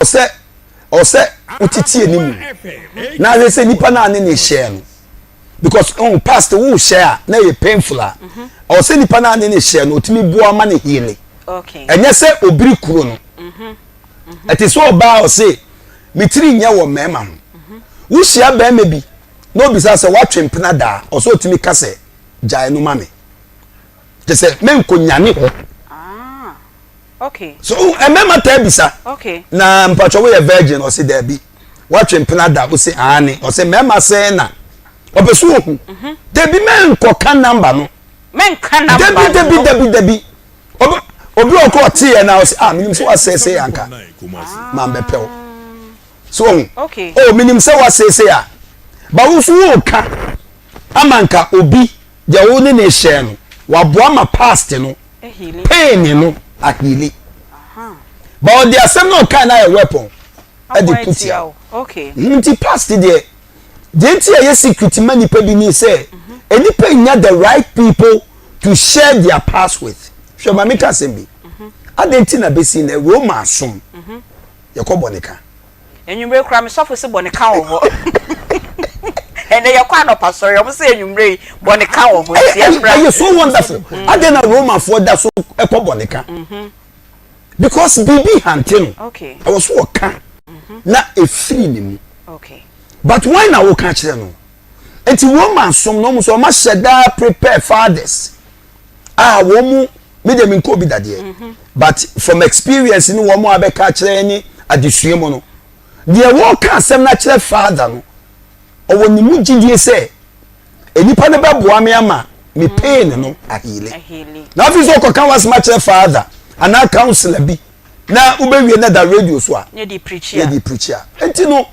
Ɔsɛ ɔsɛ wotete anim na ahwɛ sɛ nipa naa ne ne hyɛ no, because past wo hyɛ a na yɛ painful a, ɔsɛ nipa naa ne ne hyɛ no otumi boa ma ne heal. Ɛnyɛ sɛ obiri kuro no ɛte sɛ ɔbaa ɔse metiri nyɛ wɔ mmarima ho. Wohyia barima bi na obisa sɛ watwe mpena daa, ɔsɛ otumi ka sɛ gyae no ma me te sɛ menkonyane hɔ. So mmarima taa bisa na mpatwa woyɛ virgin, ɔse daabi. Watwe mpena da, ɔse aane. Ɔse mmarima sɛn na ɔpɛ so ohu. Dabi, mɛnkɔka number no. Mɛnka number. Dabi, dabi, dabi, dabi. Obi ɔkɔ ɔte yɛ na ɔse, "Ah, menim sɛ wasɛesɛ anka maa mbɛpɛw so ohu." Oh, menim sɛ wasɛesɛ a ba wo nso wɔɔka ama nka obi deɛ wo ne ne hyɛ no waboa ma past no pain no aheal ba ɔde asɛm na ɔka na ayɛ weapon ɛde kutia. Nti past deɛ nti a yɛ secret ma nipa bi ni sɛ nipa nya the right people to share their past with. Hwɛ, maame, ka asɛm bi adi nti na besi na Roma asom yɛkɔ bɔ ne ka. Enyimire kura mi sɔfo si bɔ ne ka wɔ hɔ. Ɛnɛ yɛkɔ anɔpa sɔrɔ, ɔmo sɛ enyimire yi bɔ ne ka wɔ hɔ, nti ɛmra. Ɛyɛ so wonderful. Adi na Romafoɔ da so ɛkɔ bɔ ne ka because biribi hante no, ɛwɔ so ɔka na efiri ne mu. But wɔn na wɔka kyerɛ no nti Roman som no, ɔmo so ɔmo ahyɛ daa prepare fathers a wɔn mu mi deɛ mi nkɔ obi dadeɛ, but from experience ni wɔn a bɛka kyerɛ ne adesua mu no deɛ, wɔka asɛm na kyerɛ father no, ɔwɔ ne mu gyidie sɛ nipa no bɛboa me ama me pain no aheal. Na afei sɛ ɔkɔka wasɛm akyerɛ father anaa counsellor bi na wobɛwie na da radio so a yɛde preach a. Yɛde preach a. Nti no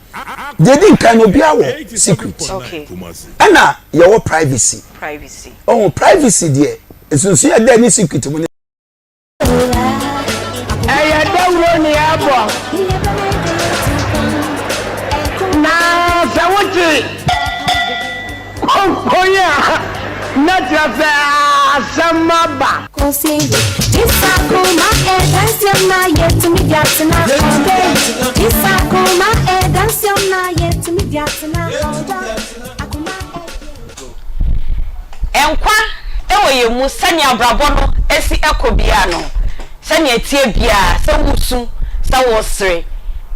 deɛ di nkan no, obiara wɔ secret ɛna yɛwɔ privacy. Privacy. Ɔwɔ privacy deɛ, nsunsun yɛ dɛ ne secret mu ne. Ɛyɛ dawuro ne ɛbɔ na sɛ wote konkon a na kyerɛ sɛ asɛm aba. Isakuma edansiona yetumi diatena ɔdɛ. Isakuma edansiona yetumi diatena ɔdɔ. Akuma. Nkwa ɛwɔ yɛn mu. Sɛnea abrabɔ no esi ɛkɔ bia no, sɛnea tie bia, sɛ wosu, sɛ wosere,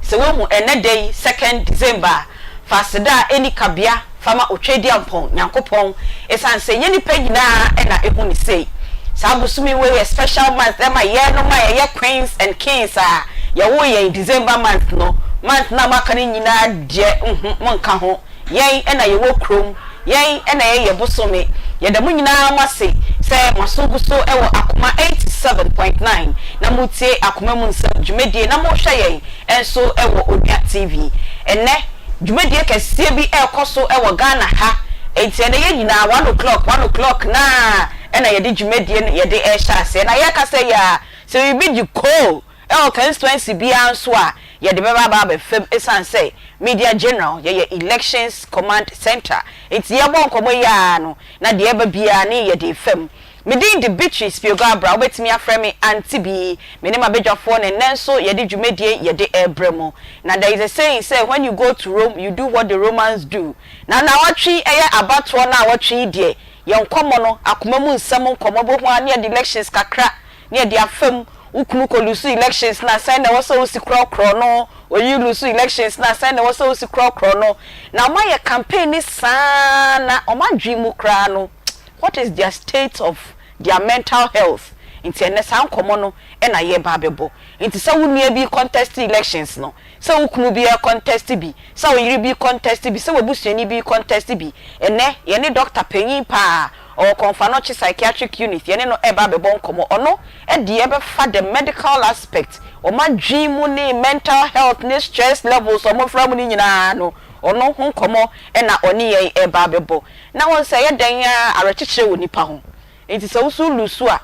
sɛ wohu ɛnɛ da yi, 2nd December, fa aseda a ɛni kabea fama Otwediampɔn Nyankopɔn, ɛsiane sɛ nyɛ nipa nyinaa ɛna ehu ne sei. Saa bosomi wei yɛ special month ɛma yɛn no ma yɛyɛ queens and kings a yɛwɔ yɛn December month no. Month na maka no nyinaa deɛ, mo nka ho. Yɛn ɛna yɛwɔ kurom, yɛn ɛna yɛyɛ bosome. Yɛda mo nyinaa mo ase sɛ mo aso gu so ɛwɔ Akoma 87.9 na motie Akoma mu Nsɛm dwumadie na mohwɛ yɛn ɛnso ɛwɔ Onua TV. Ɛnɛ dwumadie kɛseɛ bi ɛrekɔ so ɛwɔ Ghana ha, enti ɛnɛ yɛn nyinaa 1 o'clock, 1 o'clock naa ɛna yɛde dwumadie no yɛde ɛrehyɛ aseɛ. Na yɛka sɛ yɛ a sɛ biribi gye koo ɛwɔ constituency biara nso a, yɛde bɛba aba abɛfam, ɛsiane sɛ Media General yɛyɛ elections command center, nti yɛbɔ nkɔmmɔ yi ara no na deɛ ɛba biara ne yɛde fam. Medin de Beatrice Piogo Abra, wobɛtumi afrɛ me Aunty Bi. Me ne m'abadwafoɔ ne nnɛ nso yɛde dwumadie yɛde ɛrebrɛ mu. Na there is a saying say, when you go to Rome, you do what the Romans do. Na nawɔtwe ɛyɛ abatoɔ no a wɔtwe yi deɛ, yɛn nkɔmmɔ no, Akoma mu Nsɛm nkɔmmɔ bɛhu a ne yɛde elections kakra ne yɛde afam. Wo kunu kɔ lose elections na sɛn na ɛwɔ sɛ wosi korɔkorɔ no? Oyi lose elections na sɛn na ɛwɔ sɛ wosi korɔkorɔ no? Na ɔmo ayɛ campaign ni saa na ɔmo adwene mu koraa no, what is their state of their mental health? Nti ɛnɛ saa nkɔmɔ no ɛna yɛba abɛbɔ. Nti sɛ wo nua bi contest elections no, sɛ wo kunu bi contest bi, sɛ wo yere bi contest bi, sɛ w'abusuani bi contest bi, ɛnɛ yɛne doctor panyin paa ɔwɔ Komfo Anokye Psychiatric Unit, yɛne no ɛba abɛbɔ nkɔmɔ. Ɔno ɛde ɛbɛfa the medical aspect, ɔmo adwene mu ne mental health ne stress levels ɔmo fira mu ne nyinaa no, ɔno ho nkɔmɔ ɛna ɔne yɛn ɛba abɛbɔ. Na wɔn sɛ ɛyɛ dan a awerɛkyekyerɛ wɔ nipa ho. Nti sɛ woso lose a,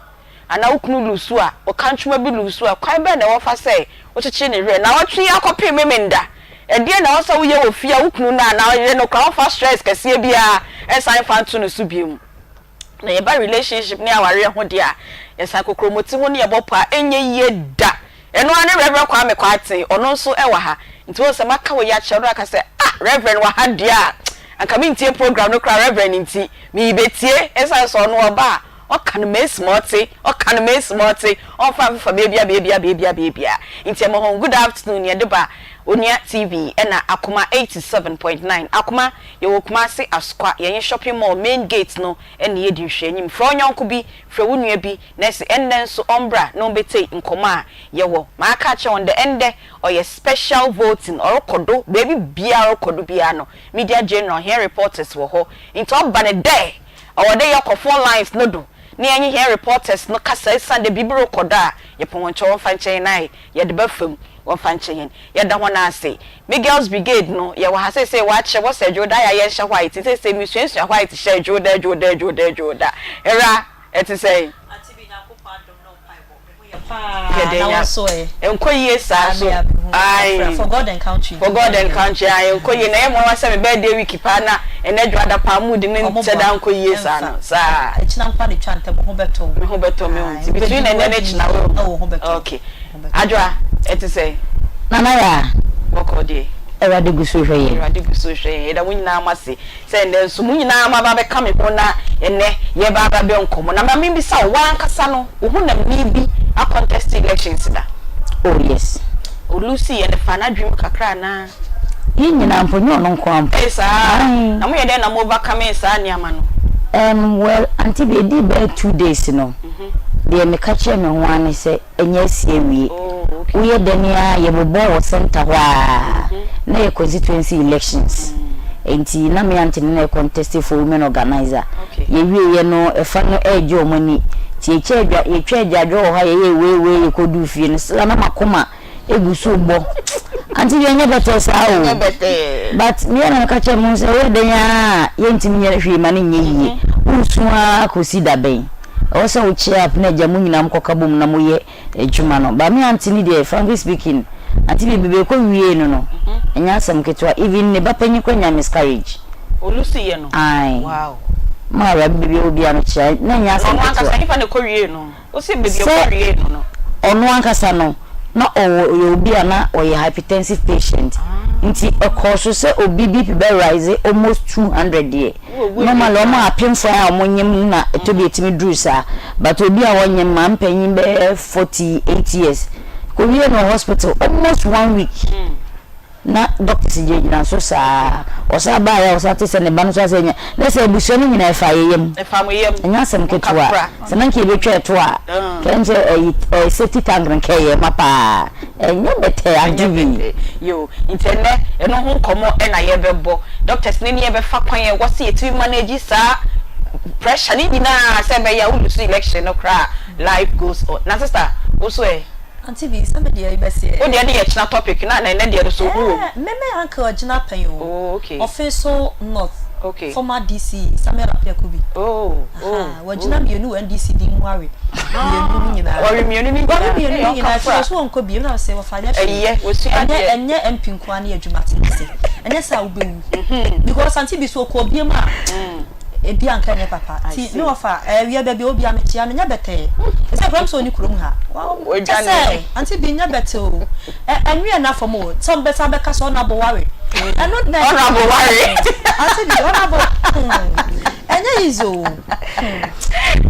anaa wo kunu lose a, ɔka ntwoma bi lose a, kwan bɛn na ɛwɔ fa sɛ wokyekyere ne werɛ na wɔtwe akɔpem Memenda? Ɛdeɛ na ɛwɔ sɛ woyɛ wɔ fie a wo kunu no anaa ɔyere no koraa wɔfa stress kɛseɛ biara ɛnsan fa nto ne so bio. Na yɛba relationship ne awareɛ ho deɛ a, yɛsan kokromoti ho ne yɛbɔ pa, ɛnyɛ yie da. Ɛno ara ne Rev. Kwame Kwarteng, ɔno nso wɔ ha. Nti wohu sɛ maka wei akyerɛ wo na waka sɛ, ah, Rev. wɔ ha deɛ a, anka mentie program no koraa Rev. nti, merebɛtie ɛsiane sɛ ɔno ɔba a, ɔka no mesi ma ɔte, ɔka no mesi ma ɔte, ɔmfa mfefa baabia baabia baabia baabia. Nti ɛma hɔn good afternoon yɛde ba Onua TV ɛna Akoma 87.9. Akoma, yɛwɔ Kumasi Asokwa, yɛnye shopping mall main gate no ɛna yɛdi nhwɛanim. Frɛ wo yɔnko bi, frɛ wo nua bi na se ɛndɛ nso ɔmbra na ombetsie nkɔmbɔ a yɛwɔ. Maaka akyerɛ hɔn dɛ ɛndɛ ɔyɛ special voting, ɔrokɔ do, beebi biara ɔrokɔ do biara no, Media General, hɛn reporters wɔ hɔ, ntsi ɔba no dɛ ɔwɔ dɛ yɛkɔ phone lines no do na yɛnye hɛn reporters no kasa osiandɛ biribi rokɔ do a, yɛpɛ hɔn nkyɛ wɔmfa nkyɛ hɛn ae, yɛde ba famu, wɔmfa nkyɛ hɛn. Yɛda hɔn ase. Me girls brigade no, yɛwɔ ha sesei, wɔakyerɛ, wɔsɛ Dwoda a yɛnhyɛ white, ntsi sesei mesuasua white hyɛ Dwoda, Dwoda, Dwoda, Dwoda. Ewura, Ɛte sɛn? Auntie bi Nyankopɔn adom ne wo mpaebɔ me ho yɛ paa Yɛda na wo nya nso ɛ? Ɛnkɔ yie saa Amen so abehu ae afra for God and country For God and country ae ɛnkɔ yie na ɛyɛ mmoawa sɛ me birthday week paa na ɛnɛ dwoada paa mood no Ɔmo nkyɛ boa da nkɔ yie saa ɛmfa no saa. ɛkyina nkoa na etwa ntɛm wo ho bɛtɔ wo Me ho bɛtɔ me o ae nti between wobɛdi ɛnɛ ne wadi kyina wo ɛwɔ wo ho bɛtɔ wo okay ho bɛtɔ wo. Adwoa ɛte sɛn? Nana Yaa. Bɔkɔɔ deɛ. Awurade gu so rehwɛ yɛn. Awurade gu so rehwɛ yɛn yɛda mo nyinaa mo ase. Sɛ ɛnnɛ nso mo nyinaa moaba abɛka me ho na ɛnnɛ yɛreba abɛbɔ nkɔmmɔ. Na ma membisa wo, w'ankasa no, wo honamni bi akɔntɛste elections da? Oh yes. Olusi yɛ no faa n'adwene mu kakra anaa? Yɛn nyinaa mpo, nyɛ ɔno nko ara mpo. Ee saa? Ae. Na moyɛ dɛn na mo overcomee saa nneɛma no? Erm well, Auntie Bea, ɛdii bɛyɛ 2 days no, deɛ meka kyerɛɛ me ho ara ne sɛ, ɛnyɛ asi awie. Woyɛ dɛn ara yɛbobɔ wɔ centre hɔ a na yɛ constituency elections nti na me aunty no na contest for women organizer. Yɛwieɛ no ɛfa no ɛregye wɔn ani nti yɛtwa adwa yɛtwa agyaadwo wɔ hɔ a yɛyɛ wei wei yɛkɔduu fie no sila na makoma egu so bɔ. Aunty deɛ ɛnyɛ bɛtɛɛ saa o. But me ara na meka kyerɛ me ho sɛ woyɛ dɛn ara a yɛntumi nyɛ hwee ma no nyɛ yie. Woresu ara kɔsi da bɛn? Ɛwɔ sɛ wo cheer up na agya mo nyinaa mokɔka bom na moyɛ adwuma no. But me aunty no deɛ frankly speaking, aunty bi bebe kɔ wiee no no, ɛnyɛ asɛm ketewa. Even ne ba panyin koraa nyaa miscarriage. Olusi yɛ no? Ae. Wow. Ma awurade baabi a ɔwɔ biara no kyea, na ɛnyɛ asɛm Na ɔno ankasa ketewa. nipa na ɛkɔ wiee no? Ose baabi a Sɛ ɔkɔ wiee no no. ɔno ankasa no, na ɔwɔ ɔyɛ obi a na ɔyɛ hypertensive patient. Nti ɛkɔɔ so sɛ obi BP bɛ rise almost 200 deɛ. Normally wɔn a apemfoɔ a wɔnyem no na ɛtɔ bi ɛtumi duru saa. But obi a ɔnyem maa mpanyin bɛyɛ 48 years kɔwie no wɔ hospital almost one week. Na doctors gyinagyina so saa. Ɔsan baeɛ a ɔsan te sɛ ne ba no nso asɛ anya. Na sɛ abusua no nyinaa ɛfa yɛ yam. Ɛfa mo yam. Ɛnyɛ asɛm ketewa. Kakra. Sɛ na nka yɛbɛtwa ɛto a, nka ɛm sɛ ɛyi ɛɛ safety tank no nka ɛyɛ ma paa. Ɛnyɛ bɛtɛɛ Ɛnyɛ ade bi. bɛtɛɛ. Yoo. Nti ɛnnɛ ɛno ho nkɔmmɔ na yɛbɛbɔ. Doctors no ne yɛbɛfa kwan a ɛwɔ sɛ yɛtumi manage saa pressure no nyinaa sɛ ɛbɛyɛ a wo lose election no koraa a life goes on. Na sister, wo nso ɛ? Auntie bi, sɛ me deɛ yi bɛsi ɛ. Wo deɛ ne yɛ kyena topic na na ɛnɛ deɛ no so ohu wɔ mu. Eh, me me uncle agyina pɛn o. Oh, okay. Ɔfeso North. Okay. Former DC Samuel Appiah Kubi. Oh, oh. Aha, wagyina mmienu wɔ NDC din mu awe. Mmienu no nyinaa. Wɔwe mmienu no nyinaa. Wɔwe mmienu no nyinaa. Ɛfiri so wɔnkɔ bio na sɛ wɔfa nyɛ hwee. Ɛyɛ, wɔsua adeɛ. Ɛnyɛ ɛnyɛ MP nkoa ne adwuma te ne se. Ɛnyɛ sɛ a wobɛwu. Because auntie bi so ɔkɔ biem a. Ebi anka ɛnyɛ papa. Ti me wɔfa awia baabi a obia mekyea no nyɛ bɛtɛɛ. Ɛsɛ kura sɛ ɔni kurom ha. Kyɛ sɛ auntie bi nyɛ bɛtɛ o. Ɛnwi ɛna fam o. Sɛ ɔbɛsan bɛka sɛ ɔnabo ware. Ɛno na Ɔnabo ware. Auntie bi ɔnabo. Ɛnyɛ easy o.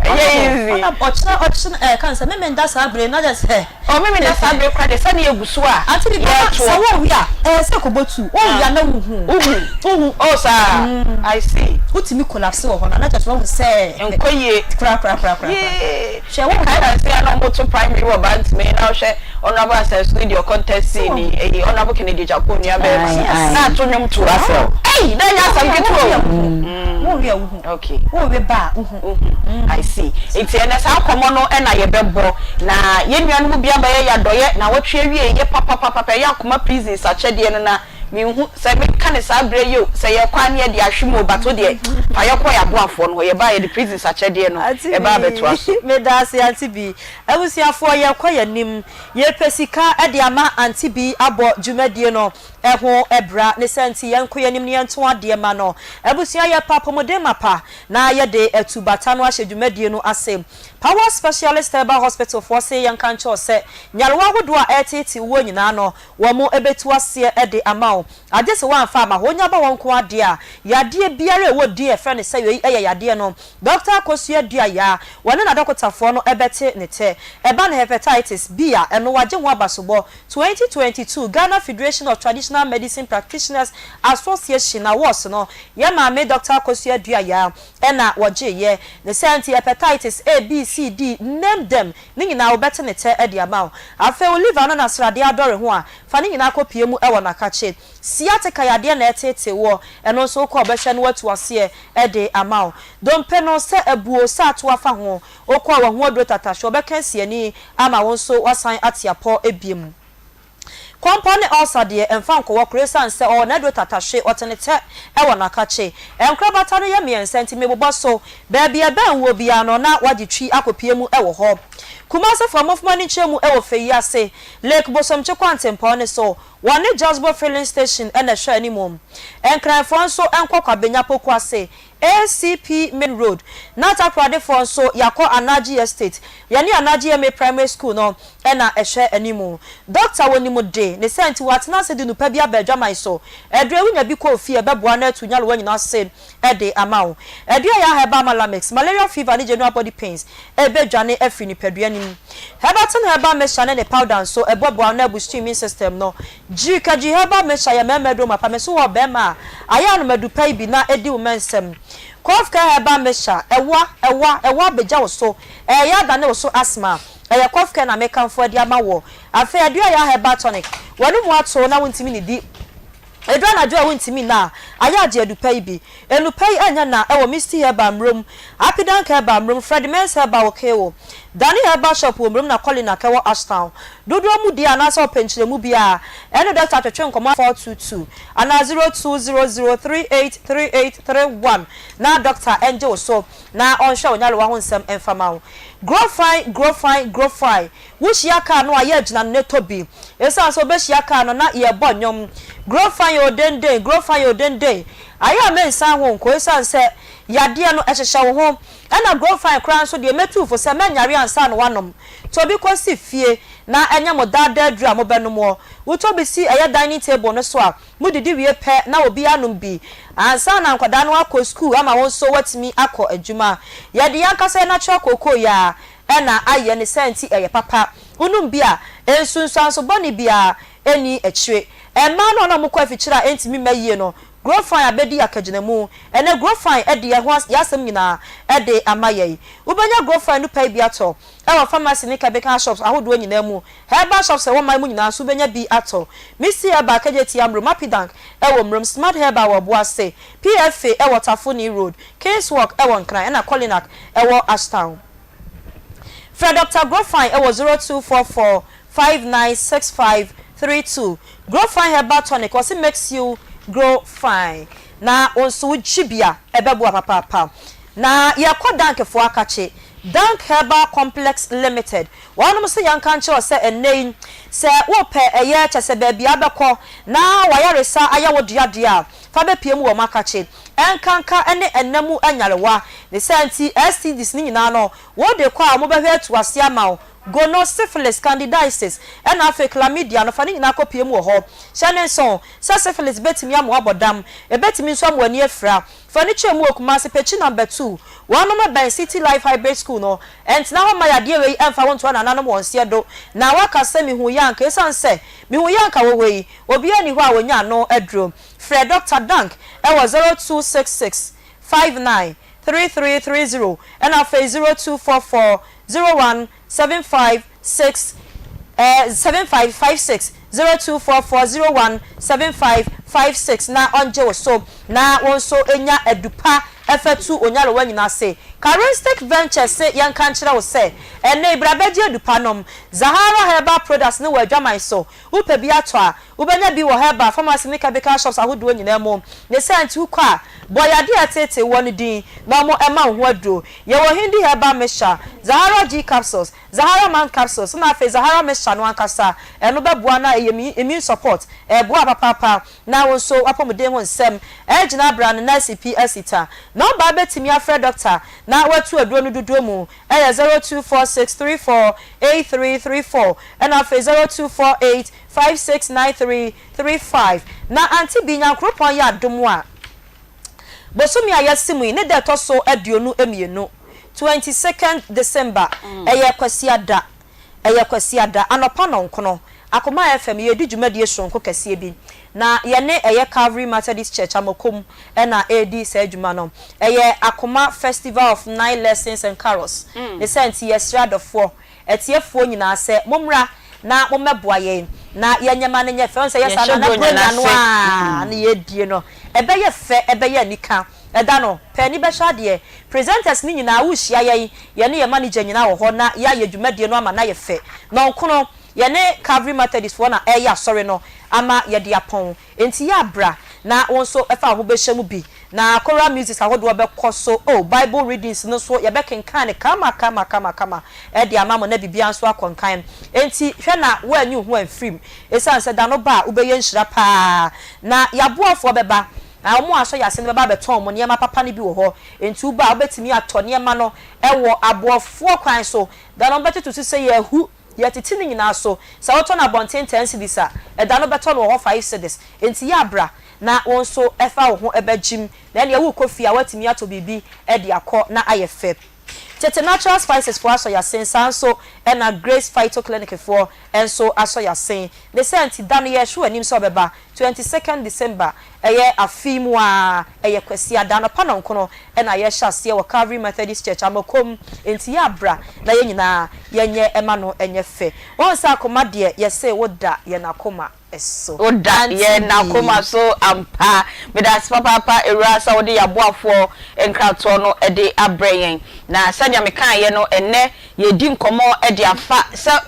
Ɛnyɛ easy. Ɔkyena ɔkyena ɛɛ kan sɛ meme nda saa bere na kyɛ sɛ. Ɔ meme nda saa bere kora deɛ sɛ ne yɛ gu so a Auntie bi bɛma sɛ wo wi a ɛɛ sɛ kɔbɔ tu wo wi a na wo hu. Wo hu. Wo hu. Oh saa I see. Wotumi collapse wɔ hɔ no na kyerɛ sɛ wahu sɛ. Nkɔ yie. Kora kora kora kora. Yee. Hwɛ wo. Mekae na nse a na ɔmo to primary wɔ Bantama na wohwɛ Honourable Asɛnso ne deɛ ɔcontestee ni ɛyi Honourable Kennedy Agyapong nua bɛɛma no na ato nwom to Raphael. Ei na ɛnyɛ asɛm ketewa o. Wo wi a wo hu. Okay. Wo wi ba a wo hu. Wo hu. I see. Nti ɛnɛ saa nkɔmɔ no na yɛbɛbɔ na yɛn nuanom bi abɛyɛ yɛn adɔyɛ naawɔtwe awie yɛ papapapapa ɛyɛ akoma prisons akyɛdeɛ no na Menhu sɛ meka no saa berɛ yi o, sɛ yɛkɔ a ne yɛde ahwe mu o, but wo deɛ fa yɛkɔ yɛn aboafoɔ no hɔ, yɛba a yɛde prisons akyɛdeɛ no Auntie ɛba abɛtoa so. Bee, medaase Auntie Bee. Abusuafoɔ yɛkɔ yɛn anim, yɛpɛ sika de ama Auntie Bee abɔ dwumadie no. ho bra. Ne saa nti, yɛnkɔ yɛn anim na yɛnto adeɛ ma no. Abusua, yɛpɛ apɔmuden mapa na yɛde atu bata no ahyɛ dwumadie no ase. Power Specialist Herbal Hospital foɔ se yɛnka nkyerɛ wo sɛ, nyarewa ahodoɔ a ɛreteetee woɔ nyinaa no, wɔn bɛtu aseɛ de ama wo. Agye sɛ woamfa amma hɔ. Wonya ba wɔn nko ara deɛ a, yadeɛ biara a ɛwɔ din a yɛfrɛ no sɛ wei yɛ yadeɛ no, Dɔkta Akosua Duah, wɔne n'adɔkotafoɔ no bɛte ne tɛ. Ɛba no Hepatitis B a, ɛno wɔagye ho abasobɔ. 2022 Ghana Federation of Traditional Medicine Practitioners Association Awards no, yɛn maame Dɔkta Akosua Duah na wɔgyeeɛ. Ne saa nti, Hepatitis A, B, C, D, name them, ne nyinaa wobɛte ne tɛ de ama wo. Afei wo liver no na sradeɛ adɔre ho a, fa ne nyinaa kɔpue mu wɔ n'akakye. Sciatica yadeɛ na ɛreteetee woɔ, ɛno nso wokɔ a wɔbɛhwɛ na wɔatu aseɛ de ama wo. Dompe no, sɛ abuo, sɛ ato afa ho, wokɔ a wɔahu aduro tatahwe, wɔbɛka asi ani ama wo nso woasan ate apɔ biom. Kɔmpɔ ne ulcer deɛ, mfa nkɔwɔ koro ɛsiane sɛ ɔwɔ n'aduro tatahwe, ɔte ne tɛ wɔ n'akakye. Nkorabata no yɛ mmiɛnsa nti mebobɔ so. Baabi a ɛbɛn woɔ biara no na woagye twi akɔpue mu wɔ hɔ. Kumasefoɔ, momfa mo ani nkyerɛ mu wɔ fɛ yi ase, Lake Bosomtwe kwantempɔn no so. Wɔne Josbo Filling Station na ɛhwɛ anim. Nkranfoɔ nso nkɔ Kwabenya Pokuase, ACP Main Road. Na Takoradefoɔ nso yɛakɔ Anagye Estate. Yɛne Anagye MA Primary School no na ɛhwɛ anim. Dɔkta wɔ nim de, ne saa nti watena ase de nupa bi aba adwaman so. Aduro yi wonya bi kɔ ofie a ɛbɛboa na atu nyarewa nyinaa ase de ama wo. Adua yɛ herbal malamix, malaria fever ne general body pains ɛbɛdwane afiri nipadua no mu. Herbatin herbal mixture ne ne powder nso ɛbɔboa wo na abustu immune system no. Gyirikagyi herbal mixture yɛ mmarima aduro mapa, me so wɔ ɔbarima a ayɛ anom adu pa yi bi na ɛdi wo mɛnsɛm. Cough care herbal mixture, ɛwa, ɛwa, ɛwa abɛgya wo so, ɛɛyɛ adane wo so asthma, ɛyɛ cough care na mekamfo adi ama woɔ. Afei adua yɛ herbal tonic, w'anomu ato na wontumi nnidi. Edu anadwo a wontumi nna a, ayɛ agye adupa yi bi. Nnupa yi anya na ɛwɔ Misty Herbal Mmrom, Apidank Herbal Mmrom, Fred Mens Herbal wɔ Kewo, Danny Herbal Shop wɔ Mmrom na Kolinak ɛwɔ Ashtown. Dodoɔ mu deɛ anaasɛ ɔpɛ nkyerɛmu biara a, ɛne dɔkta twetwe nkɔmmɔ 422 anaa 0200383831 na dɔkta ngye wo so na ɔnhwɛ wo nyarewa ho nsɛm mfa ma wo. Grow fine, grow fine, grow fine. Wohyia kaa no a, yɛ gyina no ne tɔ bi. Esiane sɛ wobehyia kaa no na yɛbɔ nnwom, Grow fine o denden, grow fine o denden. Ayɛ a mensan ho nkɔ esiane sɛ yadeɛ no ɛhyehyɛ wo ho. Ɛna grow fine koraa nso deɛ mɛtu wo fo sɛ mɛnyare ansa na woanom. Tɔ bi kɔsi fie na ɛnyɛ mo daa daa aduru a mobɛnomoɔ. Wotɔ bi si ɛyɛ dining table no so a, modidi wie pɛ na obiara anom bi ansa na nkwadaa no akɔ sukuu ama wo nso woatumi akɔ adwuma. Yɛde yɛn ankasa yɛn natural cocoa yi ara na ayɛ ne saa nti ɛyɛ papa. Wonom bi a, nsunsuanso bɔne biara nni akyire. Mmaa no a na wɔkɔ afikyire a ɛntumi mma yie no, Grofine abɛdi akagyinamu. Ɛnnɛ Grofine de yɛn ho yɛn asɛm nyinaa de ama yɛn. Wobɛnya Grofine no pae bi atɔ wɔ pharmacy ne chemical shops ahodoɔ nyinaa mu. Herbal shops a ɛwɔ man mu nyinaa nso wobɛnya bi atɔ. Misty Herbal, Kejetia, Mmrom, Apidank wɔ Mmrom, Smart Herbal wɔ Obuasi, PFA wɔ Tafoni Road, Kings Walk wɔ Nkran ɛna Kolinak wɔ Ashtown. Frɛ Dɔkta Grofine wɔ 0244 5965 32. Grofine Herbal Tonic, wɔse makes you grow fine. Na wo nso wo gye bi a, ɛbɛboa papaapa. Na yɛkɔ Dankfoɔ akakye, Dank Herbal Complex Limited. Wɔnom se yɛnka nkyerɛ wo sɛ ɛnnɛ yi, sɛ wopɛ ɛyɛ kyɛ sɛ baabi a wobɛkɔ na w'ayaresa ayɛ wo dea deɛ a, fa bɛpue mu wɔ m'akakye. Ɛnkanka ne ɛnna mu nyarewa. Ne saa nti, STDs no nyinaa no, wode kɔ a wɔbɛhwɛ atu ase ama wo. Gono, syphilis, candidiasis, ɛna afei chlamydia no, fa ne nyinaa kɔpue mu wɔ hɔ. Hyɛ no nsow sɛ syphilis bɛtumi ama woabɔ dam. Ɛbɛtumi nso ama w'ani afira. Fa no kyerɛ mu wɔ Kumasi, Pekyi Number 2. Wɔnom bɛn City Life Hybrid School no. Ɛntena hɔ mma yadeɛ wei ɛmfa wo ntoa nananom wɔn seɛ do. Na woaka sɛ mehuu yɛ anka esiane sɛ mehuu yɛ anka wɔ hɔ yi, obiara nni hɔ a ɔnya ano aduro. Frɛ Dɔkta Dank wɔ 0266 59 3330 ɛna afei 0244 01 75 6 eh, 7556, 0244 01 7556 na ɔngye wo so na wo nso nya adu pa fa tu onyarewa nyina ase. Charistic Ventures se yɛnka nkyerɛ wo sɛ, ɛnnɛ yi bra bɛgye adupa nom. Zahara Herbal Products no wɔ adwaman so. Wopɛ bi atɔ a, wobɛnya bi wɔ herbal, pharmacy ne chemical shops ahodoɔ nyinaa mu. Ne saa nti wokɔ a, bɔ yadeɛ a ɛteetee woɔ no din na wɔmma wo ho aduro. Yɛwɔ Hindi Herbal Mixture, Zahara G Capsules, Zahara Man Capsules na afei Zahara Mixture no ankasa. Ɛno bɛboa na ɛyɛ immune support, ɛboa papaapa na wo nso w'apɔmuden ho nsɛm agyina bra no nurse pi asita. Nɔmba a wobɛtumi afrɛ dɔkta na watu aduro no dodoɔ mu yɛ 0246348334 ɛna afei 0248569335. Na Auntie Bi Nyankoropɔn yɛ adom a, bosome a yɛasi mu yi ne da ɛtɔ so 22, 22nd December, ɛyɛ Kwasiada, Ɛyɛ Kwasiada anɔpa nnɔnkono, Akoma FM yɛredi dwumadie soronko kɛseɛ bi. Na yɛne ɛyɛ Calvary Methodist Church Amokom na ɛredi saa dwuma no. Ɛyɛ Akoma Festival of Nine Lessons and Carols. Ne saa nti yɛsrɛ adɔfoɔ, atiefoɔ nyinaa sɛ mommra na mommɛboa yɛn na yɛnyɛ ma no nyɛ fɛ. Wohu sɛ yɛ saa no a na Buronya no ara na yɛredie no. Ɛbɛyɛ fɛ, ɛbɛyɛ anika. Ɛda no, pɛ ani bɛhwɛ adeɛ. Presenters no nyinaa worehyia yɛn, yɛne yɛn manager nyinaa wɔ hɔ na yɛayɛ dwumadie no ama no ayɛ fɛ. Nɔnkono, yɛne Calvary Methodist foɔ na ɛreyɛ asɔre no ama yɛde apɔn. Enti yɛ a bra na wo nso fa wo ho bɛhyɛ mu bi. Na choral musics ahodoɔ bɛkɔ so. Oh, Bible readings no nso yɛbɛkenkan no kama kama kama kama de ama mo na biribiara nso akɔ nkan. Enti hwɛ na woanyi wo ho amfiri mu. Ɛsiane sɛ da no ba a wobɛyɛ nhyira pa ara. Na yɛaboafoɔ bɛba. Na wɔn a asɔ yɛn ase no bɛba abɛtɔn wɔn nneɛma papa no bi wɔ hɔ. Enti woba a, wobɛtumi atɔ nneɛma no wɔ aboɔfoɔ kwan so. Da no wɔbɛtoto so sɛ yɛahu, yɛatete ne nyinaa so. Sɛ wotɔ no abɔnten ten cedis a, ɛda no wobɛtɔ no wɔ hɔ five cedis. Enti yɛ a bra na wo nso fa wo ho bɛgyem, na ɛnneɛ worekɔ fie a, woatumi atɔ biribi de akɔ na ayɛ fɛ. Tete Natural Spices foɔ asɔ y'asen saa nso na Grace Phyto Clinic foɔ nso asɔ y'asen. Ne saa nti da no yɛrehwɛ w'anim sɛ ɔbɛba, 22nd December, ɛyɛ afe yi mu ara, ɛyɛ Kwasiada anɔpa nɔnkono na yɛrehyɛ aseɛ wɔ Calvary Methodist Church, Amakom, nti yɛ a bra na yɛn nyinaa yɛnyɛ ma no nyɛ fɛ. Wahu sɛ akoma deɛ yɛse woda yɛn akoma. so. Woda yɛn akoma so ampa. Medase papaapa Awuraa sɛ wode y'aboafoɔ nkratoɔ no de abrɛ yɛn. Na sɛdeɛ mekaeɛ no ɛnnɛ yɛredi nkɔmmɔ de afa sɛ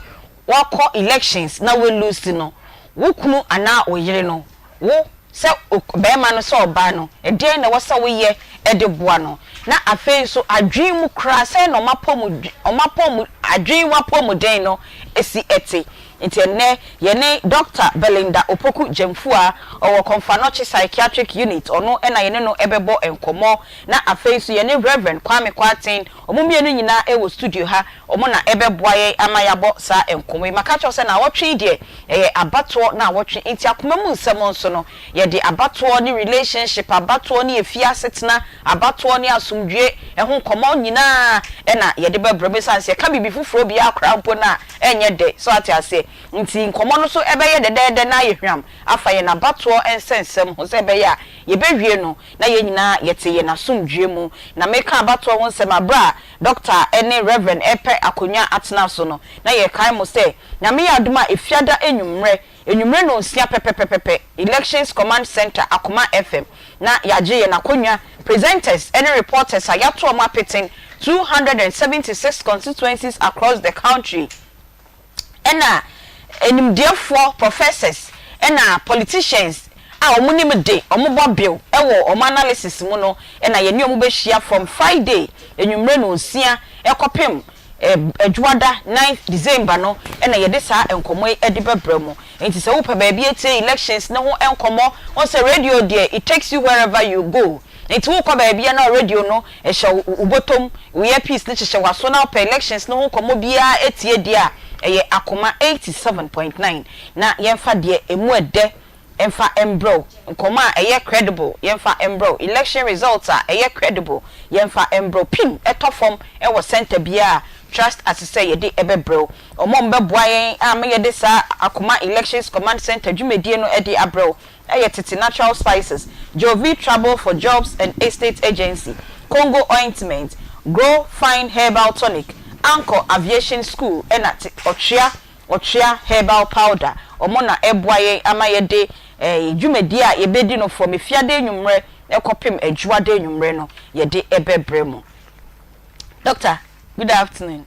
woakɔ elections na wo lose no, wo kunu anaa wo yere no, wo sɛ barima no sɛ ɔbaa no, ɛdeɛn na ɛwɔ sɛ woyɛ de boa no? Na afei nso adwene mu koraa sɛn na wɔn adwene mu apɔmuden no si te? Nti ɛnnɛ yɛne Dɔkta Belinda Opoku Gyamfua, ɔwɔ Komfo-Anokye Psychiatric Unit, ɔno na yɛne no bɛbɔ nkɔmmɔ. Na afei nso yɛne Rev. Kwame Kwarteng, wɔn mmienu nyinaa wɔ studio ha, wɔn na ɛbɛboa yɛn ama yɛabɔ saa nkɔmmɔ yi. Maka akyerɛ wo sɛ naawɔtwe yi deɛ, ɛyɛ abatoɔ naawɔtwe, nti akoma mu nsɛm nso no, yɛde abatoɔ ne relationship, abatoɔ ne efie asetena, abatoɔ ne asomdwoeɛ ho nkɔmmɔ nyinaa na yɛde bɛbrɛ mo. Ɛsiane sɛ yɛka biribi foforɔ biara koraa mpo no a, ɛnyɛ dɛ. So ate aseɛ? Nti nkɔmmɔ no nso bɛyɛ dɛdɛɛdɛ na ayɛ hwam afa yɛn abatoɔ nsɛnsɛm ho sɛ ɛbɛyɛ a yɛbɛwie no na yɛn nyinaa yɛte yɛn asomdwoeɛ mu. Na meka abatoɔ ho nsɛm a, berɛ a Dɔkta ne Reverend repɛ akonnwa atena so no, na yɛrekae mo sɛ, Nyame yɛ adom a, Efiada anwummerɛ, anwummerɛ nnɔnsia pɛpɛpɛpɛpɛ, Elections Command Centre, Akoma FM, na yɛagye yɛn akonnwa, presenters ne reporters a yɛato wɔn apeten 276 constituencies across the country, ɛna animdeɛfoɔ, professors, ɛna politicians a wɔn nim de, wɔn bɔ bill wɔ wɔn analysis mu no na yɛne wɔn bɛhyia from Friday anwummerɛ nnɔnsia kɔpem Adwuada ninth December no na yɛde saa nkɔmmɔ yi de bɛbrɛ mo. Nti sɛ wopɛ baabi atie elections no ho nkɔmmɔ, wohu sɛ radio deɛ it takes you wherever you go. Nti wokɔ baabi a na radio no hyɛ wo bɔtɔm, wo earpiece no hyehyɛ w'aso na wopɛ elections no ho nkɔmmɔ biara atie deɛ a, ɛyɛ Akoma 87.9 na yɛmfa deɛ ɛmu ɛdɛ mfa mbrɛ wo, nkɔmmɔ a ɛyɛ credible yɛmfa mbrɛ wo, election results a ɛyɛ credible yɛmfa mbrɛ wo, pim ɛtɔ fam wɔ centre biara a trust ase sɛ yɛde bɛbrɛ wo. Wɔn a wɔbɛboa yɛn ama yɛde saa Akoma Elections Command Centre dwumadie no de abrɛ wo yɛ Tete Natural Spices, Jovi Trouble for Jobs and Estate Agency, Congo Ointment, Grow Fine Herbal Tonic, Anchor Aviation School ɛna Te Ɔtwea Ɔtwea Herbal Powder. Wɔn na ɛboa yɛn ama yɛde dwumadie a yɛbɛdi no from Efiada anwummerɛ kɔpem Adwuada anwummerɛ no yɛde bɛbrɛ mo. Doctor, good afternoon.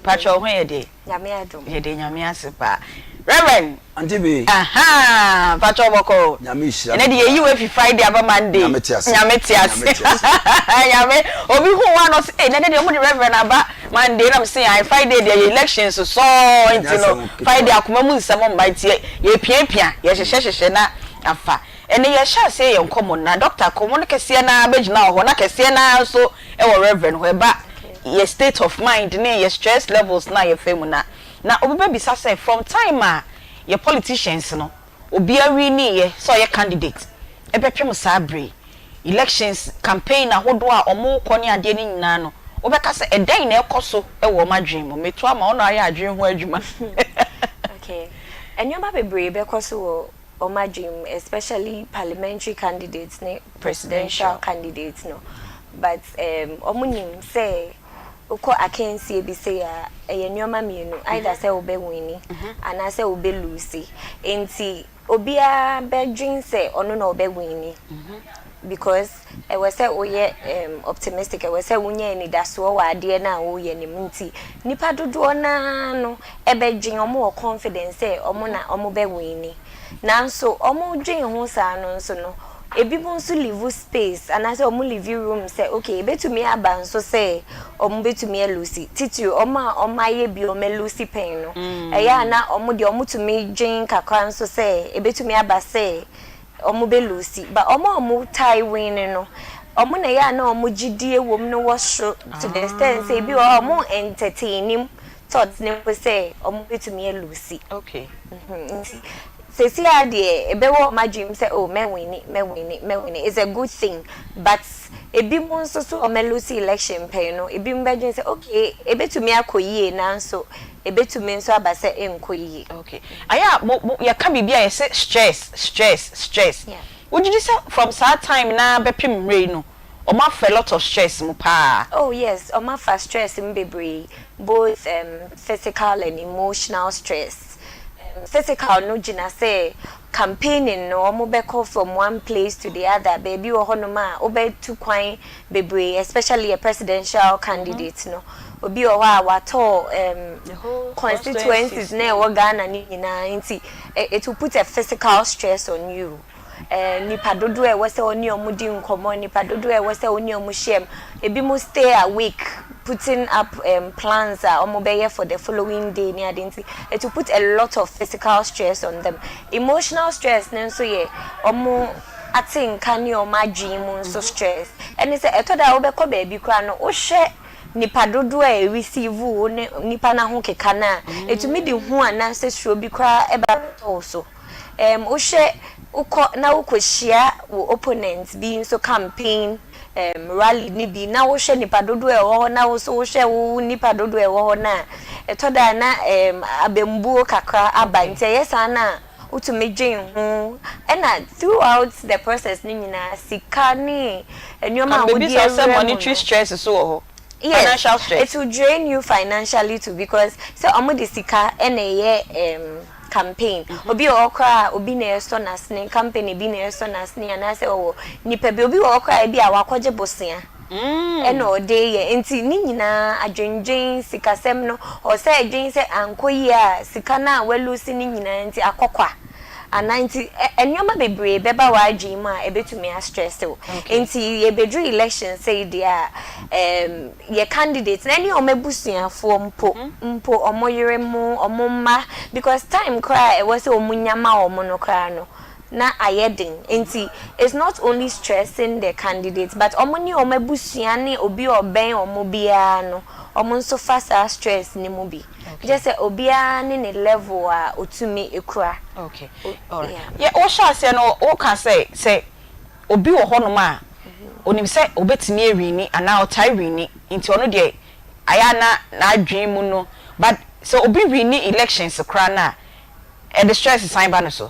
Patrɔ, ho yɛ deɛ? Nyame adom. Yɛde Nyame ase paa. Reverend. Auntie B. Aha, patrɔ, bɔkɔ. Nyame hyira. Ɛnɛ de yɛyi wo afi Friday aba Monday. Nyame te ase. Nyame te ase. Nyame, obi hu wa no sɛ, eh, nɛ de deɛ ɔmo de Reverend aba Monday na mo sɛ, ayi, Friday deɛ yɛ elections sɔɔ nti no, Friday akoma mu nsɛm mba nti yɛpiapia, yɛhyehyɛ hyehyɛ na afa. Ɛnɛ yɛhyɛ aseɛ yɛ nkɔmmɔ na doctor, nkɔmmɔ no kɛseɛ naa bɛgyina wɔ hɔ na kɛseɛ naa nso ɛwɔ Reverend hɔ, ɛba yɛ state of mind ne yɛ stress levels na yɛfɛ mu na obi bɛbisa sɛ, from time a yɛ politicians no obiara win yɛ sɛ ɔyɛ candidate ɛbɛpem saa bere, elections campaign ahodoɔ a ɔmo kɔ ne adeɛ no nyinaa no, wobɛka sɛ ɛdɛn na ɛkɔ so ɛwɔ ɔmo adwene mu? Meto ama ɔno ayɛ adwene ho adwuma. Okay, nneɛma bebree bɛkɔ so wɔ ɔmo adwene mu, especially parliamentary candidates ne presidential candidates no, but ɔmo nim sɛ wokɔ akansie bi sɛ a, ɛyɛ nneɛma mmienu: either sɛ wobɛ win anaasɛ wobɛ lose. Nti obiara bɛdwen sɛ ɔno na ɔbɛ win, because ɛwɔ sɛ woyɛ optimistic, ɛwɔ sɛ wonya anidasoɔ wɔ adeɛ no a woyɛ ne mu. Nti nipa dodoɔ naa no ɛbɛdwen, ɔmo wɔ confidence sɛ ɔmo na ɔmo bɛ win. Nanso ɔmo dwen ho saa no nso no, ebi mo nso leave space anaasɛ ɔmo leave room sɛ okay, ebetumi aba nso sɛ ɔmo betumi a lose, titiri ɔmo a ɔmo ayɛ bi ɔmo a lose pɛn no. Ɛyɛ a na ɔmo deɛ, ɔmo tumi dwen kakra nso sɛ ebetumi aba sɛ ɔmo bɛ lose, but ɔmo a ɔmo tie win no, ɔmo na ɛyɛ a na ɔmo gyidie wɔ mu no wɔ soro to the extent sɛ ebi wɔ hɔ a, ɔmo entertaining thoughts ne mpo sɛ ɔmo betumi a lose. Nti sesi a deɛ ɛbɛwɔ ɔmo adwene sɛ, oh, mɛ win, mɛ win, mɛ win is a good thing, but ebi mo nso so ɔmo lose election pɛn no, ebi mo bɛdwen sɛ okay, ebetumi akɔ yie, nanso ebetumi nso aba sɛ ɛnkɔ yie. Okay, ayɛ a mo yɛka biribi a yɛsɛ stress, stress, stress. Wogye di sɛ from saa time na bɛpem mmerɛ yi no, ɔmo afa a lot of stress mu paa? Oh yes, ɔmo afa stress mu bebree, both physical and emotional stress. Physical no gyina sɛ campaigning no, ɔmo bɛkɔ from one place to the other. Baabi wɔ hɔnom a wobɛtu kwan bebree, especially a presidential candidate no. Obi wɔ hɔ a watɔ constituencies na ɛwɔ Ghana ne nyinaa, nti it will put a physical stress on you. Nipa dodoɔ a ɛwɔ sɛ ɔne ɔmo di nkɔmɔ, nipa dodoɔ a ɛwɔ sɛ ɔne ɔmo hyia mu, ebi mo stay awake putting up plans a ɔmo bɛyɛ for the following day ne ade, nti it will put a lot of physical stress on them. Emotional stress ne nso yɛ ɔmo ate nka ne ɔmo adwene mu nso stress. Ɛne sɛ ɛtɔ da a, wobɛkɔ baabi koraa no, wohwɛ nipa dodoɔ a ɛreceive wo ne nipa n'aho keka no a, etumi de hu anaasɛ suro bi koraa ɛba bɛtɔ wo so. Wohwɛ, wokɔ na wokɔhyia wo opponent bi nso campaign rally ni bi na wohwɛ nipa dodoɔ a ɛwɔ hɔ na wo nso wohwɛ wo nipa dodoɔ a ɛwɔ hɔ na ɛtɔ da na abɛmbuo kakra aba. Nti ɛyɛ saa na wotumi dwen ho, ɛna throughout the process ne nyinaa, sika ne nneɛma a wode Baabi sɛ awura mu monetary no. stress so wɔ hɔ? Yes, Financial stress. it will drain you financially too, because sɛ ɔmo de sika ɛna ɛyɛ campaign. Obi wɔ hɔ koraa, obi na ɛsɔ n'asene, company bi na ɛsɔ n'asene, anaasɛ ɔwɔ nipa bi. Obi wɔ hɔ koraa bi a wakɔgye bosea ɛna ɔde yɛ. Nti ne nyinaa adwendwen sikasɛm no, ɔsɛ adwen sɛ ankɔ yie a, sika no a wa lose ne nyinaa nti akɔkwa ana. Nti nneɛma bebree bɛba w'adwene mu a ɛbɛtumi a stress wo. Nti yɛbɛduru election sɛ deɛ a, yɛ candidate na ɛne ɔmo abusuafoɔ mpo, ɔmo yere mu, ɔmo mma, because time koraa a ɛwɔ sɛ ɔmo nyama ɔmo no koraa no na ayɛ den. Nti it's not only stressing the candidate, but ɔmo ne ɔmo abusua ne obi a ɔbɛn ɔmo biara no, ɔmo nso fa saa stress ne mu bi. Gye sɛ obiara ne ne level a otumi ekura. Okay, alright. Yeah, wohyɛ aseɛ no, woka sɛ obi wɔ hɔnom a onim sɛ obetumi e win anaa ɔtae win, nti ɔno deɛ ayɛ ana n'adwene mu no, but sɛ obi win elections koraa na ɛde stress san ba no so?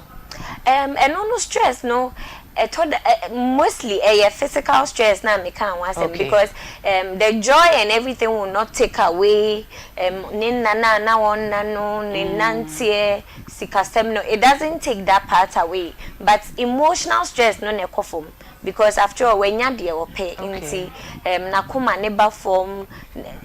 Ɛno no, stress no ɛtɔ da mostly ɛyɛ physical stress na meka ho asɛm, because the joy and everything will not take away ne nna na na wɔn nna no ne nanteɛ. Sikasɛm no it doesn't take that part away but emotional stress no na ɛkɔ fam because after all wanya deɛ ɔpɛ nti um n'akoma no ba fam,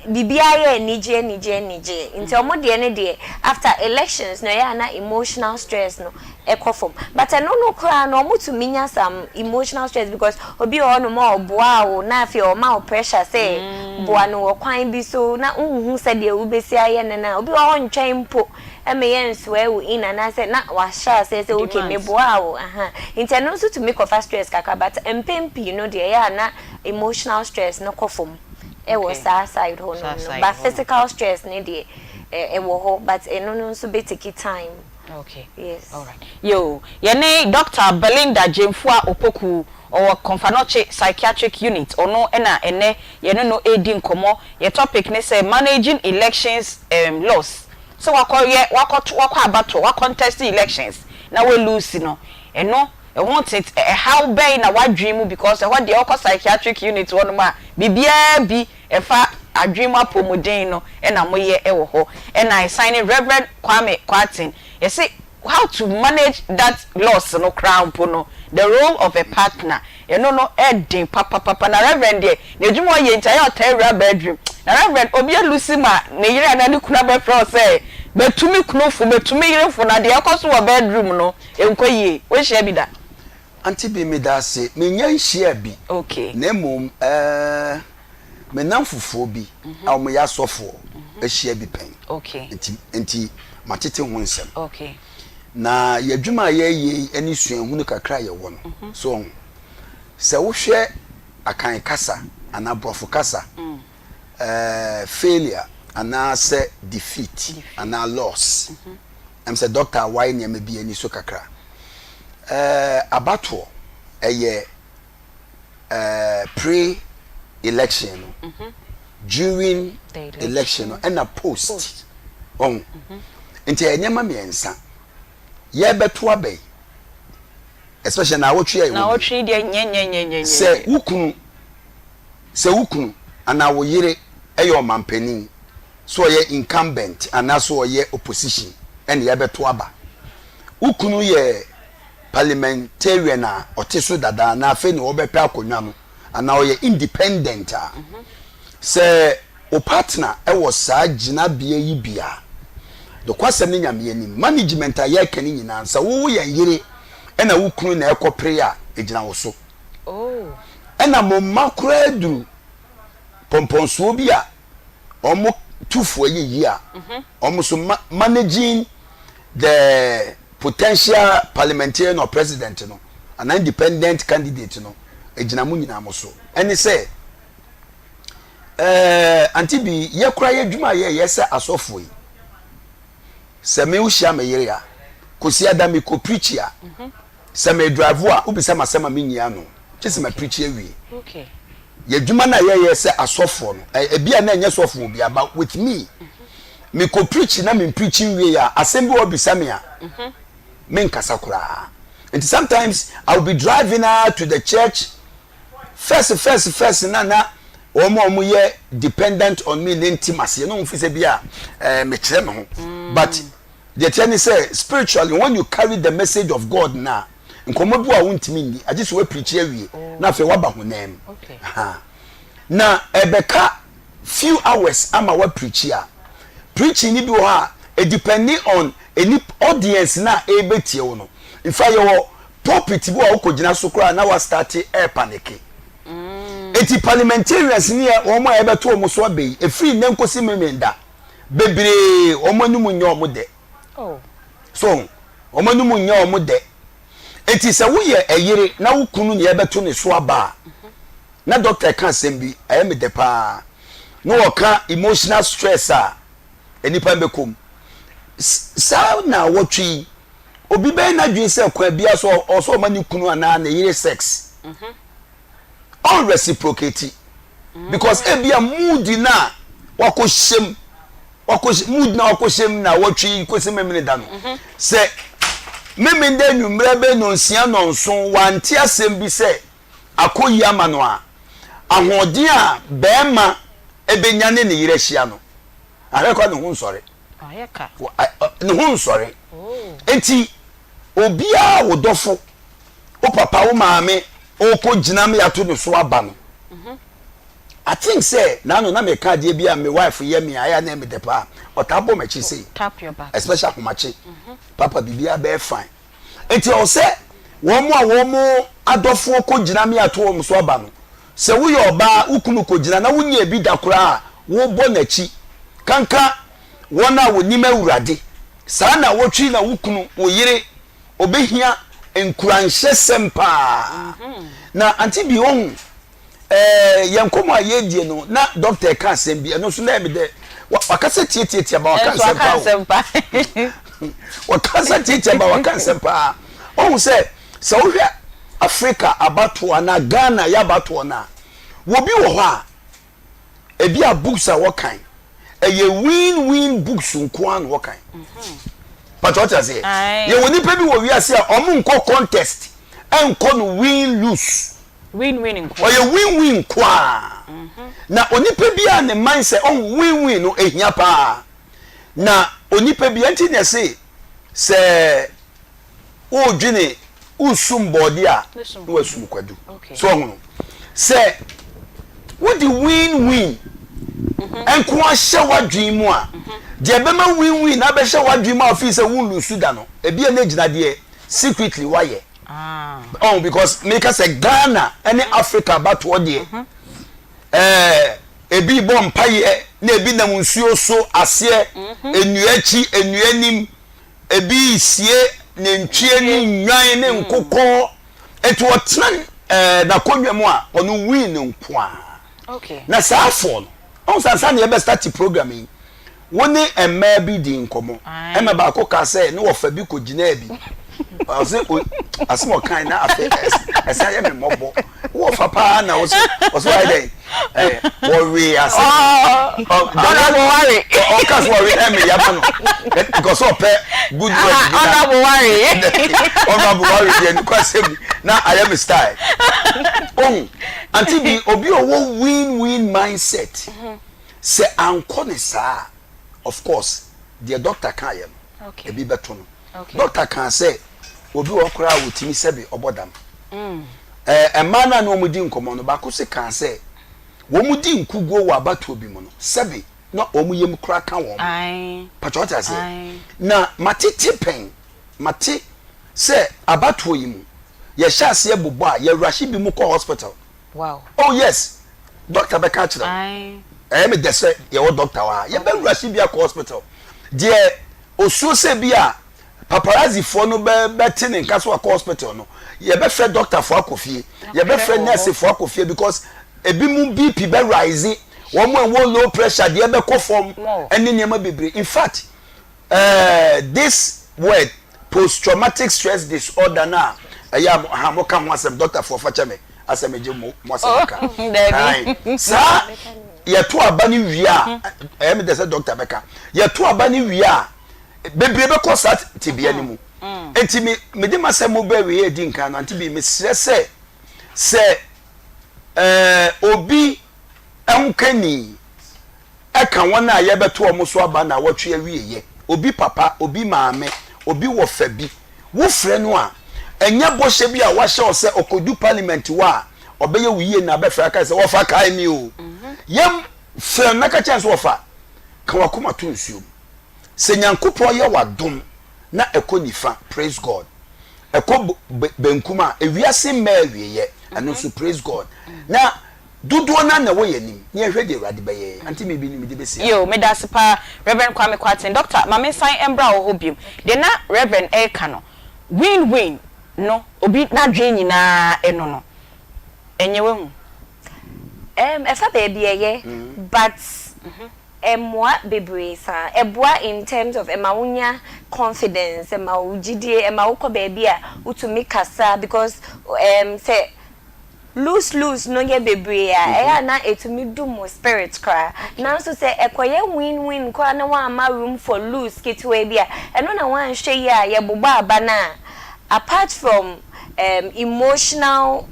biribiara yɛ anigye anigye anigye nti ɔmo deɛ no deɛ after elections no ɛyɛ a na emotional stress no ɛkɔ fam but ɛno no koraa no ɔmo tumi nya some emotional stress because obi wɔ hɔ nom a ɔboa wo na afei ɔma wo pressure sɛ boa no wɔ kwan bi so na wonhu sɛdeɛ wobɛsi ayɛ no no a obi wɔ hɔ ɔntwɛn mpo ɛma yɛn swear wo in anaasɛ na wahyɛ aseɛ sɛ okay meboaa wo aha nti ɛno nso tumi kɔfa stress kakra but mpɛn pii no deɛ ɛyɛ a na emotional stress no kɔ fam ɛwɔ saa side hɔ nom no but physical stress no deɛ ɛwɔ hɔ but ɛno no nso bɛ take time. Okay. Yes. Alright. Yoo, yɛne Doctor Belinda Gyamfua Opoku, ɔwɔ Komfo-Anokye Psychiatric Unit, ɔno na ɛnnɛ yɛne no redi nkɔmmɔ. Yɛ topic ne sɛ Managing Elections um Loss. Sɛ wakɔ yɛ, wakɔ wakɔ abatoɔ, wa contest elections na wa lose no, ɛno ɛho tete, ɛhaw bɛn na w'adwene mu because ɛhɔ deɛ wokɔ psychiatric unit hɔ nom a, biribiara bi ɛfa adwene mu apɔmuden no na moyɛ wɔ hɔ. Ɛna ɛsan ne Rev. Kwame Kwarteng, yɛse how to manage that loss no koraa mpo no, the role of a partner, ɛno no ɛden papapapa. Na Rev. deɛ, n'adwuma a ɔyɛ nti ayɛ a ɔtaa wura bedroom. Na Rev. obi alusi ma ne yere anaa ne kunu abɛfrɛ wo sɛ bɛtu me kunu fo, bɛtu me yere fo, na deɛ ɛkɔ so wɔ bedroom no nkɔ yie. Woahyia bi da? Auntie Bee, meda ase. Mennya nhyiaa bi, na mmom eh, me nnamfofoɔ bi a wɔyɛ asɔfoɔ ahyia bi pɛn, nti nti matete ho nsɛm. Na yɛn adwuma a yɛreyɛ yi ne suahunu kakra a yɛwɔ no, so wahu? Sɛ wohwɛ Akan kasa anaa Borɔfo kasa, eh, failure anaasɛ defeat anaa loss, ɛm sɛ dɔkta a wayɛ nneɛma bi ani so kakra. Eh, abatoɔ, ɛyɛ eh, pre election no, during election no, ɛna post. Ɔho. Nti ɛyɛ nneɛma mmiɛnsa. Yɛbɛto aba yi, especially naawɔtwe a ɛwɔ mu yi. Naawɔtwe yi deɛ nyɛnyɛnyɛnyɛnyɛ. Sɛ wo kunu, sɛ wo kunu anaa wo yere yɛ ɔmampanin, sɛ ɔyɛ incumbent anaa sɛ ɔyɛ opposition ɛna yɛbɛto aba. Wo kunu yɛ parliamentarian a ɔte so dada anaa afei na ɔbɛpɛ akonnwa no anaa ɔyɛ independent a, sɛ wo partner wɔ saa gyinabea yi bi a, nokwasɛm ne Nyame anim, management a yɛreka no nyinaa, sɛ wo yɛ yere ɛna wo kunu na ɛkɔpere a, ɛgyina wo so. Ɛna mo mma koraa duru pɔmpɔnsoɔ bi a wɔn tu fo yɛ yie a, wɔn nso ma managing the potential parliamentarian or president no anaa independent candidate no, ɛgyina mo nyinaa mo so. Ɛne sɛ, ɛɛ ante bi yɛ koraa yɛ adwuma a yɛyɛ sɛ asɔfoɔ yi, sɛ me wohyia me yere a, kɔsi ada me kɔ preach a, Sɛ me drive a, wobisa me asɛm a menyi ano, gye sɛ ma preach awie. Yɛ adwuma no a yɛyɛ sɛ asɔfoɔ no, ebi a na ɛnyɛ sɔfoɔ biara, but with me, me kɔ preach na me preach nwie a, asɛm bi wɔ bisa me a, me nkasa koraa. Nti sometimes I will be driving ah to the church, first first first na na wɔn a wɔyɛ dependent on me ne nti maseɛ na wɔn fi sɛ bi a ɛɛ mekyerɛ me ho, but Deɛ ɛteɛ ne sɛ spiritually when you carry the message of God no a, nkɔmmɔ bi wɔ a wontumi nni, agye sɛ woapreachi awie na afei woaba honam mu. Na ɛbɛka few hours ama woapreachi a, preaching no bi wɔ hɔ a, it depending on any audience no a ɛrebɛtie wo no. In fact, yɛwɔ pulpit bi wɔ a wokɔgyina so koraa na woastarte ɛrepaneke. Enti parliamentarians ne wɔn a yɛbɛto wɔn so aba yi, ɛfiri nnɛ nkɔsi Memenda, bebree wɔn anum nyɛ wɔn dɛ. So wɔn anum nyɛ wɔn dɛ. Eti sɛ woyɛ ɛyere na wo kunu na yɛbɛto ne so aba a, na dɔkta ɛka asɛm bi, ɛyɛ me dɛ paa. Na wɔka emotional stress a nnipa bɛkɔ mu. Saa na wɔtwe yi, obi bɛyɛ n'adwene sɛ kwan biara so ɔsɛ ɔma ne kunu anaa ne yere sex. Ɔn reciprocate because ebia mood no a wakɔhyɛ mu wakɔhyɛ mood no a wakɔhyɛ mu na wɔtwe kɔsi memene da no mhm. sɛ memene da anwummerɛ bɛ nɔnsia nɔnson wante asɛm bi sɛ akɔyi ama no a ahoɔden a bɛrima ɛbɛnya ne ne yerɛ ahyia no ahwɛ kɔ ne ho nsɔre. Ne ho nsɔre. Enti obiara wo dɔfo, wo papa, wo maame, ɔrekɔ gyina me ato ne so aba no. I think sɛ naano na meka adeɛ bi a me wife yɛ me a ɛyɛ a na ɛyɛ me dɛ paa. Ɔtaa bɔ m'akyi sei. Especially ahomakye. Papa biribiara bɛyɛ fine. Enti ɛwɔ sɛ wɔn a wɔn adɔfoɔ kɔgyina me ato wɔn so aba no, sɛ woyɛ ɔbaa, wo kunu kɔgyina na wonyɛɛ bi da koraa a, wobɔ n'akyi. Kanka wɔn a wɔnim Awurade. Saa nnawɔtwe yi na wo kunu, wo yere, ɔbɛhia nkuranhyɛsɛm paa. Na Auntie Bi, wohu, ɛɛ yɛn nkɔmɔ a yɛredie no na dɔkta ɛka asɛm bi ɛno nso na ɛyɛ me dɛ wakasa tiatiatia ba waka nsɛm pa o wakasa tiatia ba waka nsɛm paa ɔhu sɛ sɛ wohwɛ Africa abatoɔ anaa Ghana yɛ abatoɔ no a wɔbi wɔ hɔ a ebi a books a wɔkan ɛyɛ win win books nko ara na wɔkan pàtó ɔte aseɛ yɛwɔ nipa bi wɔ wiase a wɔn nkɔ contest ɛnkɔ no win lose. Win win nko. Ɔyɛ win win nko ara. Na onipa bi a ne man sɛ ɔhu win win no ehia paa. Na onipa bi ɛnti na ɛse sɛ wodwene wosum bɔɔde a na wasum kwadu. So ɔho no. Sɛ wode win win nko ahyɛ w'adwene mu a deɛ ɛbɛma win win abɛhyɛ w'adwene mu a ofii sɛ wonlusu da no ebi a na egyina deɛ secretly wayɛ. Oh, because meka sɛ Ghana ne Africa abatoɔ deɛ mhm. eh, ebi bɔ mpaeɛ na ebi nam nsuo so aseɛ mhm. nnua akyi nnua anim ebi sie nantwie ne nnwan ne mm. nkokɔ nti ɔtena eh, n'akonnwa mu a ɔno win ne nko a na saa afɔ no ɔn sansan na yɛbɛ start program yi. Wo ne mmaa bi dii nkɔmmɔ, ɛna baako kaa sɛ ne wɔfa bi kɔgyinaa bi. Ɔse asɛm a ɔkae na afei ɛsan yɛ me mmɔbɔ. Wo wɔfa paa na wo se ɔse wayɛ dɛn? Ɛɛ wɔwee ase. Honorable Ware. Ɔka so wɔwe na ɛmɛ yaba no because ɔpɛ good word bi na. Honorable Ware. Honorable Ware deɛ nukwa sɛm na ayɛ me style. Ohun ante bi obi ɔwɔ win win mindset. Sɛ ankɔ no saa a, of course, deɛ doctor kaeɛ no, ebi bɛto no. Doctor kaa sɛ, obi wɔ hɔ koraa a ɔtumi sɛbe ɔbɔ dam. Ɛɛ, mmaa no a ne wɔn di nkɔmmɔ no, baako se kaa sɛ, wɔn di nkuguo wɔ abatoɔ bi mu no, sɛbe na wɔn yam koraa ka wɔn. Pakyɛ wote aseɛ? Na matete pɛn, mate sɛ abatoɔ yi mu, yɛhyɛ aseɛ bobɔ a, yɛrushe binom kɔ hospital. Wow. Oh yes, doctor bɛka akyerɛ wo. Ɛyɛ me dɛ sɛ yɛwɔ doctor wɔ ha. Yɛbɛwura se bi akɔ hospital. Deɛ osuo sɛ bi a paparazzi foɔ no bɛ bɛte ne nka so akɔ hospital no, yɛbɛfrɛ doctor foɔ akɔ fie. Yɛbɛfrɛ nurse foɔ akɔ fie because ebi mu BP bɛ rise, wɔn a ɛwɔ low pressure deɛ bɛkɔ fam ɛne nneɛma bebree. In fact, Eh this word post traumatic stress disorder no a ɛyɛ a ha mo ka ho asɛm doctor foɔ fa kyɛ me asɛ me gye mo mo asɛm aka oh, saa yɛto aba no wie a ɛyɛ me dɛ sɛ doctor bɛka yɛto aba no wie a bebree bɛkɔ saa tebea no mu mm. nti me mede masɛm mo bɛ wie adi nkan no ante bi mesrɛ sɛ sɛ ɛɛ obi ɛho Ɛka wɔn a yɛbɛto wɔn so aba nnawɔtwe awieeɛ, obi papa, obi maame, obi wɔfa bi. Wofrɛ no a, ɛnyɛ bɔhyɛ bi a wahyɛ wo sɛ ɔkɔdu parliament hɔ a ɔbɛyɛ wo yie na abɛfrɛ aka sɛ wɔfa kae me o. Yɛm frɛ no na ka kyerɛ no sɛ wɔfa, ka w'akoma to nsuo mu. Sɛ Nyankopɔn yɛ w'adom na ɛkɔ nifa, praise God. Ɛkɔ benkum a, ewiase mmaa awieeɛ, ɛno nso praise God. Na Dodoɔ no ara na ɛwɔ yɛn anim, na yɛhwɛ deɛ Awurade bɛyɛ yɛn. Ante biribi no mede bɛsi ha. Yoo, medase paa Rev. Kwame Kwarteng. Doctor, ma me nsan mbra wo hɔ biom. Deɛ na Rev. reka no, win win no, obi n'adwene nyinaa ɛno no, ɛnyɛ wahu? Erm ɛfa baabi ɛyɛ but ɛmmoa bebree saa. Ɛboa in terms of ɛma wo nya confidence, ɛma wo gyidie, ɛma wo kɔ baabi a wotumi kasa because erm sɛ Loose loose no yɛ bebree a, ɛyɛ a na ɛtumi dum wo spirit koraa. Nanso sɛ ɛkɔyɛ win win koraa na woamma room for loose ketewa bi a, ɛno na woanhwɛ yie a yɛbobɔ aba no a, apart from um emotional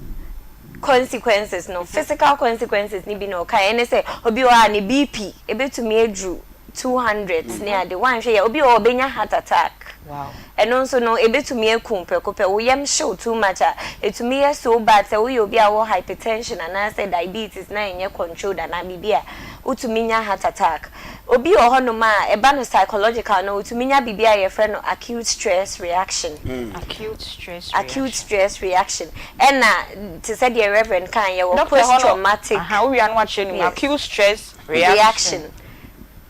consequences no, physical consequences no bi na ɔkaeɛ, ɛne sɛ obi wɔ hɔ a ne BP ɛbɛtumi aduru. 200 ne ade. Wanhwɛ yɛ, obi wɔ hɔ ɔbɛnya heart attack. Ɛno nso no, ɛbɛtumi aku prɛko pɛ. Wo yam hyew too much a, ɛtumi yɛ so bad sɛ woyɛ obi a wɔ hypertension anaasɛ diabetes na ɛnyɛ controlled anaa biribi a, wotumi nya heart attack. Obi wɔ hɔnom a, ɛba no psychological no, wotumi nya biribi a yɛfrɛ no acute stress reaction. Acute stress. Acute stress reaction. Ɛna te sɛ deɛ Reverend kan yɛwɔ post traumatic. Aha, wowia no wakyerɛ no mu. Acute stress reaction. Reaction.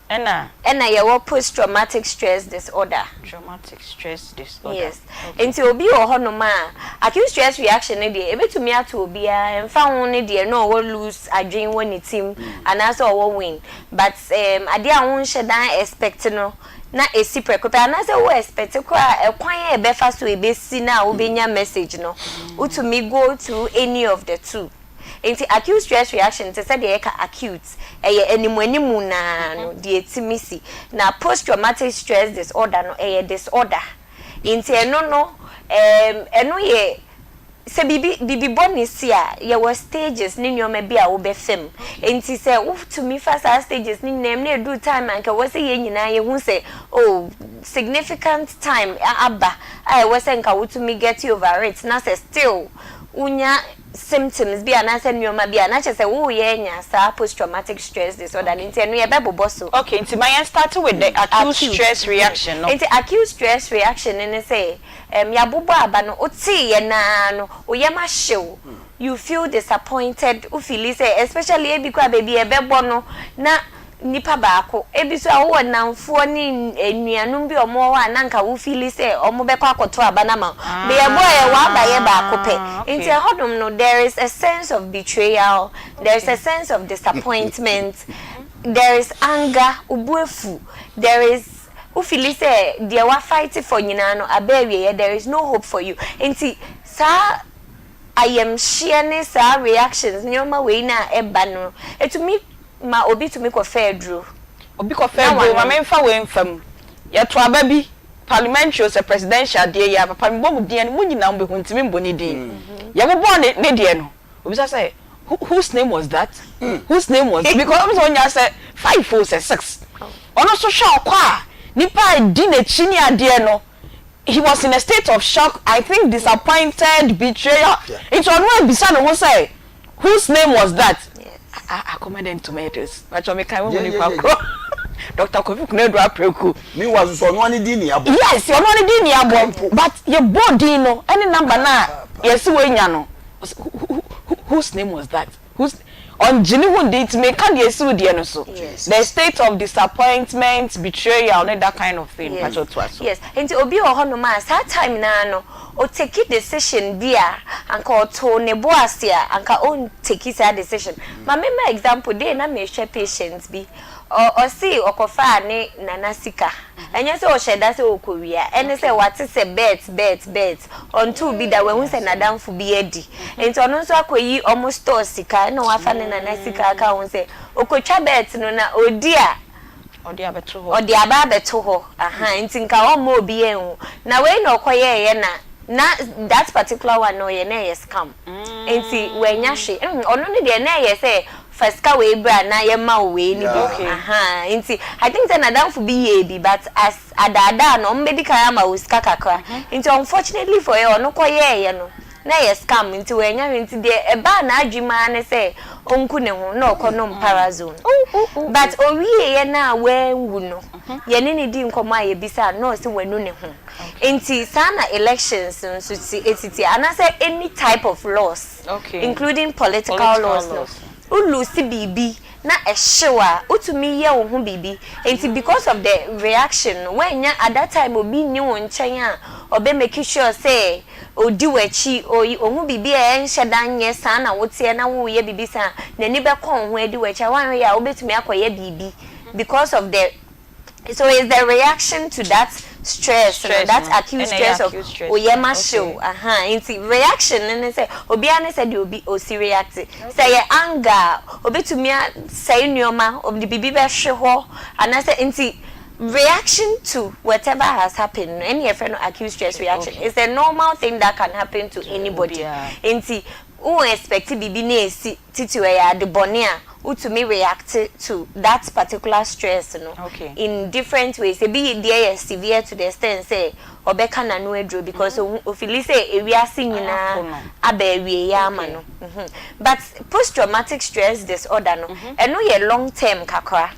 Ɛna. Ɛna yɛwɔ post traumatic stress disorder. Traumatic stress disorder. Yes. Nti obi wɔ hɔnom a, acute stress reaction no deɛ, ebetumi ato obiara, mfa ho ne deɛ na ɔwɔ lose adwene wɔ ne tim anaasɛ ɔwɔ win, but adeɛ a wɔnhyɛ dan expect no na esi prɛko pɛ, anaasɛ wo expect koraa, ɛkwan a ɛbɛfa so ebesi na wobɛnya message no, wotumi go through any of the two. Nti acute stress reaction, te sɛ deɛ yɛka acute, ɛyɛ animu animu naa no deɛ etimi si. Na post traumatic stress disorder no, ɛyɛ disorder, nti ɛno no ɛno yɛ sɛ bibi bɔ ne si a, yɛwɔ stages ne nneɛma bi a wobɛfam. Nti sɛ wotumi fa saa stages ne nyinaa mu na edu time a nka wɔ sɛ yɛn nyinaa yɛhu sɛ, oh, significant time aba a ɛwɔ sɛ nka wotumi get over it, na sɛ still wonya symptoms bi anaasɛ nneɛma bi a, na kyerɛ sɛ woyɛ nya saa post traumatic stress disorder no. Nti ɛno yɛbɛbobɔ so. Okay, nti ma yɛn start with the acute stress reaction no. Nti acute stress reaction no ne sɛ yɛabobɔ aba no, wotee yɛ naa no, wo yam ahyew, you feel disappointed, wo feel sɛ, especially ebi kɔ a baabi ɛbɛbɔ no na nipa baako, ebi so a wowɔ namfoɔ ne nnuanom bi a ɔmo wɔ hɔ a, na nka wo feel sɛ ɔmo bɛkɔ akɔto aba no ama wo, bɛyɛ bɔ yɛ waba yɛ baako pɛ. Nti ɛhɔnom no, there is a sense of betrayal, there is a sense of disappointment, there is anger, obu efu, there is wo feel sɛ deɛ wa fight for nyinaa no aba awieɛ, there is no hope for you. Nti saa ayɛmhyeɛ ne saa reactions, nneɛma wei na ɛba no, etumi ma obi tumi kɔfɛ aduro. Obi kɔfɛ aduro. Maame, nfa wei nfa mu. Yɛto aba bi, parliamentary sɛ presidential deɛ yi a, papa mi bɔ mu din no, mu nyinaa mo bɛ hu, ntumi mbɔ ne din. Yɛbobɔ ne deɛ no, obi sɛ whose name was that? Whose name was? Because ɔmo sɛ onya sɛ five o sɛ six, ɔno nso hwɛ ɔkɔ a nipa a di n'akyi ne adeɛ no, he was in a state of shock, I think disappointed, betrayal. Nti ɔno ebisa ne ho sɛ, whose name was that? Akɔmɛdɛn tomatoes bàtɛ mi kan wo mu nipa korɔ, Dr Kofi Konadu Apreku. Meanwhile soso, ɔno ani di ni abɔ. Yes, ɔno ani di ni abɔ, but yɛ bɔ din no ɛne number na yɛsi wɔ enya no, whose name was that? Whose? Ɔngye ne ho ndi. Nti meka deɛ esi deɛ no so, the state of disappointment, betrayal ne that kind of thing. Mpatsɔ, to aso. Yes, nti obi wɔ hɔnom a, saa time naa no, o take decision bi a anka ɔto ne bo ase a, anka o take saa decision. Ma me ma example de, na mehwɛ patient bi, ɔsi ɔkɔfaa ne nana sika. Ɛnyɛ sɛ ɔhyɛ da sɛ ɔkɔwia, ɛne sɛ wate sɛ bet, bet, bet, ɔnto bi da, wahu sɛ n'adamfo bi adi, nti ɔno nso akɔyi ɔmo store sika, ɛna wafa ne nana sika aka ho sɛ ɔkɔtwa bet no na ɔdi a, ɔde abɛto hɔ. Ɔde aba abɛto hɔ aha, nti nka ɔmma obi yɛn ho. Na wei na ɔkɔyɛɛyɛ na that particular one na ɔyɛ na ɛyɛ scam, nti wanya hwe. Ɔno ne deɛ na ɛyɛ sɛ fa sika wei bra na yɛma wo wei ni bi. Aha, nti I think sɛ n'adamfo bi yɛ bi, but as adaadaa no, ɔmo bɛdi kan ama wo sika kakra. Nti unfortunately for yɛ, ɔno kɔyɛɛyɛ no na ɛyɛ scam, nti wanya hwe. Nti deɛ ɛbaa n'adwene mu ara ne sɛ ɔnku ne ho na ɔkɔ nom Parazone. But owieɛ no a wanwu no, yɛne ne di nkɔmmɔ a, yɛbisa na ɔsɛ wanu ne ho. Nti saa na elections nso ti etiti, anaasɛ any type of loss, including political loss no, wo lose biribi na ɛhyew a, wotumi yɛ wo ho biribi. Nti because of the reaction no, woanya at that time obi nni wo nkyɛn a ɔbɛ make sure sɛ odi w'akyi, ohu biribi a ɛnhyɛ da nyɛ saa na woteɛ na woyɛ biribi saa, n'ani bɛkɔ wo ho adi w'akyi a, woanhwɛ yɛ a, wobɛtumi akɔyɛ biribi because of the, so it's the reaction to that stress, no, that acute stress of oyɛma hyew aha. Nti reaction no ne sɛ obiara ne sɛ deɛ obi osi react, sɛ yɛ anger a, obetumi asɛe nneɛma, ɔde biribi bɛhwe hɔ anaasɛ. Nti reaction to whatever has happened no, ɛne yɛfrɛ no acute stress reaction. It's a normal thing that can happen to anybody. Nti Wo expect biribi na esi, titiriw ɛyɛ ade bɔne a, wotumi react to that particular stress no in different ways. Ebi deɛ yɛ severe to the extent sɛ ɔbɛka n'ano aduro because ohu ofili sɛ ewiase nyinaa aba awieeɛ ama no. But post traumatic stress disorder no, ɛno yɛ long term kakra.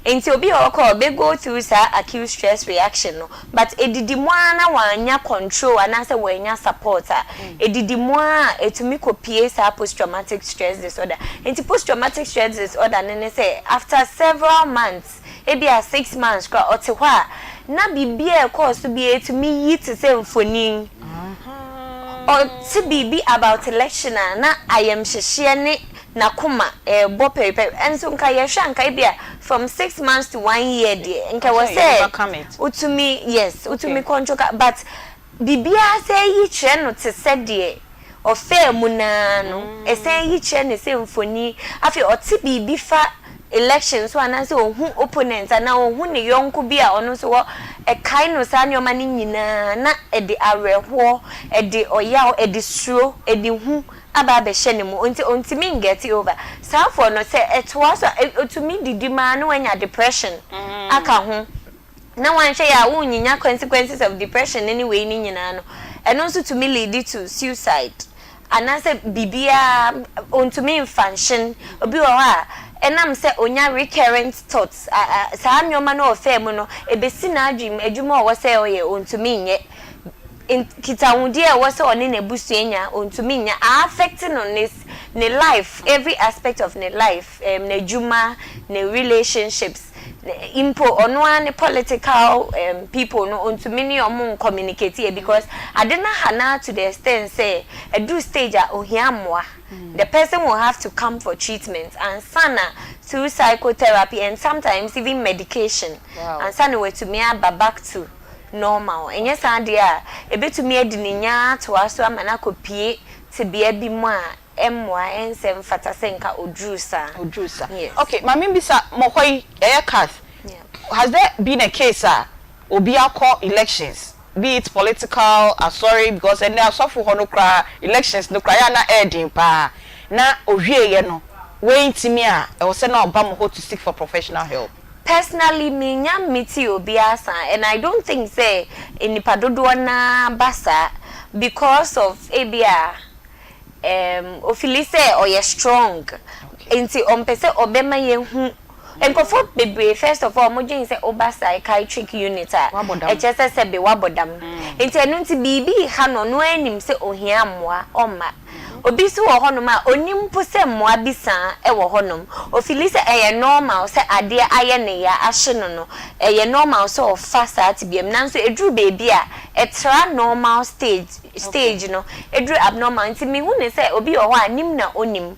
Nti obi wɔ hɔ koraa a ɔbɛ go through saa acute stress reaction no, but edidi mu ara na wannya control anaasɛ wannya support a, edidi mu ara a etumi kɔpue saa post traumatic stress disorder. Nti post traumatic stress disorder no ne sɛ after several months, ebia 6 months koraa, ɔte hɔ a na biribi a ɛkɔɔ so biara etumi yi te sɛ mfonin. Ɔte biribi about election a, na ayamhyehyeɛ ne n'akoma ɛrebɔ pɛripɛri. Ɛnso nka yɛhwɛ a, nka ebia from 6 months to one year deɛ, nka ɛwɔ sɛ wotumi, yes, wotumi control ka, but biribiara sɛ yi kyerɛ no te sɛ deɛ ɔfɛɛ mu naa no, ɛsɛn yi kyerɛ ne sɛ mfoni. Afei ɔte biribi fa election so anaasɛ ohun opponent anaa ohun ne yɔnko bi a ɔno nso wɔ ɛkae no, saa nneɛma no nyinaa na ɛde awerɛhoɔ, ɛde ɔyaw, ɛde suro, ɛde hu aba abɛhyɛ ne mu, nti ɔntumi nget over. Saa afɔ no, sɛ ɛtoa so a, ɔtumi didi maa na wanya depression aka ho, na wanhwɛ yɛ a, wonyinya consequences of depression ne wei ne nyinaa no, ɛno nso tumi lead to suicide anaasɛ biribiara ɔntumi nfunction. Obi wɔ hɔ a, ɛnam sɛ onya recurrent thoughts, saa nneɛma no ɔfɛɛ mu no ebesi n'adwene mu, adwuma a ɔwɔ sɛ ɔyɛ ɔntumi nyɛ, nkitahodie a ɛwɔ sɛ ɔne n'abusua nya ɔntumi nya, affect no ne life, every aspect of ne life, n'adwuma, ne relationships, mpo ɔno ara ne political people no, ɔntumi ne ɔmo communicate yɛ because ade no ha na to the extent sɛ ɛduru stage a ohia mmoa. The person will have to come for treatment ansa na through psychotherapy and sometimes even medication ansa na watumi aba back to normal. Ɛnyɛ saa deɛ a, ebetumi adi ne nyaa atoa so ama no akɔpie tebea bi mu a ɛmmoa, ɛnsɛ mfata sɛ nka oduru saa. Oduru saa. Yes. Okay, maame, bisa mo hɔ yi, ɛyɛ cath, has there been a case a obi akɔ elections, be it political, asɔre, because ɛnɛ asɔfo hɔ no koraa elections no koraa yɛ ana ɛɛden paa, na owie yɛ no wei ntumi a ɛwɔ sɛ na ɔba mo hɔ to seek for professional help? Personally, me nya meti obiara saa, and I don't think say nipa dodoɔ naa ba saa because of ebia ofili sɛ ɔyɛ strong nti ɔmpɛ sɛ ɔbɛma yɛn hu. Nkurɔfoɔ bebree, first of all, ɔmo dwen sɛ ɔba psychiatric unit a, ɛkyerɛ sɛ sɛbe wabɔ dam. Nti ɛno nti biribi ha no, ɔno anim sɛ ohia mmoa, ɔmma. Obi nso wɔ hɔnom a onim mpo sɛ mmoa bi saa wɔ hɔnom. Ofili sɛ ɛyɛ normal sɛ adeɛ ayɛ ne ya ahye no, ɛyɛ normal sɛ ɔfa saa tebea mu, nanso ɛduru baabi a ɛtra normal stage no, ɛduru abnormal. Nti mehu ne sɛ obi wɔ hɔ a nim na onim,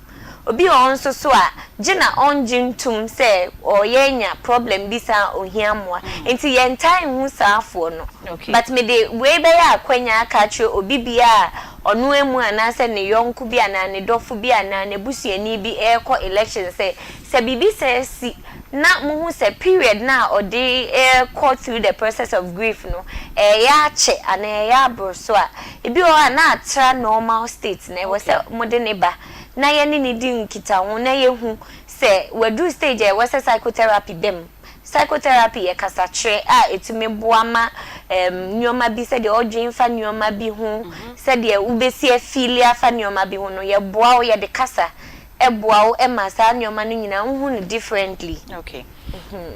obi wɔ hɔ nso so a gye na ɔngye ntum sɛ ɔyɛ nya problem bi saa ohia mmoa. Nti yɛntaa nhu saafoɔ no, but mede wei bɛyɛ akwanya aka akyerɛ obi bia a ɔno emu anaasɛ ne yɔnko bi anaa ne dɔfo bi anaa n'abusuani bi ɛrekɔ election sɛ biribi sɛ si na mohu sɛ period na ɔde ɛrekɔ through the process of grief no ɛyɛ akyɛ anaa ɛyɛ aboro so a, ebi wɔ hɔ a na atra normal state na ɛwɔ sɛ mode ne ba na yɛne ne di nkitaho na yɛhu sɛ waduru stage a ɛwɔ sɛ psychotherapy bɛm. Psychotherapy yɛ kasakyerɛ a ɛtumi boa ma nneɛma bi, sɛdeɛ ɔdwen fa nneɛma bi ho, sɛdeɛ wobɛsi afili afa nneɛma bi ho no, yɛboa wo, yɛde kasa ɛboa wo ɛma saa nneɛma no nyinaa wohu no differently. Okay,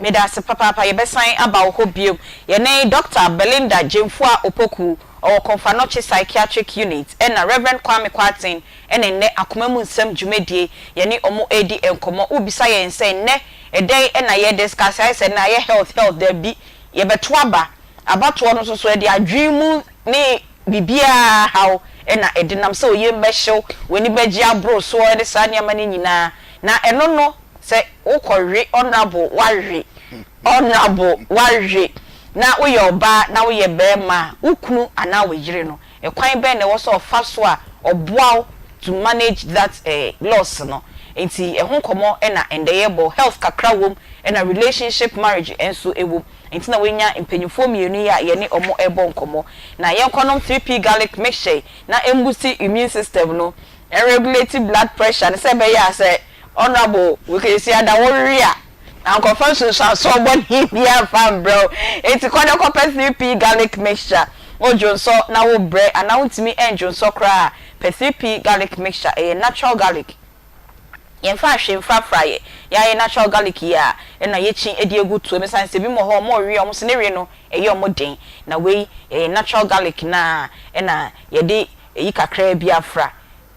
meda ase papaapa. Yɛbɛsan aba wo hɔ biom. Yɛne Dr Belinda Gyemfua Opoku, ɔwɔ Komfo Anokye Psychiatric Unit, ɛna Reverend Kwame Kwarteng, ɛna nnɛ akoma mu nsɛm dwumadie yɛne ɔmo edi nkɔmmɔ. Wobisa yɛn sɛ nnɛ ɛdɛn ɛna yɛ discuss? Ayɛ sɛ nnɛ ayɛ health health. Daabi, yɛbɛto aba, abatoɔ no nso so ɛde adwene mu ne biribiara haw ɛna ɛde nam sɛ oyie mbɛhyew, w'ani bɛgye aboro soɔ, ɛne saa nneɛma no nyinaa. Na ɛno no sɛ wokɔwe honourable, wawe honourable, wawe na woyɛ ɔbaa na woyɛ bɛrima, wo kunu anaa wo yere no, ɛkwan bɛn na ɛwɔ sɛ ɔfa so a ɔboa wo to manage that loss no? Nti ɛho nkɔmɔ ɛna ɛndɛ yɛbɔ. Health kakra wom, ɛna relationship, marriage nso ɛwom. Nti na wonya mpanyinfoɔ mmienu yi a yɛne ɔmo ɛbɔ nkɔmɔ. Na yɛnkɔnom 3P Garlic Mixture na ɛmboost immune system no. Ɛregulate blood pressure no sɛ ɛbɛyɛ a sɛ Honourable Wikesi Ada wowe a, ankɔfa nsunsuansoɔ bɔne biara mfa mbrɛ wo. Enti kɔ na kɔpɛ 3P garlic mixture. Wodwonsɔ na wobrɛ anaa wontumi ndwonsɔ koraa a, pɛ 3P garlic mixture. Ɛyɛ natural garlic. Yɛmfaa hwee mfrafra yɛ. Yɛayɛ natural garlic yi a ɛna yɛkyi de agu toa mu ɛsiane sɛ ebinom wɔ hɔ a wɔrewe a wɔn se ne we no ɛyɛ wɔn den. Na wei ɛyɛ natural garlic no ara ɛna yɛde ɛyi kakraa bi afra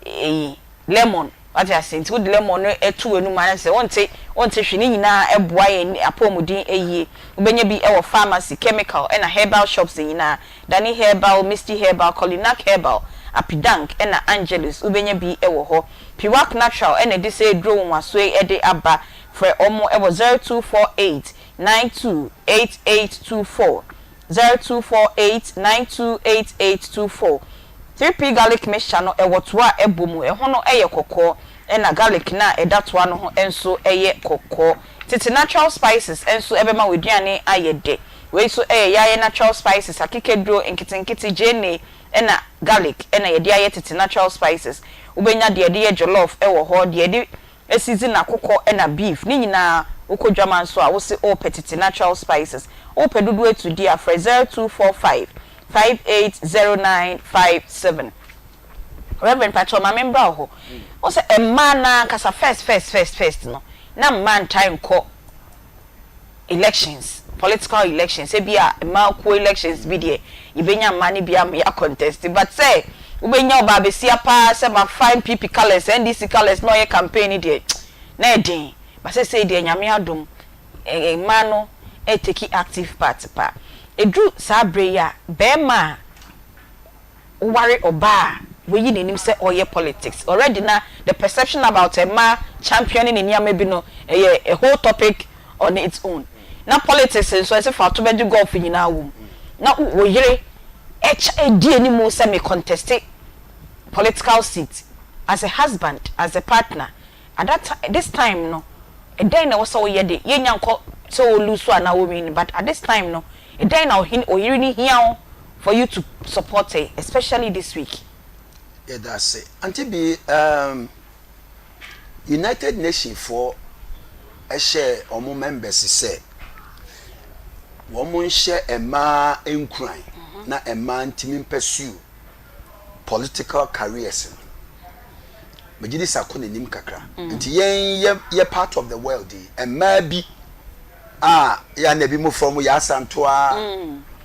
ɛyi lemon wate ase nti wode lemon no to w'anum a na kyerɛ sɛ wonte wonte hwee ne nyinaa ɛboa yɛn apɔmuden yie. Wobɛnya bi wɔ pharmacy, chemical ɛna herbal shops nyinaa. Dani Herbal, Misty Herbal, Kolinak Herbal, Apidank ɛna Angelus wobɛnya bi wɔ hɔ. Piwak Natural na ɛde saa aduro nwonwasoɔ yi de aba. Frɛ wɔn wɔ 0248 92 8824, 0248 92 8824. 3P Garlic Mixture no ɛwɔ toa a ɛbɔ mu, ɛho no yɛ kɔkɔɔ ɛna garlic no a ɛda toa no ho nso yɛ kɔkɔɔ. Tete Natural Spices nso ɛbɛma w'aduane ayɛ dɛ. Wei nso yɛ yɛayɛ natural spices, akekaduro nketenkete, gyeene, ɛna garlic na yɛde ayɛ tete natural spices. Wobɛnya deɛ yɛde yɛ jollof wɔ hɔ, deɛ yɛde season akokɔ ɛna beef, ne nyinaa wokɔ dwama nso a wose wopɛ tete natural spices. Wopɛ dodoɔ atu di a frɛ 0245 580957. Reverend pakyɛw ma me mbra wo hɔ. Wohu sɛ mmaa no ankasa first first first first no na mmaa ntae nkɔ elections, political elections, ebia mmaa kuo elections bi deɛ yɛbɛnya mmaa no bi ama yɛ contest but sɛ wobɛnya ɔbaa besia paa sɛ mafa NPP colours, NDC colours na ɔyɛ campaign no deɛ na ɛden but seesei deɛ Nyame adom mmaa no ɛretake active part paa. Ɛduru saa berɛ yi a barima a woware ɔbaa a wayi n'anim sɛ ɔreyɛ politics already na the perception about mmaa championing nneɛma bi no ɛyɛ a whole topic on its own. Na politics nso ɛsɛ fa to bɛgye golf nyinaa wɔ mu. Na wo yere ɛkyɛ ɛdi anim sɛ me conteste political seat as a husband, as a partner at that time, this time no ɛdɛn na ɛwɔ sɛ woyɛ de yɛnya nkɔ sɛ wo lose anaa wo win but at this time no ɛdɛn na ɔyere no hia wo for you to support her especially this week. Yɛda ase. Auntie Bee, um, United Nation foɔ hyɛɛ wɔn members sɛ wɔn nhyɛ mmaa nkuran na mmaa ntumi mpursue political careers no. Megye di sɛ akɔ n'anim kakra. Nti yɛn yɛ yɛ part of the world yi, mmaa bi a yɛ a na ebi mo frɛ wɔn Yaa Asantewaa,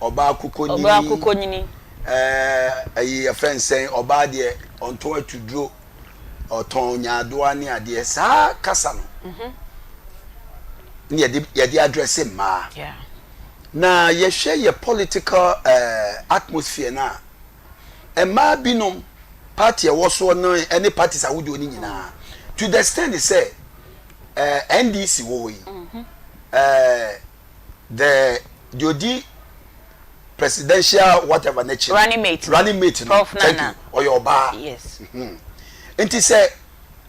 ɔbaa kokonyini, Ɔbaa kokonyini. Ɛɛ ɛyi yɛfrɛ nsɛn ɔbaa deɛ ɔntɔn atuduro, ɔtɔn nyaadoa ne adeɛ saa kasa no ne yɛde yɛde address mmaa. Na yɛhwɛ yɛ political atmosphere no a mmaa binom party ɛwɔ soɔ no ɛne parties ahodoɔ no nyinaa to the extent sɛ NDC wɔ hɔ yi the deɛ odi presidential whatever n'akyi no, Running mate. Running mate no. Prof. Thank Nana. you, ɔyɛ ɔbaa. Nti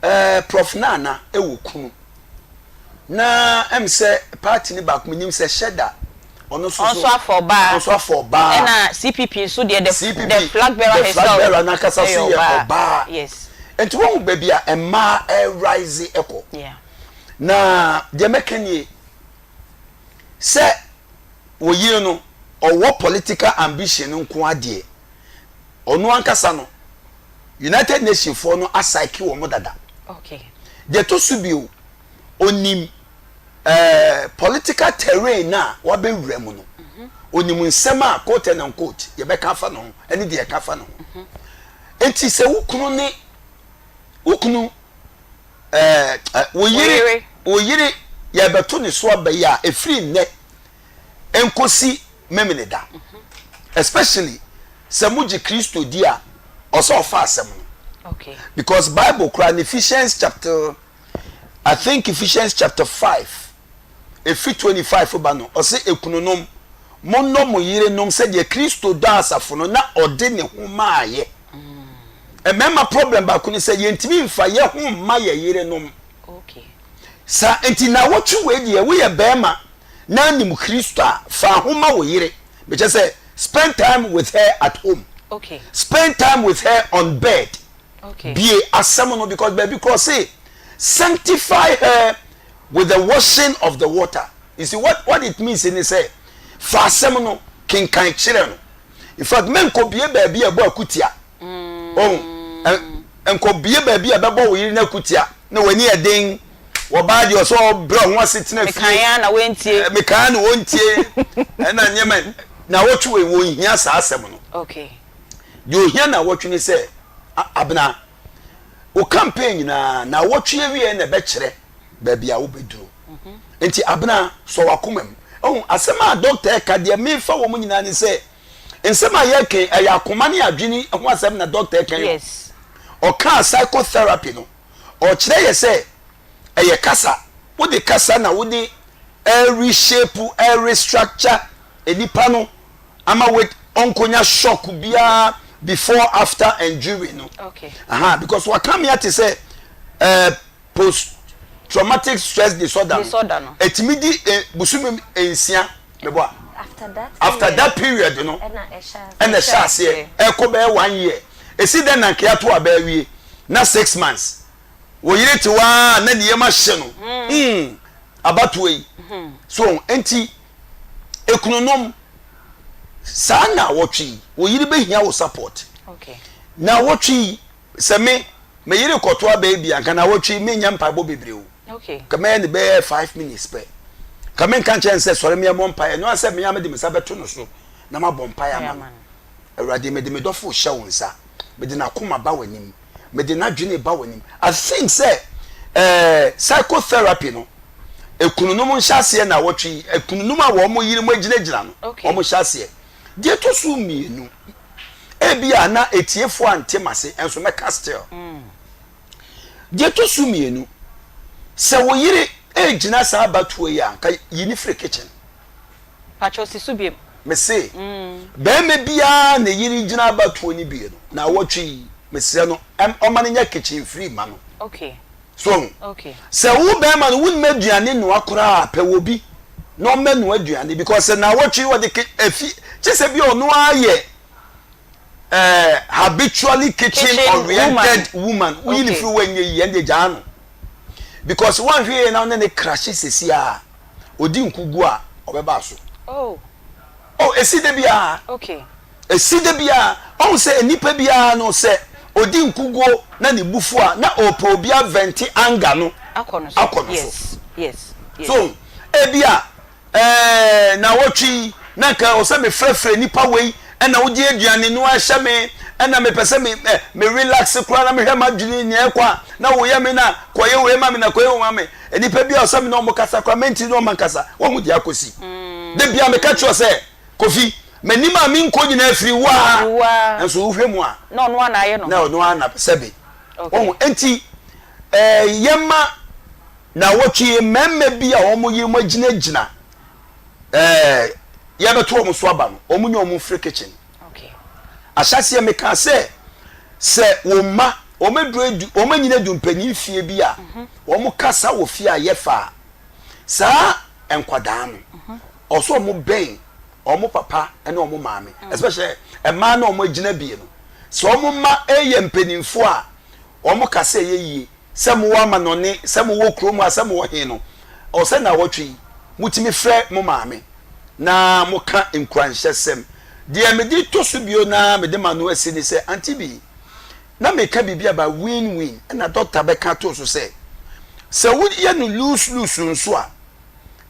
sɛ Prof Nana ɛwɔ kunu na sɛ party ne baako mi nim sɛ hyɛda ɔno nso Ɔno nso afa ɔbaa. Ɔno nso afa ɔbaa. Ɛna CPP nso deɛ the CPP the flag bearer the herself flag bearer n'akasa so ɛyɛ yɛ ɔbaa. Ɔbaa. Nti wɔn baabi a mmaa ɛrise ɛkɔ na deɛ mɛka nie sɛ wɔyie no ɔwɔ political ambition no nko adeɛ ɔno ankasa no United Nations foɔ no asaiki wɔn dada. Deɛ to so bio onim political terrain na wabɛwura mu no onim nsɛm a quote and unquote yɛbɛka afa ne ho ɛne deɛ yɛka afa ne ho. Nti sɛ wo kunu ne wo kunu ɛɛ wo yere yere. Wo yere yɛbɛto ne so aba yi a efiri nnɛ nkosi memene da especially sɛ mo gye Kristo di a ɔsɛ ɔfa asɛm no because Bible koraa in Ephesians chapter, I think Ephesians chapter 5 efi 25 ba no ɔsɛ ekununom monnɔ mo yerenom sɛdeɛ Kristo dɔ asafo no na ɔde ne ho maayɛ. Mmarima problem baako ne sɛ yɛntumi nfa yɛ ho mma yɛ yerenom. Sa nti na wɔtwe wei deɛ woyɛ bɛrima na nim Kristo a fa ho ma wo yere mekyɛ sɛ spend time with her at home, spend time with her on bed. Bie asɛm no because baabi korɔ se sanctify her with the washing of the water. You see what what it means ne sɛ fa asɛm no kenkan kyerɛ no. In fact menkɔbie baabi a ɛbɔ akutia. Ɔhu nkɔbie baabi a ɛbɛbɔ wo yere no akutia na w'ani yɛ den. Wɔbaa deɛ ɔsɛ ɔbrɛ ho ase tena fie. Mekan na wɔntie. Mekan na wɔntie. Ɛna nneɛma na wɔtwe wei wɔnhia saa asɛm no. Okay. Deɛ ohia naawɔtwe ne sɛ, Abena, wo campaign nyinaa, naawɔtwe awieɛ na ɛbɛkyerɛ baabi a wobɛduru. Nti Abena, sɔ w'akoma mu. Ɔhu, asɛm a dɔkta ɛka deɛ mefa wɔ mu nyinaa ne sɛ, nsɛm a yɛreka yi, ɛyɛ akoma ne adwene ho asɛm na dɔkta ɛka yi o. Yes. Ɔkaa psychotherapy no, ɔkyerɛ yɛ sɛ ɛyɛ kasa. Wode kasa na wode ɛreshape, ɛrestructure nnipa no ama wait ɔnkonya shock biara before after and during no okay aha because waka me ate sɛ eh, post traumatic stress disorder disorder no ɛtumi di eh, busumi nsia mebɔ a after that after that period no ɛna ɛhyɛ ɛna ɛhyɛ aseɛ ɛkɔ bɛyɛ one year ɛsi dɛn na nka ato aba awie na 6 months wɔ yere te waa na ne yam ahye no abatoɔ yi so nti ekununom saa na wɔtwe yi wo yere bɛhia wo support okay na wɔtwe yi sɛ me yere kɔto aba bi anka na wɔtwe yi menya mpaebɔ bebree o okay ka mɛyɛ ne bɛyɛ 5 minutes pɛ ka menka nkyɛn sɛ sɔre meɛmmɔ mpaeɛ no asɛ mea mede me nsa bɛto no so na mabɔ mpaeɛ ama no. Awurade, mede me dɔfo hyɛ wo nsa, mede n'akoma ba w'anim, mede n'adwene ba w'anim. I think sɛ psychotherapy no ekununom nhyɛ aseɛ na wɔtwe yi, ekununom a wɔn yere mu agyinagyina no wɔn hyɛ aseɛ. Deɛ ɛtɔ so mmienu, ebi a na etiefoɔ ante ma se nso mɛka still. Deɛ ɛtɔ so mmienu, sɛ wo yere egyina saa abatoɔ yi a, nka yi ne firi kitchen. Patro si so biem. Mese bɛrima biara ne yere gyina abatoɔ no bie no na awɔtwe yi, mesrɛ no ɔma no nyɛ kitchen free ma no. So sɛ wo bɛrima no wonim aduane noa koraa, pɛ wɔ bi na ɔmmɛ noa aduane because sɛ na awɔtwe yi wɔde ke efi kye sɛ bi a ɔno ara yɛ habitually kitchen kitchen oriented woman, woyi ne firi wɔnyɛ yi ɛnde gyaa no because wɔnhwɛ yie na ɔne ne krahye sesi a odi nkugu a ɔbɛba so. Oh, esi de biara. Esi de biara ɔhu sɛ nipa biara no sɛ odi nkuguo na ne bufu a na ɔpɛ obi avent anger no akɔ no so. Akɔ no so. So ebi a na wɔtwe na nka ɔsɛ mefrɛfrɛ nipa wei ɛna wogye aduane no ahyɛ me ɛna mepɛ sɛ me me relax koraa na mehwɛ m'adwene nea ɛkɔ a na woyɛ me na kɔyɛ wei ma me na kɔyɛ wei ma me. Nipa bi a ɔsɛ me na ɔmo kasa koraa mɛnti na ɔmo ankasa wɔn ho deɛ akɔsi de bia meka kyerɛ sɛ Kofi m'anim a menkɔ nyinaa firi waa nso wohwɛ mu a na ɔno ana ayɛ no na ɔno ana sɛbe ɔho. Nti yɛma na wɔtwe mmarima bi a wɔn yere mu agyinagyina yɛbɛto wɔn so aba no, wɔn nyɛ wɔn firi kitchen. Ahyɛseɛ meka sɛ sɛ wɔn mma wɔn aduru edu wɔn anyina du mpanyin fie bi a wɔn kasa wɔ fie a yɛfa a saa nkwadaa no ɔsɔ wɔn bɛn wɔn papa ne wɔn maame, especially mmaa na wɔn agyina bie no, sɛ wɔn mma yɛ mpanimfoɔ a wɔn kasa yɛ yie sɛ mowɔ amanɔne, sɛ mowɔ kurom a, sɛ mowɔ he no, ɔwɔ sɛ nnawɔtwe yi motumi frɛ mo maame na moka nkuranhyɛsɛm. Deɛ mede to so bio na mede m'ano asi ne sɛ, Auntie Bee, na meka biribi about win-win, ɛna dɔkta bɛka too so sɛ, sɛ woyɛ no loose-loose nso a,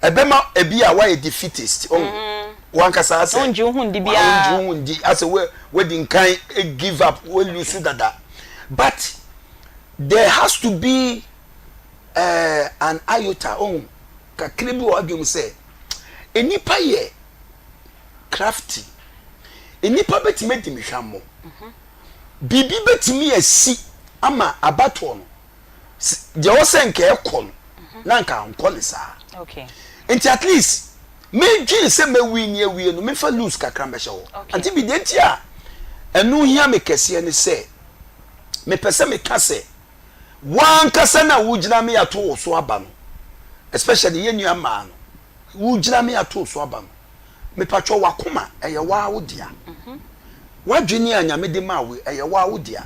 ɛbɛma ebi a woayɛ defeatist, ɔhu, wankasa asɛ, Wongye wo ho ndi biara. Wongye wo ho ndi, asɛ woadi nkan give up, woalose dada. But there has to be an iota, ɔhu, kakra bi wɔ w'adwene mu sɛ nnipa yɛ crafty, nnipa bɛtumi adi me hwammɔ, biribi bɛtumi asi ama abatoɔ no deɛ ɔwɔ sɛ nka ɛkɔ no na nka ankɔ ne saa. Nti at least medwene sɛ mɛwi ne awie no, mefa loose kakra mbɛhyɛ hɔ. Nti bi deɛ nti a ɛno hia me kɛseɛ ne sɛ mepɛ sɛ meka sɛ wankasa na wogyina me ato wo so aba no, especially yɛn nua mmaa no, wogyina me ato wo so aba no, mepatwɔ wakoma ɛyɛ waa wo dea, wadwene a Nyame de maa wo ɛyɛ waa wo dea.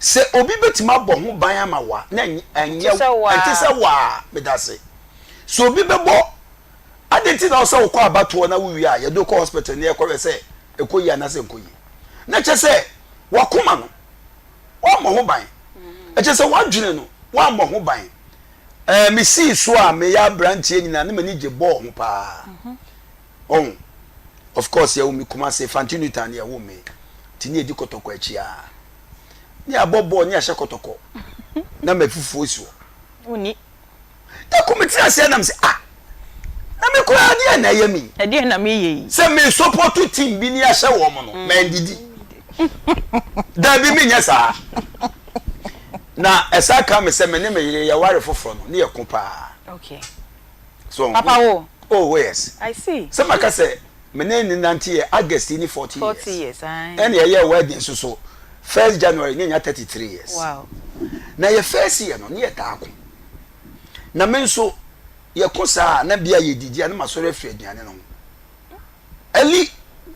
Sɛ obi bɛtumi abɔ ho ban ama wo a, na ɛnyɛ ɛnte sɛ wo a. Medase. Sɛ obi bɛbɔ, adɛn nti na ɛwɔ sɛ wokɔ abatoɔ na wowie a yɛde wo kɔ hospital na yɛkɔhwɛ sɛ ɛkɔ yie anaasɛ ɛnkɔ yie? Na kyerɛ sɛ w'akoma no, woammɔ ho ban. Ɛkyerɛ sɛ w'adwene no, woammɔ ho ban. Ɛɛ, mesii so a meyɛ aberanteɛ nyinaa na m'ani gye bɔɔl ho paa. Ɔho, of course yɛwo me Kumasi, Fante Newtown ne yɛwo me, nti ne yɛdi kɔtɔkɔ akyi aa. Ne yɛabɔ bɔɔl ne yɛahyɛ kɔtɔkɔ na mafufuo si hɔ. Wonni. Da ko metena aseɛ na mesɛ ah, na me koraa deɛ na ɛyɛ me yi. Ɛdeɛn na meyɛ yi? Sɛ me support team bi ne yɛahyɛ wɔn no, mandidi. Dabi menyɛ saa. Na ɛsan ka me sɛ me ne me yere yɛware foforɔ no ne yɛko paa. Okay. So Papa wo? Oh yes. I see. Sɛ maka sɛ me ne ne nante yɛ August ni 40 years. 40 years, aye. Ɛna yɛyɛ wedding nso so first January ne nya 33 years. Wow. Na yɛ first year no ne yɛ taa ko. Na me nso yɛ ko saa na bia yɛ didi a na masɔre afiri aduane no ho. Early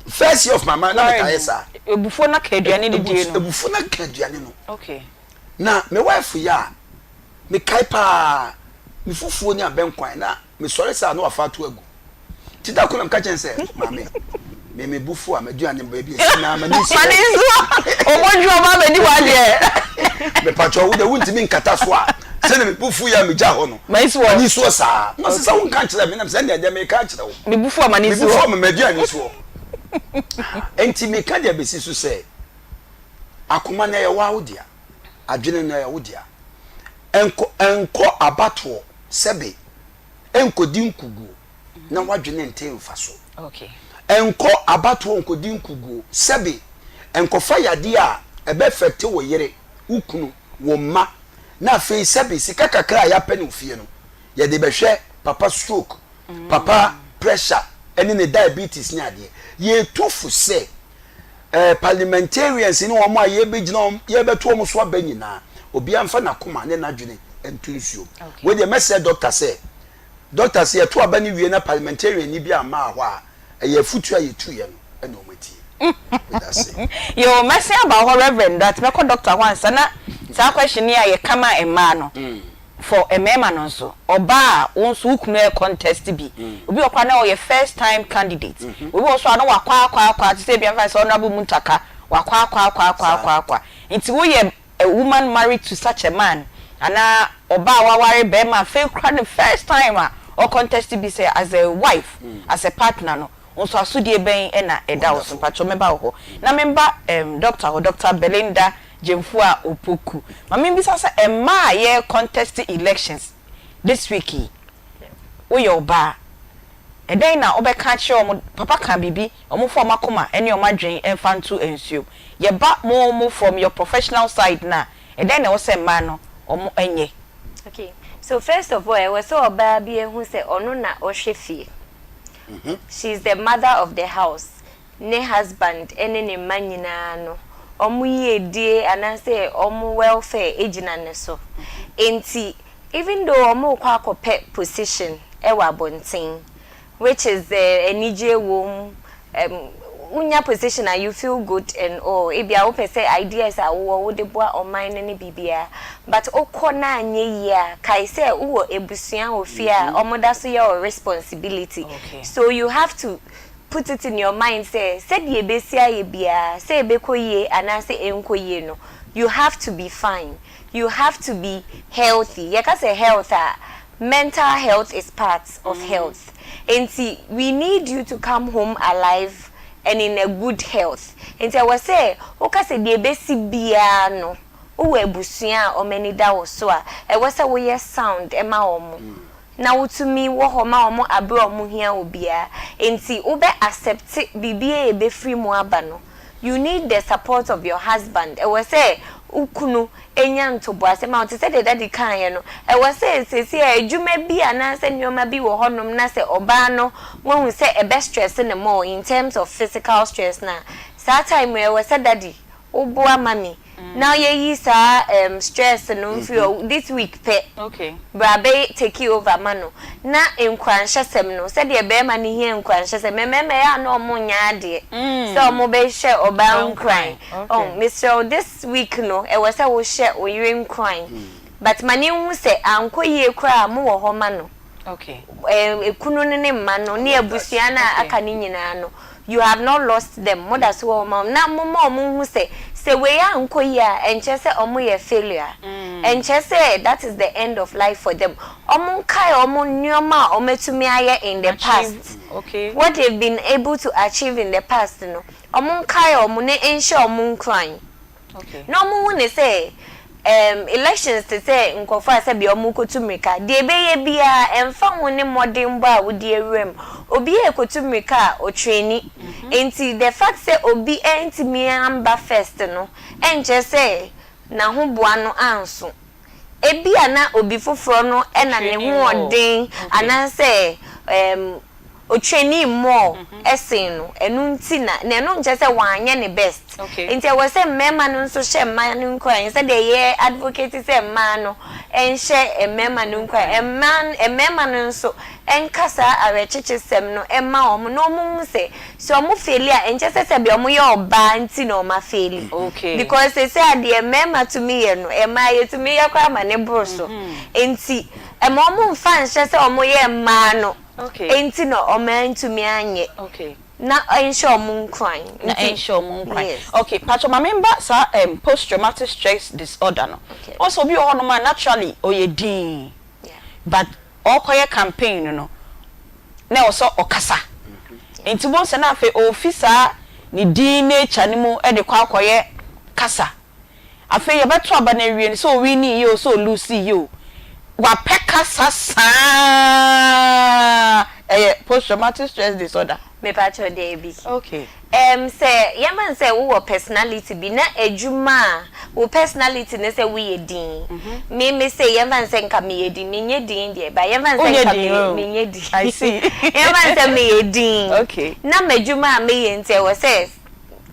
first year of my marriage na me taa yɛ saa. Ebufuo na ka aduane didie no. Ebufuo na ka aduane no. Okay. Na me wife yɛ a Mekae paa, me fufuo ne abɛnkwan na mesɔre saa na wafa ato agu. Nti da koro na meka kyerɛ no sɛ, Maame, me me bo fu a m'aduane baabi asi na m'ani nsi hɔ. M'ani nsi hɔ, ɔbɔdwo ɔba abɛdi w'adeɛ. Mepakyɛw, wo deɛ wontumi nkata so a, sɛdeɛ me bo fu yɛ a megya hɔ no, M'ani si hɔ. M'ani si hɔ saa. Na ɔse sɛ wonka nkyerɛ me, na mesɛ ɛnneɛ deɛ meka akyerɛ wo. Me bo fu a m'ani si hɔ. Me bo fu a m'aduane si hɔ. Enti meka deɛ bɛsi so sɛ, akoma no ɛyɛ wo ara wo dea. Adwene no ɛyɛ wo dea. Nkɔ nkɔ abatoɔ sɛbe nkɔdi nkuguo na w'adwene nte mfaso. Nkɔ abatoɔ nkɔdi nkuguo sɛbe nkɔfa yadeɛ a ɛbɛ affect wo yere, wo kunu, wo mma na afei sɛbe sika kakra a yɛapɛ no wɔ fie no yɛde bɛhwɛ papa stroke, papa pressure ɛne ne diabetes ne adeɛ. Yɛtu fo sɛ eh, parliamentarians ne wɔn a yɛbɛgyina wɔn, yɛbɛto wɔn so aba nyinaa, obiara mfa n'akoma ne n'adwene nto nsuom. Wei deɛ mɛsrɛ dɔkta sɛ, dɔkta sɛ yɛto aba no wie na parliamentarian ni bi amma hɔ a, ɛyɛ afutuo a yɛtuiɛ no na wɔn atie. Meda ase. Yoo mɛsen aba hɔ Reverend but mɛkɔ doctor hɔ ansa na saa question yi a yɛka ma mmaa no for mmarima no nso ɔbaa a wo nso wo kunu ɛ contest bi obi wɔ koraa na ɔyɛ first time candidate obi wɔ so a na wakɔ akɔ akɔ te sɛ ebia mfa sɛ honourable Muntaka wakɔ akɔ akɔ akɔ akɔ akɔ nti woyɛ a woman married to such a man anaa ɔbaa a waware barima afei koraa ne first time a ɔ contest bi sɛ as a wife as a partner no wo nso asodie bɛn na ɛda wo so mpakyɛw mɛba wo hɔ na memba ɛɛm doctor hɔ Doctor Belinda Gyamfua Opoku ma membisa sɛ mmaa a yɛ contest elections this week yi woyɛ ɔbaa ɛdɛn na wobɛka akyerɛ wɔn papa ka biribi wɔn mfa wɔn akoma ne wɔn adwene mfa nto nsuom yɛba mo mo from your professional side no a ɛdɛn na ɛwɔ sɛ mmaa no wɔn nyɛ. Okay, so first of all ɛwɔ sɛ ɔbaa bi ehu sɛ ɔno na ɔhwɛ fie. She is the mother of the house, ne husband ne ne mma nyinaa no wɔn yiedie anaasɛ wɔn welfare gyina ne so. Nti even though wɔrekɔ akɔpɛ position wɔ abɔnten which is anigyeɛ wɔ mu, wonya position a you feel good and all, ebia wopɛ sɛ ideas a wowɔ wode boa ɔman no ne biribiara but wokɔ na anyɛ yie a, kae sɛ wowɔ abusua wɔ fie a wɔda so yɛ wo responsibility. So you have to put it in your mind sɛ sɛdeɛ ɛbɛsi ayɛ biara, sɛ ɛbɛkɔ yie anaasɛ ɛnkɔ yie no, you have to be fine, you have to be healthy. Yɛka sɛ health a, mental health is part of health. Enti we need you to come home alive and in a good health. Enti ɛwɔ sɛ woka sɛ deɛ ɛbɛsi biara no, wowɔ abusua a wɔn ani da wo so a, ɛwɔ sɛ woyɛ sound ma wɔn na wotumi wɔ hɔ ma wɔn aberɛ a wɔhia wo biara. Enti wobɛ accept biribiara a ɛbɛfiri mu aba no. You need the support of your husband. Ɛwɔ sɛ wo kunu nya ntoboase ma wo. Te sɛ deɛ Daddy kaeɛ no, ɛwɔ sɛ seesei a adwuma bi anaasɛ nneɛma bi wɔ hɔnom na sɛ ɔbaa no wahu sɛ ɛbɛ stress no more in terms of physical stress no a, saa time no ɛwɔ sɛ Daddy woboa mummy. Na yɛyi saa stress no mfiri hɔ this week pɛ. Bra bɛ take over ma no. Na nkuranhyɛsɛm no, sɛdeɛ barima no hia nkuranhyɛsɛm, mmarima ɛyɛ a na wɔn nyɛ adeɛ sɛ wɔn bɛ hyɛ ɔbaa nkuran. Oh, mesrɛ wo this week no ɛwɔ sɛ wo hyɛ wo yere nkuran. But ma no nhu sɛ ankɔ yie koraa a mo wɔ hɔ ma no. Ekunu no ne mma no ne abusua no a aka no nyinaa no, you have not lost them, mo da so wɔ hɔ ma wɔn. Na momma wɔn nhu sɛ, sɛ wei ankɔ yie a, ɛnkyerɛ sɛ wɔyɛ failure. Ɛnkyerɛ sɛ that is the end of life for them. Wɔn nkae wɔn nneɛma a wɔatumi ayɛ in the past, what they've been able to achieve in the past no, wɔn nkae wɔn na ɛnhyɛ wɔn nkuran. Na ɔmo hu no sɛ ɛɛm elections te sɛ nkorɔfoɔ a sɛbi ɔmo kɔtu mmirika. Deɛ ɛbɛyɛ biara ɛmfa ho ne mmɔdenbɔ a wode awura mu, obi ɛɛkɔtu mmirika a ɔtraini. Nti the fact sɛ obi antumi amba first no ɛnkyerɛ sɛ n'ahoboa no anso. Ebia na obi foforɔ no na ne hoɔden anaasɛ ɛɛm Ɔtrainii more sen no, ɛno nti na, na ɛno nkyerɛ sɛ wanyɛ ne best. Nti ɛwɔ sɛ mmarima no nso hyɛ mmaa no nkuran sɛdeɛ yɛ advocate sɛ mmaa no nhyɛ mmarima no nkuran. Mmaa, mmarima no nso nka saa awerɛkyekyesɛm no mma wɔn na wɔn hu sɛ, sɛ wɔn faili a, ɛnkyerɛ sɛ sɛdeɛ wɔyɛ ɔbaa nti na wɔn afeeli. Because seesei a deɛ mmarima tumi yɛ no, mmaa yɛtumi yɛ koraa ma no boro so. Nti ɛma wɔn mfa nhyɛ sɛ wɔyɛ mmaa no. Enti na wɔn antumi anyɛ. Na ɛnhyɛ wɔn nkuran. Na ɛnhyɛ wɔn nkuran. Yes. Okay, patrɔ ma me mba saa um, post traumatic stress disorder no. Okay. Wɔn sɛ obi wɔ hɔnom a naturally ɔyɛ dinn. Yeah. But ɔrekɔyɛ campaign no no, na ɛwɔ sɛ ɔkasa. Nti wɔn sɛ na afei ɔrefi saa ne dinn nature no mu de kɔ akɔyɛ kasa. Afei yɛbɛto aba no awie no, sɛ ɔwinii yɛ o, sɛ ɔluusii yɛ o, wapɛ kasa saa ɛyɛ post traumatic stress disorder. Mepakyɛw daabi. Okay. Ɛɛm sɛ yɛmfa no sɛ wowɔ personality bi na adwuma a wo personality ne sɛ woyɛ dinn. Me me sei yɛmfa no sɛ nka meyɛ dinn, menyɛ dinn deɛ but yɛmfa no sɛ Wonyɛ nka dinn meyɛ o. menyɛ dinn. I see. Yɛmfa no sɛ meyɛ dinn. Okay. Na m'adwuma a meyɛ nti ɛwɔ sɛ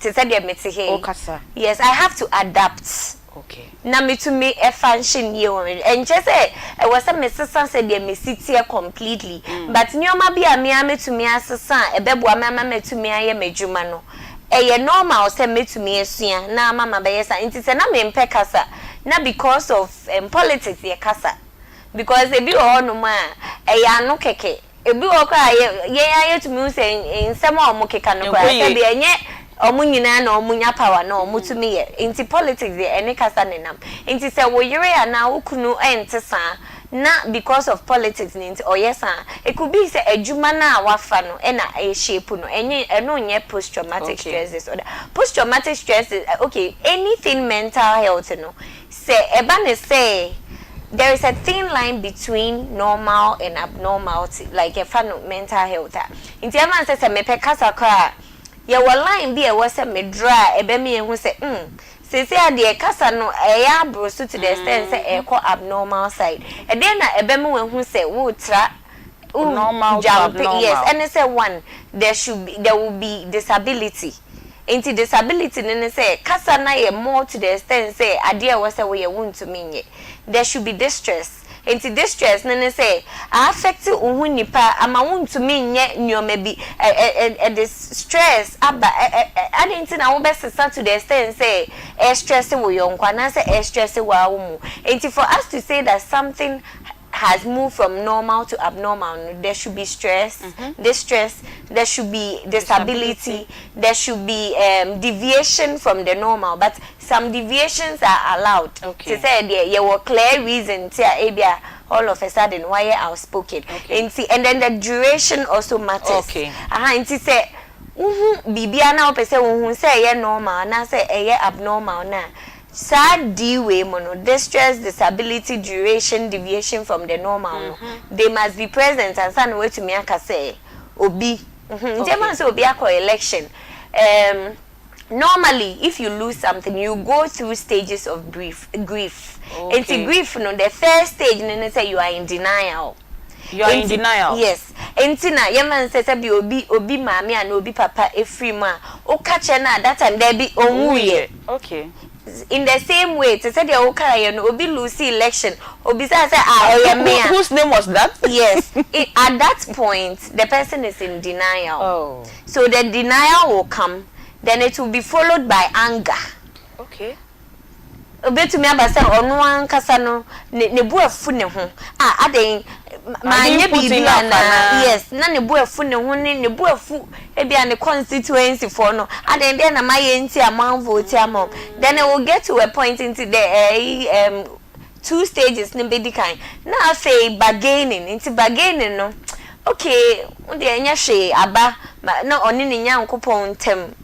te sɛ deɛ mete ha yi. Wokasa. Yes, I have to adapt. Okay. Na metumi function yie wɔ me ɛnkyerɛ sɛ ɛwɔ sɛ mesesa sɛdeɛ mesi teɛ completely but nneɛma bi a me ara mɛtumi asesa a ɛbɛboa me ama matumi ayɛ m'adwuma no ɛyɛ normal sɛ mɛtumi asua na ama mabɛyɛ saa. Nti sɛ na mempɛ kasa na because of politics yɛ kasa because ebi wɔ hɔnom a ɛyɛ ano kɛkɛ. Ebi wɔ hɔ koraa a, yɛn ara yɛtumi hu sɛ nsɛm a wɔkeka no koraa, sɛbi ɛnyɛ wɔn nyinaa na wɔnya power na wɔtumi yɛ. Nti politics deɛ, ɛne kasa na ɛnam. Nti sɛ wo yere anaa wo kunu nte saa na because of politics no nti ɔyɛ saa a, it could be sɛ adwuma no a wafa no na ɛreshape no. Ɛnyɛ, ɛno nyɛ post traumatic stress disorder. Post traumatic stress, okay, anything mental health no, Sɛ ɛba no sɛ there is a thin line between normal and abnormality like yɛfa no mental health a, nti ɛmfa no sɛ sɛ mepɛ kasa koraa a, yɛwɔ line bi a ɛwɔ sɛ me draw a ɛbɛma yɛahu sɛ mm seesei a deɛ kasa no ɛyɛ aboro so to the extent sɛ ɛrekɔ abnormal side. Ɛdeɛn na ɛbɛma wahu sɛ woretra wo Normal to jump yes abnormal. ɛne sɛ one there should be there will be disability. Nti disability no ne sɛ kasa no ayɛ more to the extent sɛ adeɛ a ɛwɔ sɛ woyɛ wontumi nyɛ. There should be distress. Nti distress no ne sɛ a affect wo ho nipa ama wontumi nyɛ nnoɔma bi, ɛ ɛ ɛ ɛde stress aba ɛ ɛ ɛ adɛn nti na wobɛsesa to the extent sɛ ɛrestress wo yɔnko anaasɛ ɛrestress wo ara wo mu. Nti for us to say that something has moved from normal to abnormal no, there should be stress, distress, there should be disability, there should be um, deviation from the normal, but some deviations are allowed. Te sɛ deɛ yɛwɔ clear reason nti a ebi a all of a sudden wayɛ outspoken. Nti and then the duration also matters. Aha nti sɛ wohu biribiara na wopɛ sɛ wohu sɛ ɛyɛ normal anaasɛ ɛyɛ abnormal no a, Saa D wei mu no, distress, disability, duration, deviation from the normal no, they must be present ansa na woatumi aka sɛ obi, mhm, nti ɛmfa no sɛ obi akɔ election, um, normally if you lose something, you go through stages of brief, grief. Nti grief no, the first stage no ne sɛ you are in denial. You are in denial. Yes. Nti na yɛmfa no sɛ sɛbi obi, obi maame anaa obi papa efiri mu a, woka kyerɛ no a, that time, daabi, ɔnwuiɛ. Okay. In the same way, te sɛ deɛ wokaeɛ no, obi lose election, obisaa sɛ ah ɛyɛ me a. Whose name was that? Yes, at that point, the person is in denial. Oh. So the denial will come, then it will be followed by anger. Okay. Obetumi aba sɛ ɔno ankasa no ne ne bo afu ne ho. Ah, adɛn manyɛ biribi anaa? Yes, na ne bo afu ne ho ne ne bo afu ebia ne constituency foɔ no, adɛn deɛn na mayɛ nti a moanvote ama wɔn? Then it will get to a point nti the ɛyi um, two stages no bɛdi kan na afei bargaining nti bargaining no okay wo deɛ ɛnyɛ hwee aba na ɔne ne Nyankopɔn ntam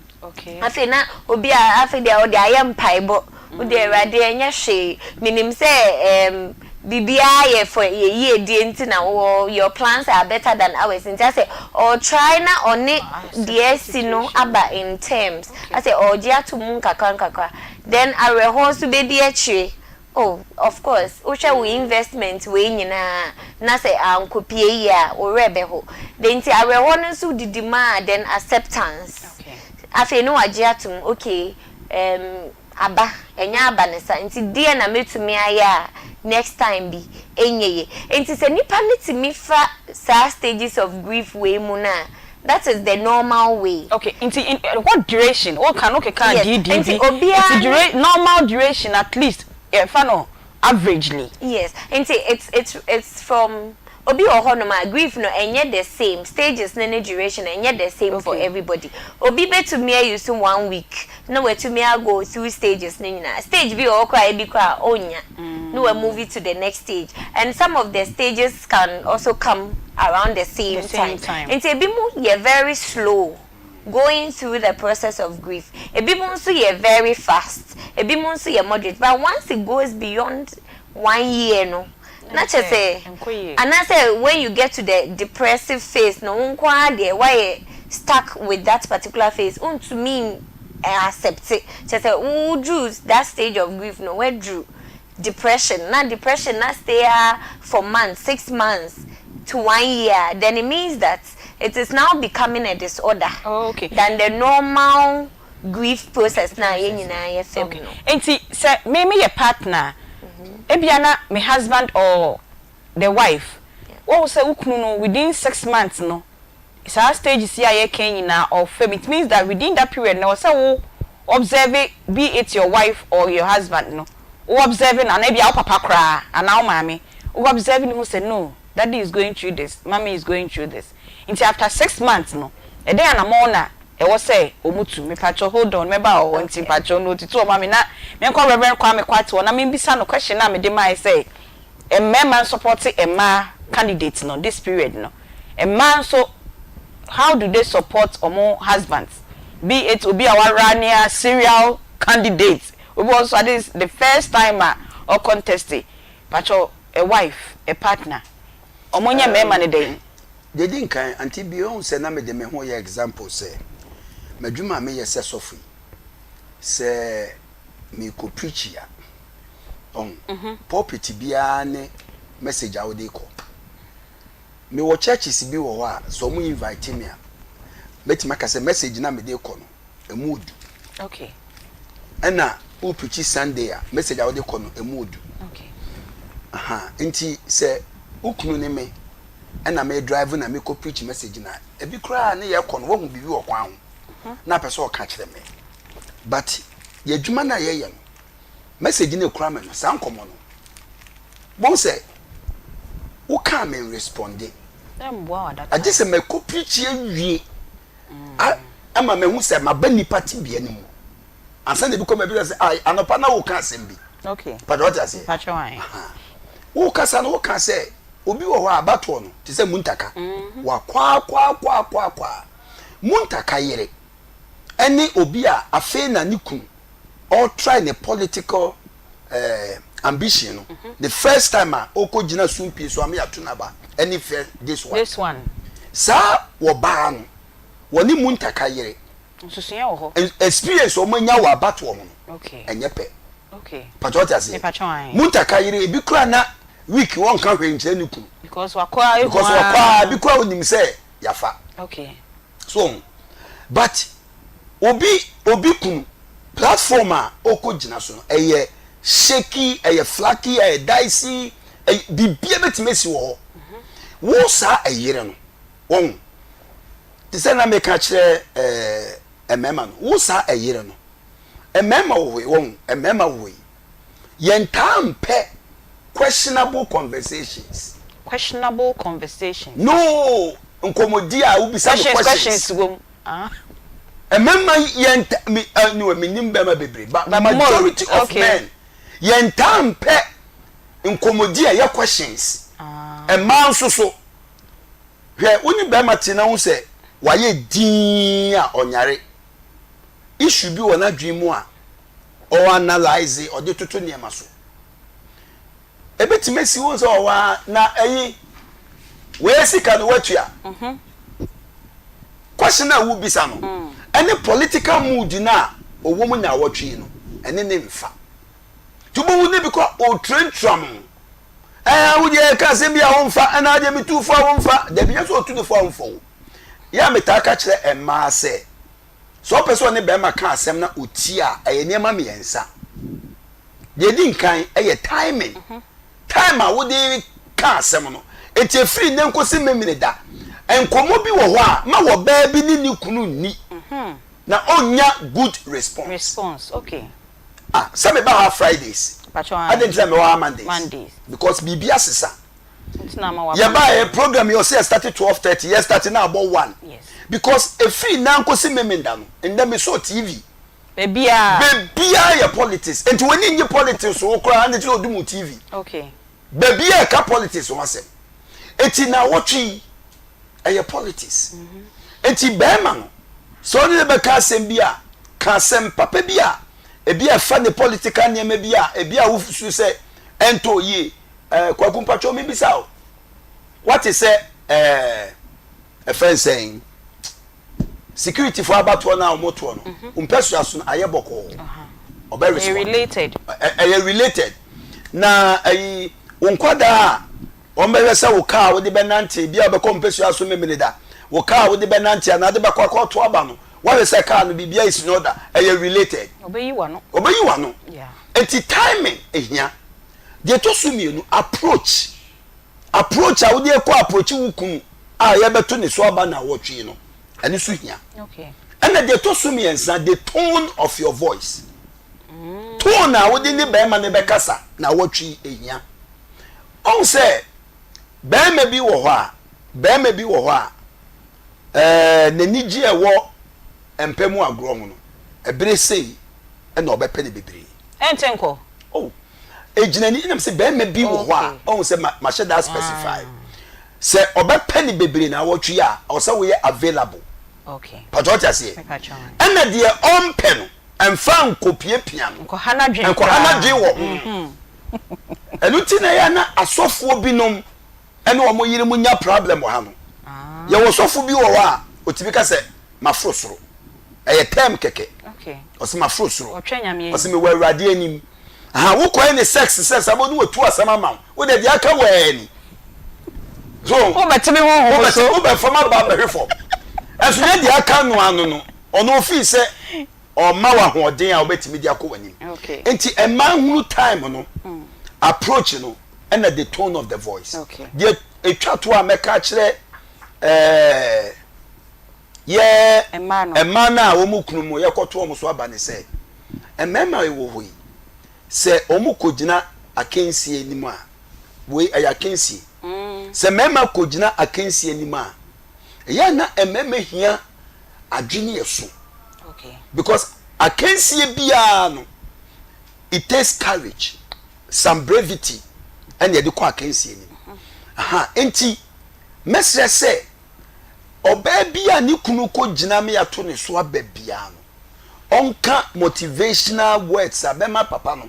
Afei na obi a afei deɛ ɔde ayɛ mpaebɔ. Wo deɛ Awurade ɛnyɛ hwee. Menim sɛ ɛɛm biribiara yɛ for yɛ yiedie nti na wowɔ your plans are better than ours nti asɛ ɔɔtry na ɔne deɛ asi no aba in terms asɛ ɔɔgye ato mu nkakra nkakra then awerɛhoɔ nso bɛdi akyire Oh of course wohwɛ wo investment wei nyinaa na sɛ ankɔpie yie a wo werɛ bɛho de nti awerɛhoɔ no nso didi mu a then acceptance afei ne wagye atom okay um, aba ɛnyɛ aba ne sa nti deɛ na mɛtumi ayɛ a next time bi ɛnyɛ yie nti sɛ nipa no tumi fa saa stages of grief wei mu no a that is the normal way. Okay, nti in what duration? Wo ka no keka Yes, DD nti bi. obiara Nti ne. dura normal duration at least yɛfa no averagely. Yes, nti it's it's it's from obi wɔ hɔ nom a grief no ɛnyɛ the same stages no ne duration ɛnyɛ the same for Okay. everybody. Obi bɛtumi a use one week na watumi a go through stages no nyinaa. Stage bi wɔ hɔ koraa a ebi koraa a ɔnnya na wa move to the next stage and some of the stages can also come around the same The same time. time. Nti ebinom yɛ very slow going through the process of grief, ebinom nso yɛ very fast, ebinom nso yɛ moderate but once it goes beyond one year no na kyerɛ sɛ anaasɛ when you get to the depressive phase no wo nko ara deɛ woayɛ stuck with that particular phase wontumi accept kyerɛ sɛ woduru that stage of grief no woaduru depression na depression na stay ara for months six months to one year then it means that it is now becoming a disorder oh, okay. than the normal grief process na yɛn nyinaa yɛ fam okay. no. Nti sɛ me me yɛ partner ebia na me husband or the wife wɔn sɛ wo kunu no within 6 months no saa stages yi a yɛka nyinaa ɔfam, it means that within that period na ɔsɛ wo observe, be it your wife or your husband no, wo observe no anaa ebia wo papa koraa anaa wo maame, wo observe no ho sɛ no, daddy is going through this, mommy is going through this. Nti after 6 months no ɛdɛn anamɔ na ɛwɔ sɛ ɔmu tu? Mipatwɔ hold on, mɛba wɔ hɔ. Nti mpatwɔ no otutu ɔma mi na menkɔ Reverend Kwame Kwate wɔ na membisa no question na mede maa sɛ mmarima support mmaa candidate no this period no, mmaa nso how do they support ɔmo husbands, be it obi a wara nea serial candidate, obi also this the first time a ɔcontest? Patwɔ a wife, a partner, ɔmo nyɛ mmarima ne dɛn? Deɛ di nkan, Auntie bi ohun sɛ na mede me ho yɛ example sɛ m'adwuma a meyɛ sɛ sɔfo yi, sɛ mekɔ preach a, ɔho pulpit biara ne message a wode kɔ. Mewɔ churches bi wɔ hɔ a sɛ ɔmo invite me a, mɛtumi aka sɛ message na mede kɔ no emu odu. Ɛna wo preach Sunday a, message a wode kɔ no emu odu. Aha nti sɛ wo kunu ne me ɛna me drive na me kɔ preach message na ebi koraa ne yɛ kɔ no, wahu biribi wɔ kwan ho na apɛ sɛ ɔka kyerɛ me, but yɛ adwuma no a yɛyɛ no, message no ekura me no, saa nkɔmɔ no bɔn sɛ wokaa me respond agye sɛ mɛkɔ preach awie ama mahu sɛ maba nipa te bea no mu ansa na ebi kɔ ma bi sɛ ah, anɔpa na woka asɛm bi. Pàtó ɔte aseɛ, wokasa no, woka sɛ obi wɔ hɔ a abatoɔ no te sɛ Muntaka wakɔ akɔ akɔ akɔ akɔ a Muntaka yere ɛne obi a afei na ne kunu ɔtry ne political ambition no the first time a ɔkɔ gyina sumpie so ame ato n'aba ɛne fɛ this one. This one. Saa wɔbaa no wɔne Muntaka yere nsusua wɔ hɔ. Experience wɔn anya wɔ abatoɔ ho no ɛnyɛ pɛ. Pàtó ɔte aseɛ, Muntaka yere ebi kura na week wɔn nka hwee nkyerɛ ne kunu. Because wakɔ a. Because wakɔ a ebi kura onim sɛ yafa. So but obi kunu. Platform a ɔkɔ gyina so no, ɛyɛ shaky, ɛyɛ flaky, ɛyɛ dicey, ɛyɛ biribiara bɛtumi asi wɔ hɔ. Wo saa ɛyere no, wɔn te sɛ na meka kyerɛ ɛɛ mmarima no, wo saa ɛyere no, mmarima wɔ hɔ yi, wɔn mmarima wɔ hɔ yi, yɛntaa mpɛ questionable conversations. Questionable conversations. No, nkɔmɔdi a wobisa no questions. Questions wɔ mu. Ah. Mmarima yɛn ta mi anyway mi nim bɛrima bebree but majority of okay. men yɛn taa mpɛ nkɔmɔdi a yɛ questions. Ah. Mmaa nso so hwɛ wo ne bɛrima te na ho sɛ wayɛ dinn a ɔnyare issue bi wɔ n'adwene mu a ɔ analyse ɔde toto nneɛma so. Ebetumi asi wo sɛ ɔwɔ a na ɛyi wei sika no watua. Mhm. Question a wobisa no mm. ɛne political mood no a ɔwɔ mu naawɔtwe yi no ɛne ne mfa. Nti wobɛhu ne bi kɔ ɔturantura mo. Ɛɛ wo deɛ ɛka asɛm bi a womfa ɛna adeɛ metu fo a womfa. Dabi nyɛ sɛ ɔtu ne fo a womfa o. Yɛ a metaa ka kyerɛ mmaa sɛ sɛ ɔpɛ sɛ ɔne bɛrima ka asɛm na ɔtie a ɛyɛ nneɛma mmiɛnsa. Deɛ ɛdi nkan yɛ timing, time a wode ka asɛm no. Enti ɛfiri nnɛ nkɔsi Memeneda, nkɔmmɔ bi wɔ hɔ a ma ɔbaa bi ne ne kunu nni na ɔnnya good response. Response, okay. Ah, sɛ meba ha Fridays, adɛn nti na mewɔ ha Mondays? Mondays. Because biribi asesa. Yɛbaeɛ program yi ɔsɛ yɛ start 12:30, yɛ start na abɔ 1. Yes. Because ɛfiri nnɛ nkɔsi Memenda no, nnɛ mesɔɔ TV. Baabiara. Baabiara yɛ politics. Nti w'ani nnye politics ho koraa na kyerɛ odum wo TV. Okay. Baabiara ɛka politics ho asɛm. Nti naawɔtwe yi ɛyɛ politics. Nti bɛrima no sɛ ɔne ne bɛka asɛm bi a ka asɛm papa bi a ebi a ɛfa ne political nneɛma bi a ebi a wosusu sɛ ɛntɔ yie. Ɛɛ Kwaku mpatwɔ mi bisa o. Wate sɛ ɛɛ ɛfɛn sɛn? Security fo abatoɔ no a wɔn toɔ no mhm. mpɛsua so no ayɛ bɔkɔɔ ɔbɛ respond related ɛyɛ related na ɛyi wo nkwadaa a wɔn bɛhwɛ sɛ wo kaa wode bɛnante bi a wɔbɛkɔ mpɛsua so memene da wo kaa wode bɛnante anaa de bɛkɔ akɔto aba no wɔhwɛ sɛ kaa no biribi ayɛ si no ɔda ɛyɛ related ɔbɛyi wano ɔbɛyi wano eti timing ehia deɛ ɛtɔ so mmienu approach. Approach a wode rekɔ approach wo kunu a yɛbɛto ne so aba naawɔtwe yi no, ɛno nso hia. Ɛna deɛ ɛtɔ so mmiɛnsa, the tone of your voice. Mm. Tone a wode ne bɛrima no bɛkasa naawɔtwe yi ehia. Ɔhu sɛ bɛrima bi wɔ hɔ a, bɛrima bi wɔ hɔ a, ɛɛ n'ani gye ɛwɔ mpɛ mu agorɔ ho no, ɛbere sei ɛna ɔbɛpɛ no bebree. Ɛnte nkɔ. Oh, egyina ni ɛnam sɛ bɛrima bi wɔ hɔ a ɔhu sɛ mahyɛ da specify sɛ ɔbɛpɛ ne bebree na awɔtwe a ɔwɔ sɛ woyɛ available. Patɔ ɔte aseɛ. Ɛna deɛ ɔmpɛ no ɛnfa nkɔpiapia no nkɔha n'adwen wɔ ho. Ɛno ti na ɛyɛ na asɔfoɔ binom ɛne wɔn yere mu nya problem wɔ ha no. Yɛwɔ sɔfo bi wɔ hɔ a otumi ka sɛ maforo soro. Ɛyɛ term kɛkɛ. Ɔsɛ maforo soro. Ɔsɛ mewɔ Awurade anim. Aha wokɔɛ ne sex sɛ sɛ bɔ ne watu asɛm ama wo. Wo deɛ deɛ aka wɔ ani. So wobɛte me honhom so. Wobɛfam aba abɛhwe fam. Ɛnso nyɛ deɛ aka no ano no ɔno ofii sɛ ɔma wo ahoɔden a wobɛtumi de akɔ w'anim. Nti ɛma nhunu time no approach no ɛna the tone of the voice. Deɛ etwa to a mɛka akyerɛ ɛɛ yɛ mmaa no a wɔn kunu mu yɛkɔto wɔn so aba ne sɛ mmarima a ɛwɔ hɔ yi sɛ wɔn kɔgyina akansie anim a wei ɛyɛ akansie mm. sɛ mmarima kɔgyina akansie anim a ɛyɛ na mmarima hia adwene yɛ so because akansie biara no it takes courage some brevity ɛna yɛde kɔ akansie anim aha nti mɛsrɛ sɛ ɔbaa bi a ne kunu kɔ gyina me ato ne so aba biara no ɔnka motivational words a bɛma papa no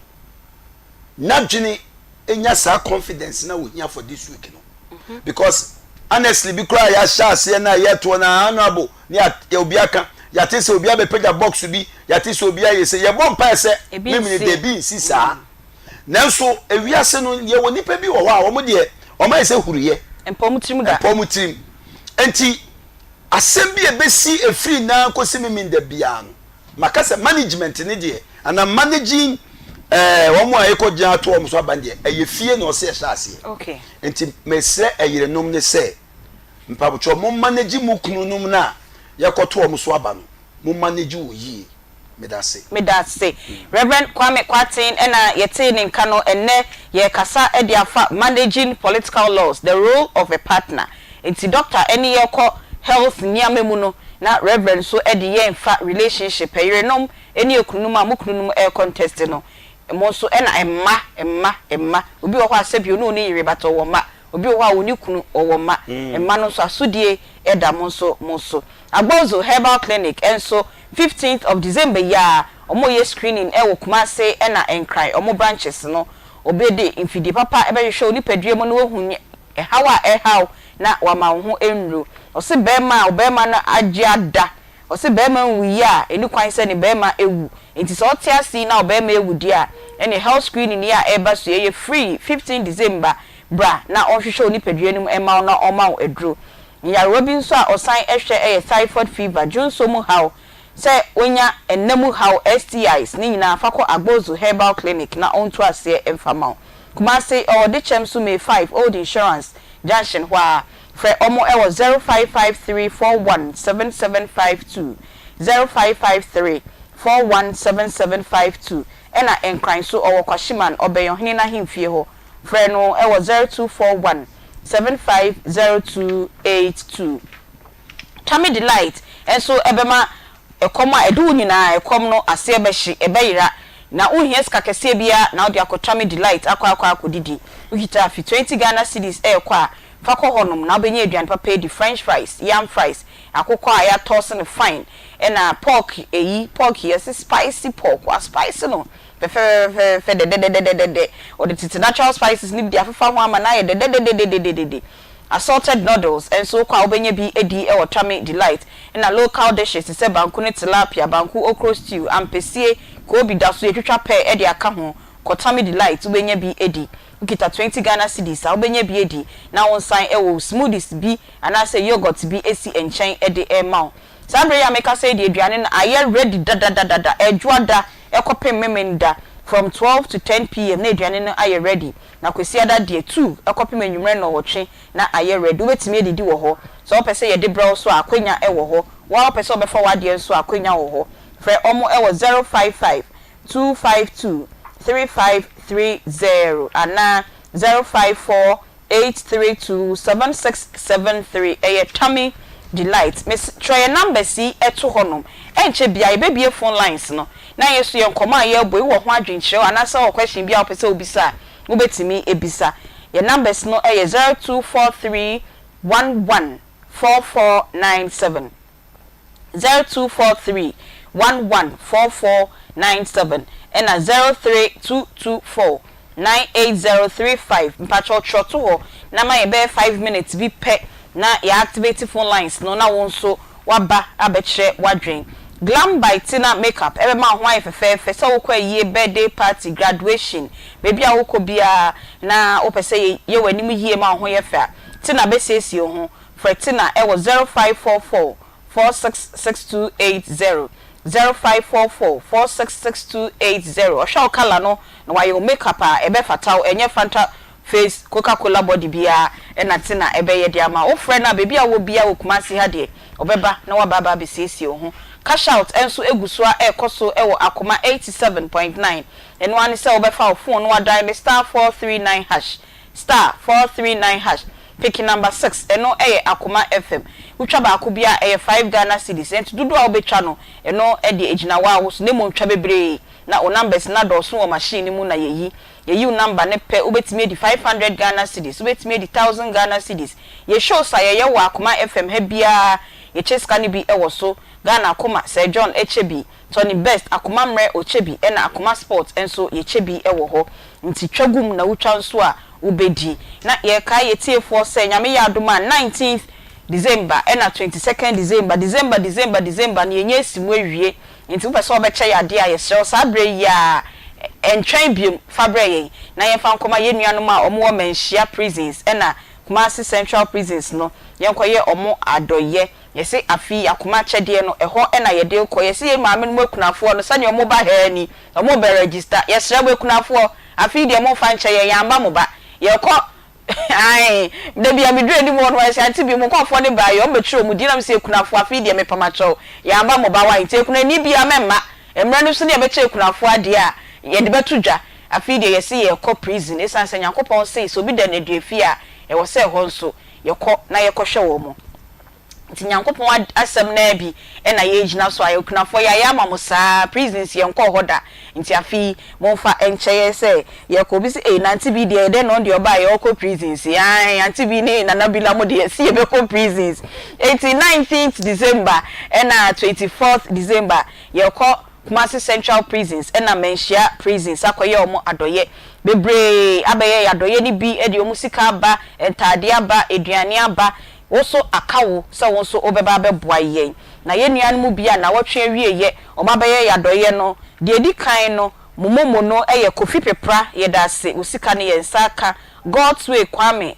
n'adwene nya saa confidence na ohia for this week no mhm. because honestly bi koraa yɛahyɛ aseɛ na yɛtoɔ na honorable ne obi aka yɛate sɛ obi abɛpagya box bi yɛate sɛ obi ayɛ sɛ yɛbɔ mpae sɛ memene da bi nsi saa mm. Nanso ewiase no yɛwɔ nnipa bi wɔ hɔ a wɔn deɛ wɔn ayɛ sɛ huruyɛ. Mpɔ wɔn tirim da. Mpɔ wɔn tirim. Nti asɛm bi a ebesi efiri nnɛ kɔsi Memenda biara no, Maka sɛ management ne deɛ anaa managing ɛɛ wɔn a yɛkɔ gyina ato wɔn so aba deɛ, ɛyɛ fie na ɔsɛ ɛhyɛ aseɛ. Nti mesrɛ ɛyerenom ne sɛ, mpabokyɛ, mo manage mo kununom no a yɛkɔto wɔn so aba no, mo manage wɔ yie. Meda ase. Meda ase. Reverend Kwame Kwarteng ɛna yɛtee ne nka no. Ɛnnɛ yɛrekasa de afa managing political laws, the role of a partner. Nti doctor ɛne yɛrekɔ health nneɛma mu no, na Reverend nso de yɛn fa relationship, ɛyerenom ne ekununom a mo kununom ɛrekɔ no, mo nso ɛna mma mma mma. Obi wɔ hɔ a, sɛbi, onu ne yere bata ɔwɔ mma. Obi wɔ hɔ a oni kunu, ɔwɔ mma. Mma no nso asodie ɛda mo nso mo so. Agbozo Herbal Clinic nso, 15th of December yi a, wɔn yɛ screening ɛwɔ Kumase ɛna Nkran wɔn branches no. Obi de mfidie papa ɛbɛhwehwɛ onipadua mu na wahu ɛhaw a ɛhaw na wama wo ho nnuro. Ɔsi bɛrima a ɔbɛrima no agye ada, ɔsi bɛrima nwu yi a, ɛni kwan sɛ ne bɛrima ewu. Nti sɛ ɔte ase na ɔbɛrima ewu di a, ɛne health screening yi a ɛreba so yɛ free 15 December. Bra na ɔnhwehwɛ onipadua no mu ɛma wo na ɔma wo aduro. Nyarewa bi nso a ɔsan ɛhwɛ ɛyɛ typhoid fever, dwonso mu haw, sɛ wonya ɛnam haw, STIs ne nyinaa, fa kɔ Agbozo Herbal Clinic na ɔnto aseɛ mfa ma wo. Kumase, ɔwɔ de kyɛm so May 5, Old Insurance Junction hɔ a. Frɛ ɔmo ɛwɔ 0553417752, 0553417752. Ɛna Nkran so, ɔwɔ Kwashiman, ɔbɛn ɔhene n'ahemfie hɔ. Frɛ no ɛwɔ 0241750282. Tummy Delight nso ɛbɛma ɛkɔm a ɛde wo nyinaa, ɛkɔm no aseɛ bɛhye, ɛbɛyera na wohia sika kɛseɛ biara na wode akɔ Tummy Delight akɔ akɔdidi. Wokita afi 20 Ghana cedis ɛɛkɔ a, fa kɔ hɔnom na wobɛnya aduane papa adi: french fries, yam fries, akokɔ a yɛatɔ no fine, ɛna pork eyi, pork yɛsɛ spicy pork, wa spice no fɛfɛɛfɛɛfɛ dɛdɛdɛdɛdɛdɛ. Ɔde tete natural spices ne bi de afefa ho ama na ayɛ dɛdɛdɛdɛdɛdɛdɛ. Assorted noodles nso kɔ a, wobɛnya bi adi ɛwɔ Tummy Delight. Ɛna local dishes te sɛ banku ne tilapia, banku, okro stew, ampesie, koobi da so yɛtwitwa pɛ ɛde aka ho. Kɔ Tummy Delight, wobɛnya bi adi. Wokita 20 Ghana cedis a, wobɛnya bi adi na wo nsan ɛwɔ smoothies bi anaasɛ yogurt bi esi nkyɛn ɛde ɛma wo. Saa bere yi a meka sɛ deɛ, aduane no ayɛ ready dadadadada. Ɛdwoada ɛkɔpem Memenda, from 12 to 10 p.m. na aduane no ayɛ ready, na Kwasiada deɛ, 2 ɛkɔpem anwummerɛ 8 na ayɛ ready. Wobɛtumi adidi wɔ hɔ. Sɛ wopɛ sɛ yɛde brɛ wo so a, akwanya ɛwɔ hɔ. Wɔn a wopɛ sɛ wɔbɛfa w'adeɛ nso, akwanya wɔ hɔ. Frɛ ɔmo ɛwɔ 0552523530 anaa 0548327673. Ɛyɛ Tummy Delight. Miss, twerɛ yɛn numbers yi ɛto hɔnom. Ɛnkyɛ bia yɛbɛbie phone lines no na yɛ so yɛn nkɔmɔ a yɛrebɔ yi wɔ ho adwenkyerɛw anaasɛ wɔ question bi a wopɛ sɛ wobisa a, wobɛtumi ebisa. Yɛn numbers no ɛyɛ 0243114497, 0243114497, ɛna 0322498035. Mpakyɛw, twerɛ to hɔ na ma yɛ bɛyɛ 5 minutes bi pɛ na yɛ activate phone lines no na wɔn nso waba abɛkyerɛ wadwen. Glam by Tina Makeup ɛbɛma ho ayɛ fɛfɛɛfɛ sɛ wokɔ ayie, birthday party, graduation, beebi a wokɔ biara na wopɛ sɛ yɛ w'anim yie ma wo ho yɛ fɛ a, Tina bɛsiesie wo ho. Frɛ Tina ɛwɔ 0544466280, 0544466280. Ɔhwɛ wo colour no na wayɛ wo makeup a ɛbɛfata wo. Ɛnyɛ Fanta face, Coca Cola body biara ɛna Tina ɛbɛyɛ de ama wofrɛ no a. Beebi a wɔ biara wɔ Kumasi ha deɛ, ɔbɛba na waba aba abɛsiesie wo ho. Cash out nso egu so a ɛrekɔ so ɛwɔ Akoma 87.9. Ɛno ara ne sɛ wobɛfa wo phone no, wadial *439#, *439#, pick number 6. Ɛno ɛyɛ Akoma FM. Wotwa baako bi a, ɛyɛ 5 Ghana cedis. Ɛnti dodoɔ a wobɛtwa no, ɛno ɛde egyina hɔ a woso na emu ntwa bebree na o numbers na dɔɔso wɔ machine no mu na yɛyi wo number ne pɛ. Wobɛtumi adi 500 Ghana cedis, wobɛtumi adi 1000 Ghana cedis. Yɛ shows a yɛyɛ wɔ Akoma FM ha biara, yɛkyɛ sika no bi ɛwɔ so. Ghana Akoma, Sir John ɛkyɛ bi, Tony Best, Akoma Mmerɛ ɔkyɛ bi, ɛna Akoma Sport nso yɛkyɛ bi ɛwɔ hɔ. Nti twa gum na wotwa nso a, wobɛdi. Na yɛkae yɛtiefoɔ sɛ Nyame yɛ adom a, 19th December ɛna 22nd December, December, December, December no, yɛnyɛ esi mu awie. Nti wopɛ sɛ wɔbɛkyɛ yɛ adeɛ a, yɛsrɛ wo, saa berɛ yi a ɛntwɛn biom, fa brɛ yɛn na yɛmfa nkɔma yɛn nuanom a wɔwɔ Manhyia prisons ɛna Kumasi Central prisons no. Yɛnkɔyɛ ɔmo adɔyɛ. Yɛse afe yi akoma akyɛdeɛ no ɛhɔ na yɛde rekɔ. Yɛse yɛn maame nom akunafoɔ no sɛdeɛ ɔmo ba haa ni, ɔmo bɛ register. Yɛsrɛ mo akunafoɔ, afe yi deɛ momfa nkyɛ yɛn, yɛamba mo ba. Yɛrekɔ ae, da bi a meduru anim hɔ no wɔse ante bio, mo nkorɔfoɔ no baeɛ, ɔmo bɛtwerɛ ɔmo din na mese akunafoɔ afe yi deɛ mepamakyɛw, yɛamba mo ba wai. Nti akunani biara mɛmma. Mmerɛ no so ne yɛbɛkyɛ akunafoɔ adeɛ a, yɛde bɛto dwa. Afe yi deɛ yɛse yɛrekɔ prison esiane sɛ Nyankopɔn se sɛ obi da nneduafie a, ɛwɔ sɛ ɛhɔ nso yɛkɔ na yɛkɔhwɛ wɔn. Nti Nyankopɔn asɛm no ara bi na yɛgyina so a, akunafoɔ yɛayɛ ama mo saa, prisons yɛnkɔɔ hɔ da, nti afe yi momfa nkyɛ yɛn sɛ yɛkɔ. Obi se ei Nante bi deɛ dɛn na ɔno deɛ ɔbaeɛ ɔrekɔ prisons, ae Ante bi ne Nana Bila mo deɛ se yɛbɛkɔ prisons. Nti 19th December ɛna 24th December yɛkɔ Kumasi Central Prisons ɛna Manhyia Prisons akɔyɛ wɔn adɔyɛ. Bebree abɛyɛ yɛn adɔyɛ no bi de wɔn sika aba, ntaadeɛ aba, aduane aba. Wo nso aka wo sɛ wo nso wobɛba abɛboa yɛn. Na yɛn nuanom bi a nnawɔtwe awieɛ wɔn abɛyɛ yɛn adɔyɛ no, deɛ ɛdi kan no, mo momo no yɛ Kofi Pepra, yɛda ase, wo sika no yɛn nsa aka, Godsway Kwame,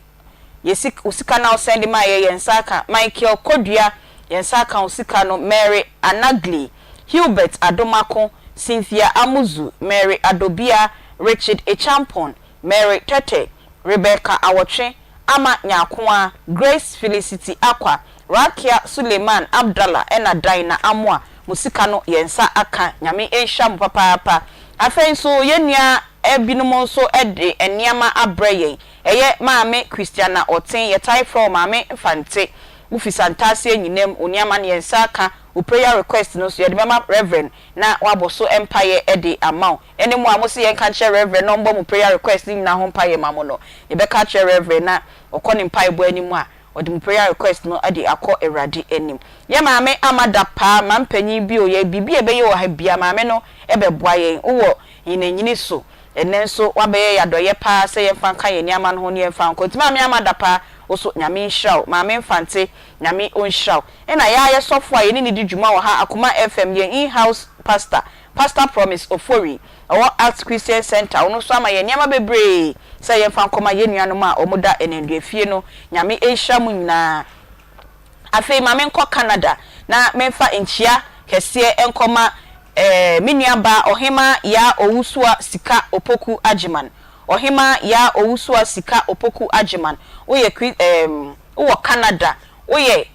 yɛ sik, wo sika no a wo sɛnde maa yɛn, yɛn nsa aka, Michael Kodua, yɛn nsa aka wo sika no, Mary Anagli, Hubert Adomako, Cynthia Amuzu, Mary Adobia, Richard Acheampong, Mary Tete, Rebecca Awɔtwe, Ama Nyarkoa, Grace Felicity Akwa, Rakia Suleiman Abdallah ɛna Dinah Amoah mo sika no yɛn nsa aka Nyame nhyira mo papaapa. Afei nso yɛn nua binom nso de nneɛma abrɛ yɛn ɛyɛ Maame Christiana Ɔten yɛtae frɛ wo Maame Mfante wo fi Santase Anyinam wo nneɛma no yɛn nsa aka wo prayer request no nso yɛde bɛma Reverend na wabɔ so mpaeɛ de ama wo. Ɛne mo a mose yɛnka nkyerɛ Reverend na ɔmbɔ mo prayer request no nyinaa ho mpaeɛ ma mo no, yɛbɛka akyerɛ Reverend na ɔkɔ ne mpaebɔ anim a, ɔde mo prayer request no de akɔ Awurade anim. Yɛ maame ama da paa, maame panyin bi o, yɛ biribi a ɛbɛyɛ wɔ ha biara, maame no bɛboa yɛn. Wowɔ nyinanyini so, ɛnnɛ nso woabɛyɛ yɛn adɔeɛ paa sɛ yɛmfa nka yɛn nneɛma no ho na yɛmfa nkɔ. Nti maame ama da paa, wo so Nyame nhyira wo. Maame Mfante, Nyame ɔnhyira wo. Ɛna yɛa yɛ sɔfo a yɛne no di dwuma wɔ ha, Akoma FM, yɛn in-house pastor, Pastor Promise Ofori, ɔwɔ Acts Christian Centre, ɔno nso ama yɛn nneɛma bebree sɛ yɛmfa nkɔma yɛn nuanom a wɔda nneduafie no. Nyame nhyira mo nyinaa. Afei ma menkɔ Canada na memfa nkyia kɛseɛ nkɔma eh, me nuabaa Ɔhemaa Yaa Owusua Sika Opoku Agyeman. Ɔhemaa Yaa Owusua Sika Opoku Agyeman, woyɛ Chri eh, wowɔ Canada, woyɛ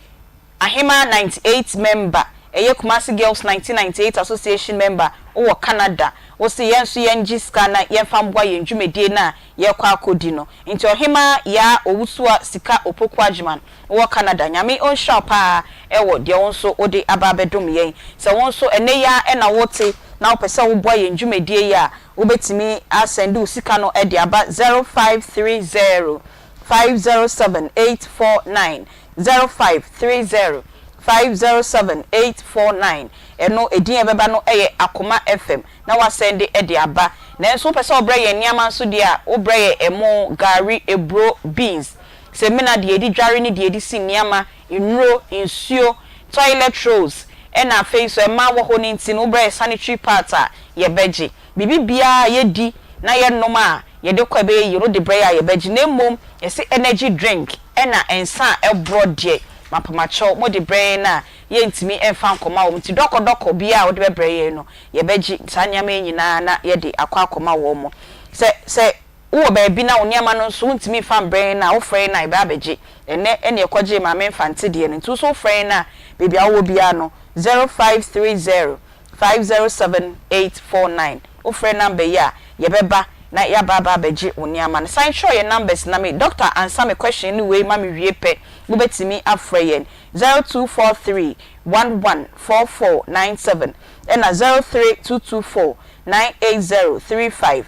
Ahemaa 98 member, ɛyɛ Kumasi Girls 1998 Association member wowɔ Canada, wo se yɛn nso yɛn gye sika na yɛnfa mboa yɛn dwumadie no a yɛrekɔ akɔdi no. Nti Ɔhemaa Yaa Owusua Sika Opoku Agyeman wowɔ Canada, Nyame ɔnhyira wo paa ɛwɔ deɛ wo nso wode aba abɛdom yɛn. Sɛ wo nso ɛnɛ yi ara na wote na wopɛ sɛ woboa yɛn dwumadie yi a, wobɛtumi asɛnde wo sika no de aba 0530 507 849. 0530 507 849 ɛno edin a ɛbɛba no yɛ Akoma FM na woasɛnde de aba. Nanso wopɛ sɛ wobrɛ yɛn nneɛma nso deɛ a, wobrɛ yɛn ɛmo, gari, aburo, beans, samina, deɛ yɛde dware ne deɛ yɛde si nneɛma, nnuro, nsuo, toilet rolls, ɛna afei nso mmaa wɔ hɔ no nti no wobrɛ yɛn sanitary pads a, yɛbɛgye. Biribi biara a yɛdi na yɛnom a yɛde kɔ a ɛbɛyɛ yie no wode brɛ yɛn a yɛbɛgye na mmom yɛse energy drink ɛna nsa a ɛborɔ deɛ mapamakyɛw mode brɛ yɛn a yɛntumi mfa nkɔma wɔn nti dɔkɔdɔkɔ biara a wode bɛbrɛ yɛn no yɛbɛgye saa nneɛma yi nyinaa na yɛde akɔ akɔma wɔn. Sɛ sɛ wowɔ baabi na wo nneɛma no nso wontumi mfa mbrɛ yɛn a wofrɛ yɛn a yɛbɛ abɛgye. Ɛnnɛ ɛna yɛkɔgyee Maame Mfante deɛ no nti wo nso wofrɛ yɛn a baabi a wowɔ biara no 0530 507 849 Wofrɛ number yi a, yɛbɛba na yɛaba aba abɛgye wo nneɛma no. San twerɛ yɛn numbers na me doctor ansa me question no wei ma me wie pɛ, wobɛtumi afrɛ yɛn 0243 11 4497 ɛna 03224 98035.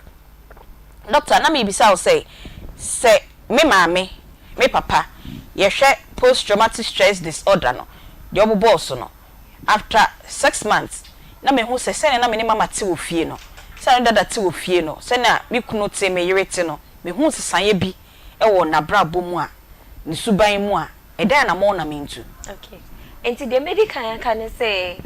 Doctor, na merebisa wo sɛ, sɛ me maame, me papa, yɛhwɛ post traumatic stress disorder no, deɛ ɔbobɔɔ so no, After 6 months na mehu sɛ sɛnea na me ne mama te wɔ fie no, sɛnea me dada te wɔ fie no, sɛnea me kunu te, me yere te no, mehu nsesaeɛ bi wɔ n'abrabɔ mu a, ne suban mu a, ɛdɛn anammɔn na mentu? Okay. Nti deɛ mɛdi kan aka ne sɛ,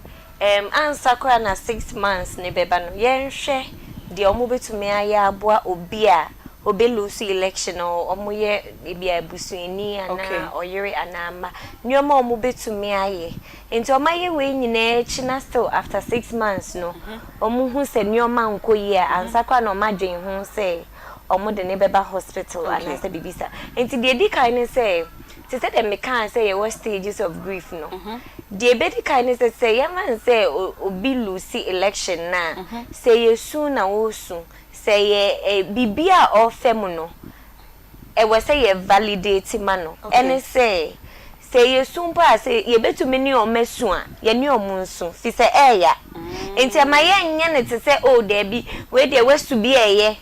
ansa koraa na 6 months ne bɛba no, yɛnhwɛ deɛ ɔmo bɛtumi ayɛ aboa obi a Obe lose election no, ɔmo yɛ ebi a abusuani anaa ɔyere anaa mma, nneɛma a ɔmo betumi ayɛ. Nti ɔmo ayɛ wei nyinaa akyi na still after 6 months no, ɔmo hu sɛ nneɛma nkɔ yie a, ansa koraa na ɔmo adwene ho sɛ ɔmo de ne bɛba hospital anaasɛ biribi sa. Nti deɛ edi kan ne sɛ, te sɛ deɛ mekaa sɛ yɛwɔ stages of grief no, deɛ ebedi kan ne sɛ yɛma n sɛ obi lose election na sɛ yɛsu na wɔresu, sɛ yɛ biribi a ɔfɛ mu no, ɛwɔ sɛ yɛ validate ma no. Ɛne sɛ yɛsu mpo a, sɛ yɛbɛtumi ne ɔmo asu a, yɛne ɔmo nsu fi sɛ ɛɛya. Nti ɛma yɛnyɛ no te sɛ, "Oh daabi, wei deɛ wasu bi ɛyɛ."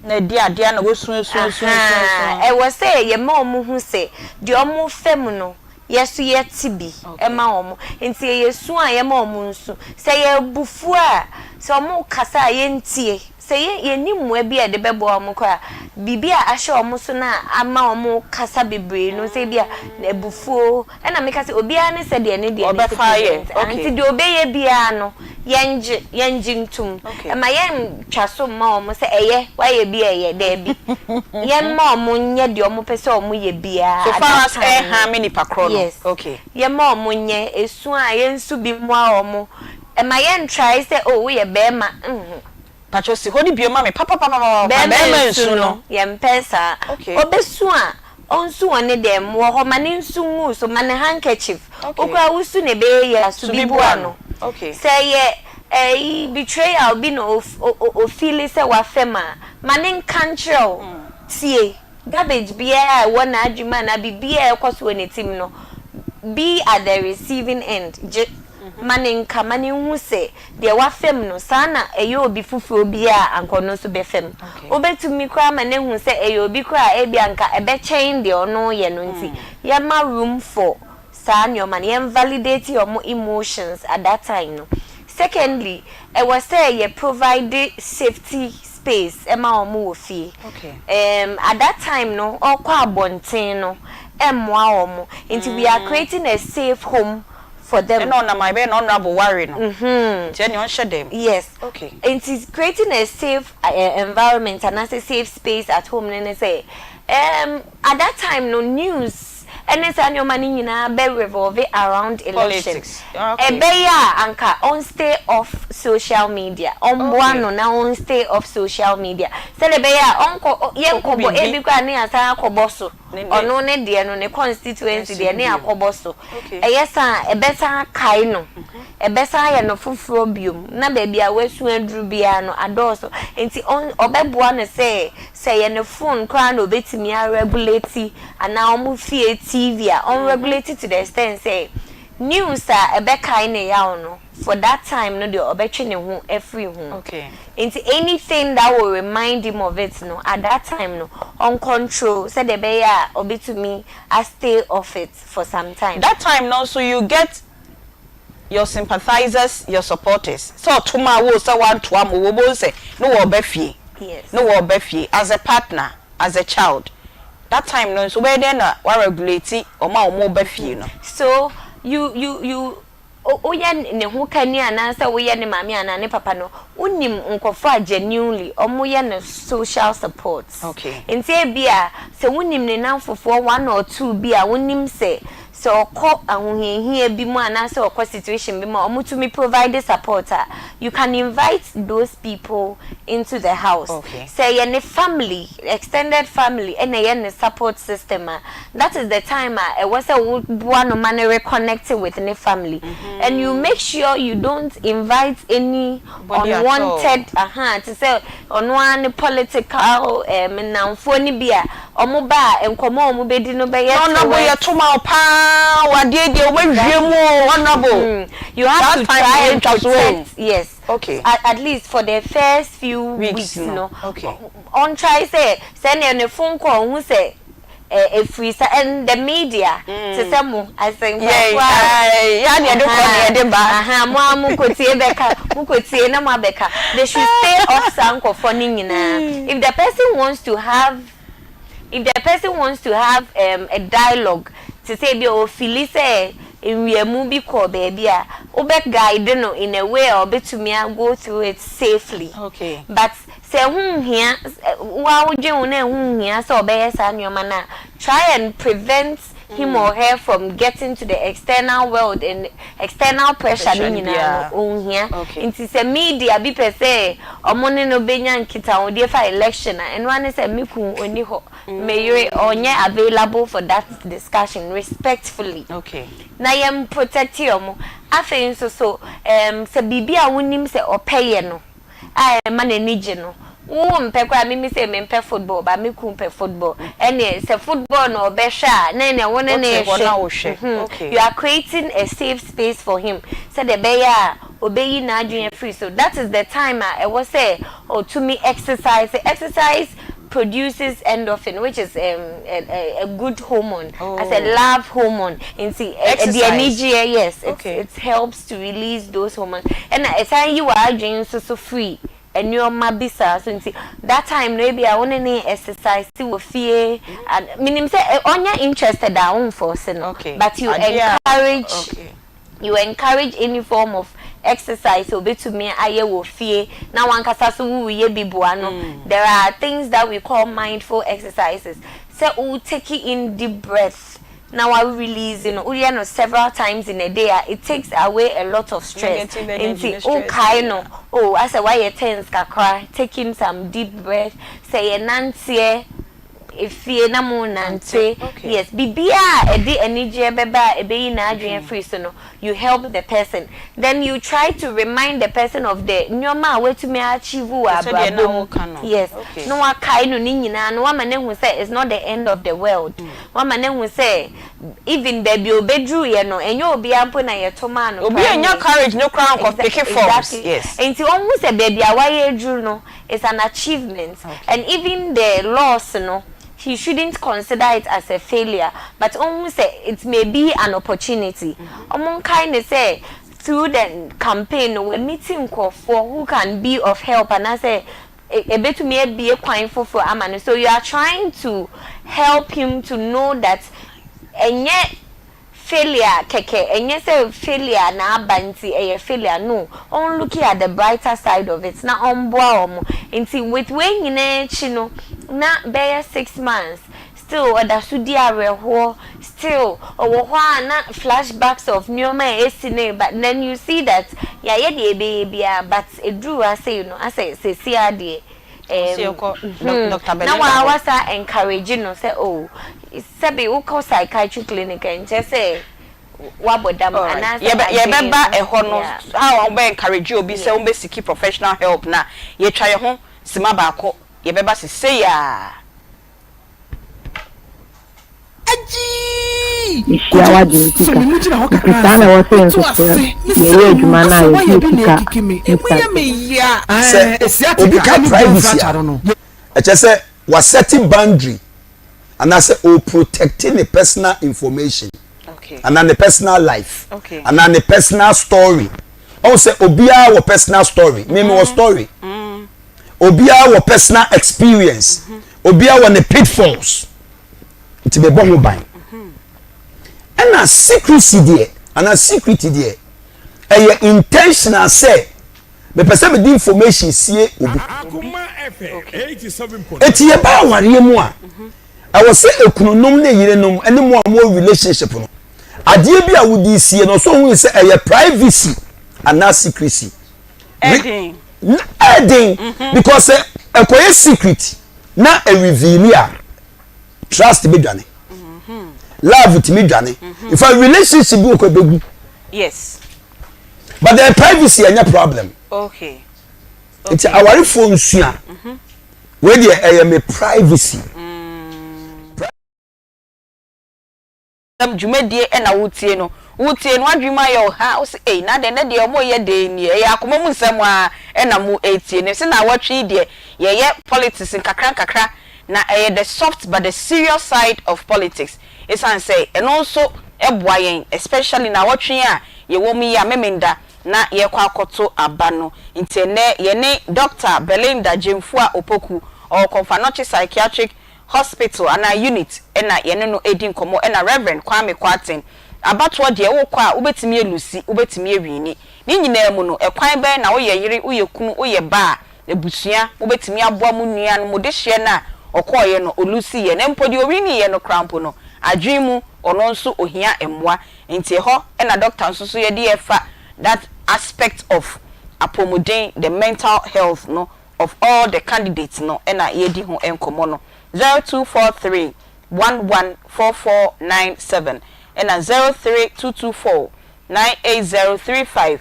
Na edi adeɛ na wosu esu esu esu esu. Ɛwɔ sɛ yɛma ɔmo hu sɛ deɛ ɔmo fɛ mu no, yɛso yɛte bi ɛma ɔmo. Nti yɛsu a, yɛma ɔmo nsu. Sɛ yɛbufu a, sɛ ɔmo kasa a, yɛntie. Sɛ yɛ yɛni mmoa bi a yɛde bɛboa ɔmo kɔ a, biribi a ahyɛ ɔmo so na ama ɔmo kasa bebree no, sɛ bi a abufuo, ɛna meka sɛ obiara ne sɛ deɛ ne deɛ ne Ɔbɛfa ayɛ, present. Nti deɛ ɔbɛyɛ biara no, yɛngye ntom. Ɛma yɛntwa so mma ɔmo sɛ ɛyɛ wayɛ bi, ɛyɛ daabi. Yɛmma ɔmo nyɛ deɛ ɔmo pɛ sɛ ɔmo yɛ biara So at far that as time no. ɛha me nipa korɔ no. Yes. Yɛma ɔmo nyɛ esu a, yɛnsu bi mmoa ɔmo. Ɛma yɛntrae sɛ, "Oh, woyɛ bɛrima." Patro si hɔ ni bio ma me papapapapa. Bɛrima nsu no, yɛmpɛ saa. Ɔbɛsu a, ɔnsu wɔ ne dɛm wɔ hɔ, ma ne nsu ngu so, ma ne handkerchief. Okura wusu na ɛbɛyɛ yie a, so So bi bi boa boa no. no. Sɛ yɛ ɛyi betrayal bi na ofeel sɛ wafɛm a, ma ne nka nkyerɛ wo. Tie garbage biara a ɛwɔ n'adwuma anaa biribiara a ɛkɔ so wɔ ne tim no, be at the receiving end. Gye ma ne nka, ma ne nhu sɛ deɛ wafɛm no saa na ɛyɛ obi foforɔ bi a anka ɔno nso bɛfɛm. Wobɛtumi koraa ma ne hu sɛ ɛyɛ obi koraa a ebi anka ɛbɛkyɛn deɛ ɔno yɛ no. Nti yɛma room for saa nneɛma no, yɛn validate ɔmo emotions at that time no. Secondly, ɛwɔ sɛ yɛ provide safety space ɛma ɔmo wɔ fie. At that time no, ɔkɔ abɔnten no, ɛmmoa ɔmo. Nti we are creating a safe home for them. Ɛna ɔnam a ɛbɛyɛ na honourable ware no. Nti ɛne ɔnhyɛ dɛm. Yes. Nti creating a safe environment anaasɛ safe space at home ne sɛ at that time no, news ɛne saa nneɛma no nyinaa bɛ revolve around election. Politics. Okay. Ɛbɛyɛ a anka on stay off social media, ɔmboa no na on stay off social media sɛdeɛ ɛbɛyɛ a ɔnkɔ yɛnkɔbɔ biribi. Ebi koraa ne asan akɔbɔ so. Ne Ɔno ne deɛ no, ne constituency deɛ ne bio. akɔbɔ so. Ɛyɛ saa, ɛbɛsan akae no, ɛbɛsan ayɛ no foforɔ biom, na baabi a wasu aduru biara no adɔɔso. Nti ɔbɛboa no sɛ yɛ ne phone koraa na obetumi aregulate anaa ɔmo fie TV a, ɔnregulate to the extent sɛ news a ɛbɛkae ne yaw no for that time no deɛ, ɔbɛtwe ne ho afiri ho. Nti anything that will remind him of it no, at that time no, on control sɛdeɛ ɛbɛyɛ a ɔbɛtumi a stay off it for some time. That time no so you get your sympathizers, your supporters, sɛ ɔtoma a wo sɛ wantoa ma wo bo sɛ ne wɔ ɔbɛ fie. Ne wɔ ɔbɛ fie as a partner, as a child. That time no nso, wobɛyɛ dɛn na waregulate ɔmo a ɔmo ba fie no? So you woyɛ ne ho kani anaasɛ woyɛ ne maame anaa ne papa no, wonim nkɔfo a genuinely ɔmo yɛ no social support. Nti ebi a sɛ wonim ne namfofoɔ one or two bi a wonim sɛ ɔkɔ ahohiahia bi mu anaasɛ ɔkɔ situation bi mu a, ɔmo tumi provide support a, you can invite those people into the house. Sɛ yɛ ne family, extended family, ɛna ɛyɛ ne support system a, that is the time a ɛwɔ sɛ woboa no ma no reconnect with ne family, and you make sure you don't invite any Body at unwanted aha, te sɛ ɔno ara ne political nnamfoɔ no bi a ɔmo ba a, nkɔmɔ a ɔmo bɛdi no bɛyɛ Honourable towards yɛ toma wo paa, wadeɛ deɛ wobɛhwie mu o, honourable. You have That to time try and yɛntwa so o. protect, yes. At least for the first few Weeks weeks, no. no. On try sɛ ne phone call ho sɛ efiri sa and the media te sɛ mo asɛnkafoɔ a yɛ ne yɛde kɔ ne yɛde ba. Aha, mo a mo kotie bɛka, mo kotie na mo abɛka. They should stay off saa nkɔfoɔ ne nyinaa. If the person wants to have a dialogue, te sɛ ebi a ofeel sɛ nwiamu bi kɔ baabi a, wobɛ guide no in a way a ɔbɛtumi a go through it safely. But sɛ ɛho nhia, wo ara wodwen ho na ɛho nhia sɛ ɔbɛyɛ saa nneɛma no a, try and prevent him or her from getting to the external world and external pressure no nyinaa no, ɔnhia. Nti sɛ media bi pɛ sɛ ɔmo ne no bɛnya nkitahodie fa election a, ɛno ara ne sɛ me kun ɔnni hɔ, me yere ɔnyɛ available for that discussion, respectfully. Na yɛn protect ɔmo. Afei nso so, sɛ biribi a wonim sɛ ɔpɛ yɛ no a ɛma n'ani gye no, wo mpɛ koraa, mimi sɛ mempɛ football ba me kun pɛ football, ɛneɛ sɛ football na ɔbɛhwɛ a, na ɛneɛ wo ne ne Wote hɔ na wohwɛ. hwɛ. You are creating a safe space for him sɛdeɛ ɛbɛyɛ a ɔbɛyi n'adwene afiri so. That is the time a ɛwɔ sɛ ɔtumi exercise. Exercise produces endorphin, which is a good hormone as a love hormone, nti ɛde Exercise. Anigyeɛ, yes, it helps to release those hormones, ɛna ɛsan yi w'adwene nso so free nneɛma bi saa so. Nti that time no, ebi a wo ne ne exercise wɔ fie and minim sɛ ɔnyɛ interested a, wo force no, but you Adeɛ a- encourage you encourage any form of exercise obetumi ayɛ wɔ fie na wankasa so wuyɛ bi boa no. There are things that we call mindful exercises, sɛ wo take in deep breath na wa release no, woyɛ no several times in a day a, it takes away a lot of stress. Negative energy Nti ne stress. wokae no, oh, asɛ wayɛ tense kakra, taking some deep breath, sɛ yɛ nanteɛ efie na mo nante. Yes, biribiara a ɛde anigyeɛ bɛba a ɛbɛyi n'adwene afiri so no, you help the person. Then you try to remind the person of the nneɛma a watumi achieve wɔ Sɛdeɛ na abrabɔ mu. woka no. Yes. Na wakae no ne nyinaa no, wama ne hu sɛ it's not the end of the world, wama ne hu sɛ even baabi a obɛduru yɛ no, ɛnyɛ obiara mpo na yɛto maa no Obi anya primary. courage no koraa nkɔ pick forms. Exactly. Nti ɔnhu sɛ baabi a wayɛ aduru no is an achievement, and even the loss no, he shouldn't consider it as a failure, but ɔnhu sɛ it may be an opportunity. Ɔmo nkae ne sɛ through the campaign no, we're meeting nkurɔfoɔ who can be of help anaasɛ ebetumi ebie kwan foforɔ ama no. So you are trying to help him to know that ɛnyɛ failure kɛkɛ, ɛnyɛ sɛ failure na aba nti ɛyɛ failure no. Ɔn looking at the brighter side of it na ɔnboa wɔn. Nti with wei nyinaa akyi no, na bɛyɛ 6 months, still ɔda so di awerɛhoɔ, still ɔwɔ hɔ a na flashbacks of nneɛma a esi ne ba. Then you see that yɛayɛ deɛ ɛbɛyɛ biara, but eduru ase no, asɛ sɛsi adeɛ Ɔsi ɛkɔ Dr. na Belinda waa hɔ. Wasa encourage no sɛ, oh, sɛbi wokɔ psychiatry clinic, nkyɛ sɛ wabɔ dam anaasɛ adwene Yɛbɛba no. ɛhɔ no, how a wɔbɛ encourage obi sɛ wɔbɛ seek professional help, na yɛtwa yɛn ho sima baako, yɛbɛba sese yaa. Mehyia wagye me sika, nti saa na ɛwɔ sɛ yɛn nso so yɛyɛ adwuma no a yɛgye sika nsa. Sɛ obi ka privacy a, ɛkyɛ sɛ wasɛte boundary anaasɛ o protect ne personal information anaa ne personal life anaa ne personal story. Ɔn sɛ obiara wɔ personal story, mímu wɔ story, obiara wɔ personal experience, obiara wɔ ne pitfalls, nti bɛ bɔ ho ban. Ɛna secrecy deɛ anaa secret deɛ, ɛyɛ intentional sɛ mepɛ sɛ mede information sie obi. Eti yɛ ba awareɛ mu a, ɛwɔ sɛ ekununom ne yerenom ɛne mu a mo relationship no, adeɛ bi a wodi sie no, ɔsɔ ohun sɛ ɛyɛ privacy anaa secrecy. Ɛdin. Ɛdin because sɛ ɛkɔyɛ secret na ɛreveal a, trust bi dwane, love tumi dwane, in fact relationship bi wɔ kɔ ebegu. But the privacy ɛnyɛ problem. Nti awarefoɔ nsua wei deɛ, ɛyɛ me privacy. Dwumadie ɛna wotie no, wotie no adwuma ayɛ ɔha wo sɛ ei, na deɛ ne deɛ ɔmo yɛ de nie, ɛyɛ akoma mu nsɛm a ɛna mo etie ne sɛ na wɔtwe deɛ yɛyɛ politics nkakra nkakra, na ɛyɛ the soft but the serious side of politics, esan sɛ ɛno nso ɛboa yɛn, especially na wɔtwe a yɛwɔ mu yi a memenda na yɛkɔ akɔto aba no. Nti ɛnɛ yɛne Dr Belinda Jemfua Opoku, ɔwɔ Komfo Anokye Psychiatric Hospital anaa unit, ɛna yɛne no edi nkɔmɔ, ɛna Reverend Kwame Kwarteng. Abatoɔ deɛ wokɔ a wobɛtumi alusi, wobɛtumi awini. Ne nyinaa mu no, ɛkwan bɛn na woyɛ yere, woyɛ kunu, woyɛ ba a, abusua, mobɛtumi aboa mo nua no, mo dehyeɛ no a ɔkɔeɛ no, ɔlusiiɛ, na mpo deɛ ɔwiniiɛ no koraa mpo no, adwene mu ɔno nso ɔhia mmoa. Nti ɛhɔ na doctor nso so yɛde yɛfa that aspect of apɔmuden, the mental health no of all the candidates no na yɛredi ho nkɔmmɔ no. 0243 114497 ɛna 03224 98035.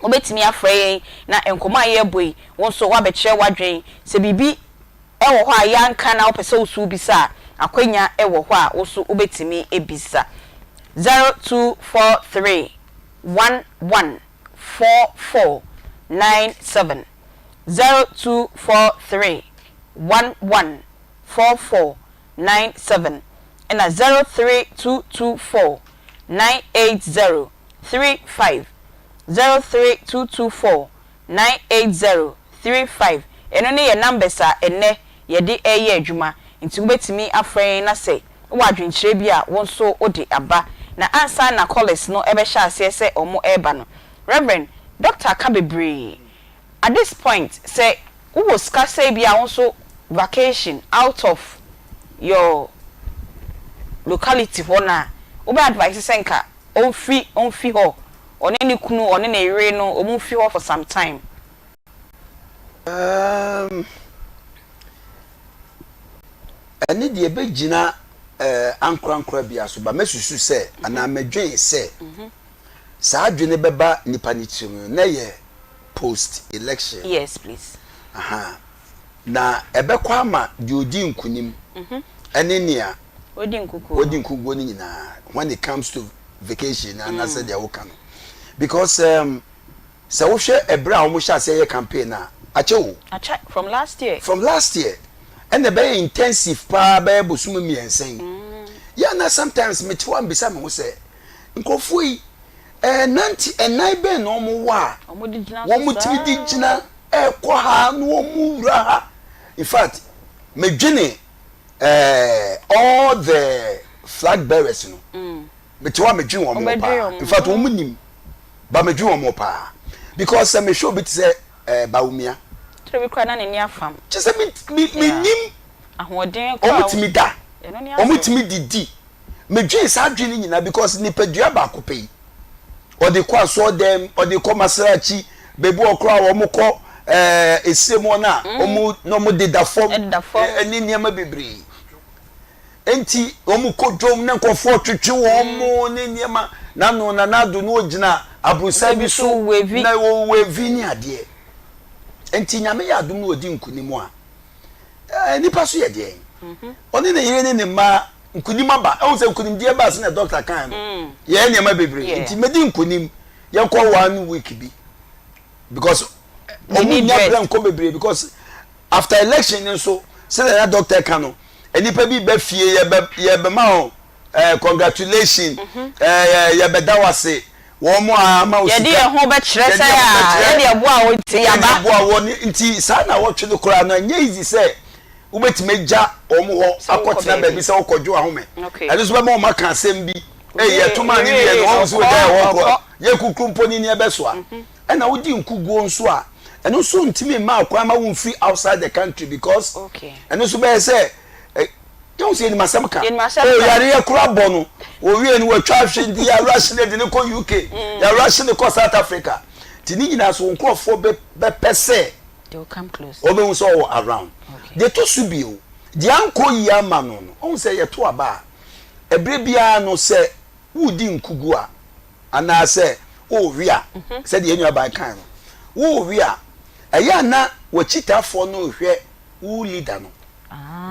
Wobɛtumi afrɛ yɛn na nkɔmmɔ a yɛrebɔ yi, wo nso woabɛkyerɛ w'adwene. Sɛ biribi wɔ hɔ a yɛanka na wopɛ sɛ wo nso wobisa a, akwanya wɔ hɔ a wo nso wobɛtumi abisa. 0243 11 4497 0243 11 4497 ɛna 03224 980 35 03224 980 35 Ɛno ne yɛn numbers a ɛnnɛ yɛde reyɛ adwuma nti wobɛtumi afrɛ yɛn na sɛ wowɔ adwenkyerɛ bi a wo nso wode aba. Na ansa na callers no bɛhyɛ aseɛ sɛ wɔn reba no, Rev. Doctor aka bebree. At this point sɛ wowɔ sika sɛ ebia wo nso vacation out of your locality hɔ no a, wobɛ advice sɛ nka ɔmfiri ɔmfi hɔ, ɔne ne kunu, ɔne ne yere no wɔn mfi hɔ for some time? Um, ɛne deɛ ɛbɛgyina eh, ankorankora bia so ba mɛsusu sɛ anaa mɛdwen sɛ saa adwene bɛba nipa ne tirim no na ɛyɛ post election. Yes please. Aha. Na ɛbɛkɔ ama deɛ ɔdi nkunim ɛne nea Ɔdi nkukuo ɔdi nkukuo no nyinaa when it comes to vacation anaasɛ deɛ woka no because um, sɛ wohwɛ ɛberɛ a wɔhyɛ aseɛ yɛ campaign a akyɛ o. Akyɛ from last year. From last year ɛna ɛbɛyɛ intensive paa bɛyɛ bosom mmiɛnsa yi. Yɛ na sometimes mete hɔ a mbisa me ho sɛ nkurɔfoɔ yi ɛɛ nante ɛnan bɛn na wɔn wɔ a wɔn tumi de gyina ɛkɔ ha na wɔn wura ha. In fact medwene ɛɛ all the flag bearers no. Mete hɔ a medwene wɔn ho paa. In fact wɔn nim ba medwene wɔn ho paa because sɛ mehwɛ obi te sɛ ɛɛ Bawumia. Tiri bi koraa na n'ani afam. Kyɛ sɛ me me me nim. Ahoɔden koraa. Wɔn tumi da. Wɔn tumi didi. Medwene saa adwene no nyinaa because nipadua baako pɛ yi. Ɔde kɔ asɔɔdɛm, ɔde kɔ masalachi, baabi wɔ koraa wɔn kɔ ɛɛ esie mu na wɔn na wɔn deda fam ɛne nneɛma bebree. Enti wɔkɔ dwom na nkurɔfoɔ twetwe wɔn mo ne nneɛma. N'ano Nana Addo no ɔgyina aborosan bi so na ɔwevi ne adeɛ. Enti Nyame yɛ adom na ɔdi nkunim a, eh, nipa so yɛ deɛn? Mhm. Ɔne ne yere ne ne mma nkunim aba. Ɛhu sɛ nkunimdie ba sɛnea dɔkta kan no. Mm. Yɛyɛ nneɛma bebree. Nti mɛdi nkunim. Yɛnkɔ one week bi. Because ɔmo nya berɛ nkɔ bebree because After election no nso sɛdeɛ na doctor ka no nnipa bi ba fie yɛbɛ yɛbɛma wɔn ɛɛ eh, congratulation ɛɛ eh, yɛbɛda wo ase wɔn a ama wo sika yɛde yɛn ho bɛkyerɛ sɛ a yɛde ɛboa wo nti yaba yɛde ɛboa wɔ ne nti saa na wɔtwe no koraa no ɛnyɛ easy sɛ wobɛtumi agya wɔn hɔ akɔtena baabi sɛ wokɔdwo ahome ɛno nso bɛma wɔn aka asɛm bi ɛyɛ ɛtoma ne wiɛ no wɔn nso wɔgya yɛ hɔ kɔ yɛ kukuru mpo ne nneɛ bɛsoa. Ɛna wodi nkuguo nso a, ɛno nso ntumi mma kwan ma womfiri outside the country because ɛno nso bɛyɛ sɛ yɛhu sɛ yɛnim asɛm ka. Oh, yareɛ kora bɔ no, wɔwie no wɔatwa ahwe nti yɛarahye no de no kɔ UK, mm. yɛarahye no kɔ South Africa. Nti ne nyinaa so nkurɔfoɔ bɛpɛ sɛ wɔbɛhu sɛ ɔwɔ around. Deɛ ɛtɔ so bio, deɛ ankɔ yie ama no no, ɔhu sɛ yɛto aba a, ɛberɛ biara no sɛ woredi nkuguo a, anaasɛ worewe a, sɛdeɛ yɛn nuabaa kae no, worewe a, ɛyɛ a na w'akyitaafoɔ no rehwɛ wo leader no,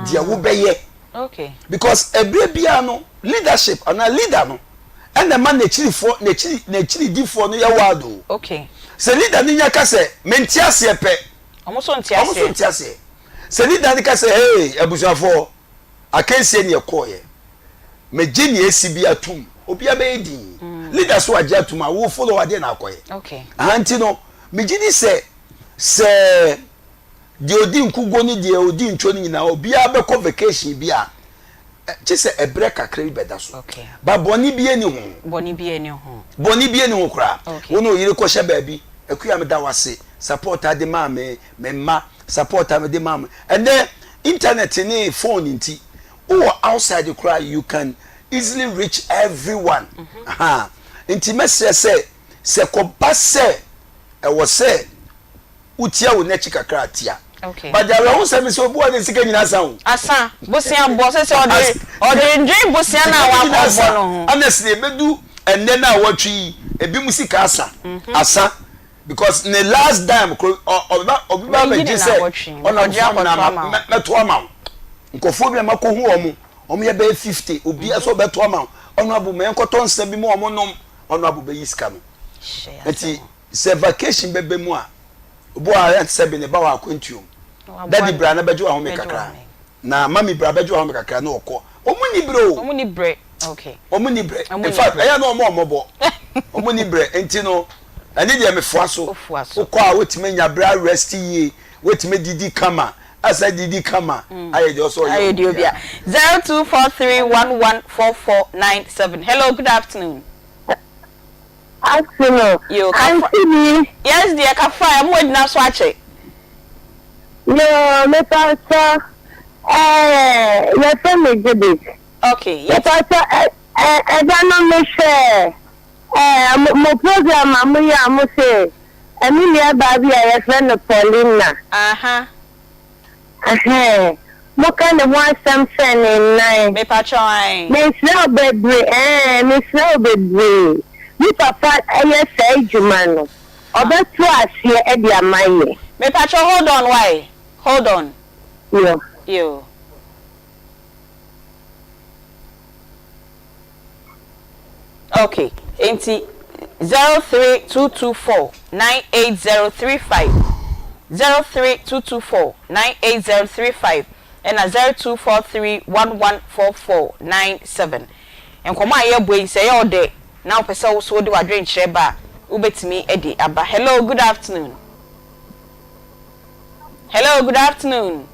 deɛ wobɛyɛ. Because ɛberɛ biara no, leadership anaa leader no ɛna ɛma n'akyirifoɔ, n'akyiri, n'akyiridifoɔ no yɛ wild o. Sɛ leader no nya ka sɛ, mente aseɛ pɛ, wɔn nso nte aseɛ. Wɔn nso nte aseɛ. Sɛ leader no ka sɛ, hey, abusuafoɔ, akansie ne ɛkɔɔyɛ. Megye nea esi bi atum. Obiara bɛyɛ dinn. Leader so agye atum a, wo follow adeɛ na akɔyɛ. Aha nti no, megye di sɛ sɛ deɛ odi nkuguo ne deɛ odi ntwo no nyinaa obiara bɛkɔ vacation bi a, Kye sɛ ɛbrɛ kakra bi bɛda so. But bɔne biara nni ho. Bɔne biara nni ho. Bɔne biara nni ho koraa. Wo ne wo yere kɔhyɛ baabi, Akua meda wo ase, support a de maa me, me mma, support a mede maa mo. Ɛnnɛ internet ne phone nti, wowɔ outside koraa you can easily reach everyone. Ahaa. Nti mɛsrɛ sɛ, sɛ kɔba sɛ ɛwɔ sɛ wotia wo n'akyi kakra a, tia. But deɛ awerɛhosɛm ne sɛ obi wɔ hɔ a ne sika nyinaa asa o. Asa, bosea bɔ, sɛ sɛ ɔde ɔdwendwen bosea no a wakɔbɔ no ho. Honestly, ɛbɛdu ɛnnɛ na awɔtwe yi, ebinom sika asa, asa because ne last dime koro ɔbɛba obi ba abɛgye sɛ ɔnam fam na ma mɛto ama wo. Nkurɔfoɔ bi a makɔhu wɔn, wɔn yɛ bɛyɛ 50, obiara sɛ ɔbɛto ama wo, ɔno abo ma yɛnkɔtɔ nsa bi ma wɔn nom, ɔno abo bɛyi sika no. Nti sɛ vacation bɛba mu a, obi wɔ ha a ɛnte sɛ bi ne ba wɔ akwantuo mu. Daddy bra na bɛgye w'ahome kakra. Na mummy bra bɛgye w'ahome kakra na ɔkɔ. Wɔn nni berɛ o. Wɔn nni berɛ. Okay. Wɔn nni berɛ. In fact, ɛyɛ na wɔn ɔmmɔbɔ. Wɔn nni berɛ. Nti no, ɛne deɛ mefoa so. Wokɔ a wotumi anya berɛ arest yie, wotumi adidi kama, asa adidi kama, ayɛ deɛ ɔsɛ ɔyɛ wɔ biara. 0243114497. Hello, good afternoon. Afternoon, Yo, kafra. Auntie bi. Yes dear, kafra, ɛmo agyina so akyɛ. Yo, mepakyɛ, eh, yɛfrɛ me Judith. Okay, yes. Mepakyɛ, ɛ, ɛ, ɛda no mehwɛ, eh, mo, mo program a moyɛ a mo se, me nua baa bi a yɛfrɛ no Paulina. Aha. Ɛhɛn, moka ne ho asɛm sɛ ne nnan. Mepakyɛw ae. Mesrɛ wo bebree ɛɛ, mesrɛ wo bebree. Me papa yɛ saa adwuma no, ɔbɛto aseɛ de ama yɛ. Mepakyɛw hold on wai, hold on. Yo. Yo. Ok enti 03224 98035 03224 98035 ɛna 0243 114497 Nkɔmmɔ a yɛrebɔ yi sɛ ɛyɛ wo dɛ na wopɛ sɛ wo nso wode w'adwenkyerɛ ba a wobɛtumi de aba Hello good afternoon Hello good afternoon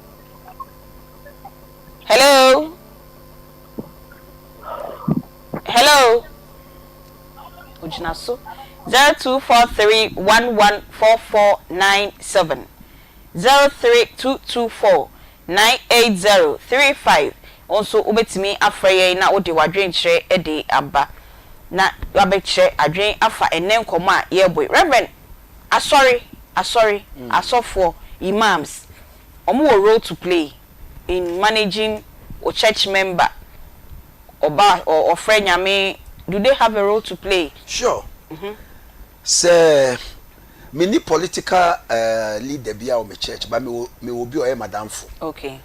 Hello. Hello. Ogyina so. 0243114497 03224 98035 Wo nso wobɛtumi afrɛ yɛn na wode w'adwenkyerɛ de aba na woabɛkyerɛ adwene afa ɛnnɛ nkɔmmɔ a yɛrebɔ yi. Reverend, asɔre, asɔre, asɔfoɔ, imams, wɔn wɔ role to play in managing wo church member ɔba ɔfrɛ Nyame do they have a role to play? Sure. Sɛ menni political leader biara wɔ me church but mewɔ mewɔ obi a ɔyɛ m'adamfo. Okay.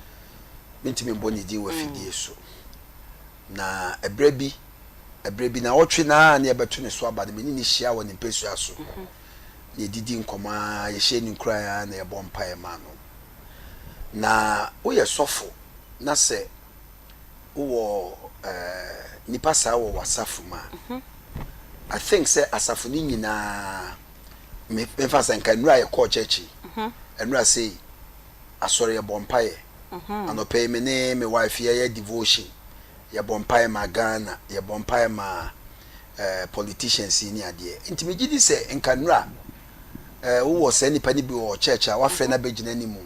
Mentumi mbɔ ne din wɔ afidie so. Na ɛberɛ bi, ɛberɛ bi naawɔtwe no ara na yɛbɛto ne so aba no, me ne no hyia wɔ ne mpasua so. Na yɛdidi nkɔmmɔ ara, yɛhyɛɛ no nkuran ara na yɛbɔɔ mpaeɛ maa no. Na woyɛ sɔfo na sɛ wowɔ nnipa saa wɔ w'asafo mu a, I think sɛ asafo no nyinaa, memfa sɛ nka nnura yɛkɔɔ church yi, nnura sei, asɔre yɛbɔ mpaeɛ. Anɔpa yi me ne me wife yɛyɛ devotion, yɛbɔ mpaeɛ ma Ghana, yɛbɔ mpaeɛ ma politicians yi ne adeɛ. Nti megye di sɛ nka nnura eh, wowɔ saa nipa no bi wɔ church a wafrɛ no abɛgyina anim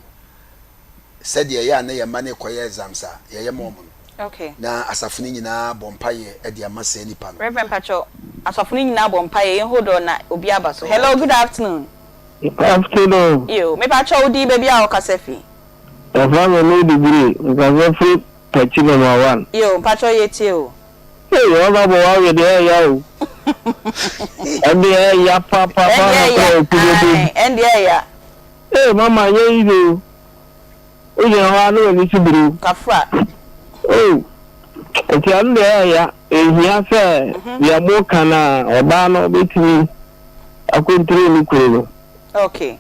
sɛdeɛ ɛyɛ a na yɛn mma no rekɔyɛ exams a yɛyɛ ma wɔn no. Okay. Na asafo no nyinaa bɔ mpaeɛ de ama saa nipa no. Reverend pakyɛw, asafo no nyinaa bɔ mpaeɛ, yɛn hold on na obi aba so. Hello, good afternoon. Good afternoon. Yo, me pakyɛw wo din baabi a wokasa fi? Yɛfrɛ me Lady Grey, mekasa firi Pakyi number one. Yo, mpakyɛw yɛtie o. Ei honourable w'awe deɛ ɛya o. Ɛndeɛ ɛya papaapa Ɛndeɛ ɛya ae ɛndeɛ ɛya. Ei mama ɛnyɛ easy o. Wo gyina hɔ a na w'ani so biri wo. Kafra. Oh nti ɛno deɛ ɛya ɛhia sɛ deɛ mo ka no a ɔbaa no bɛtumi akontro ne kunu no. Okay.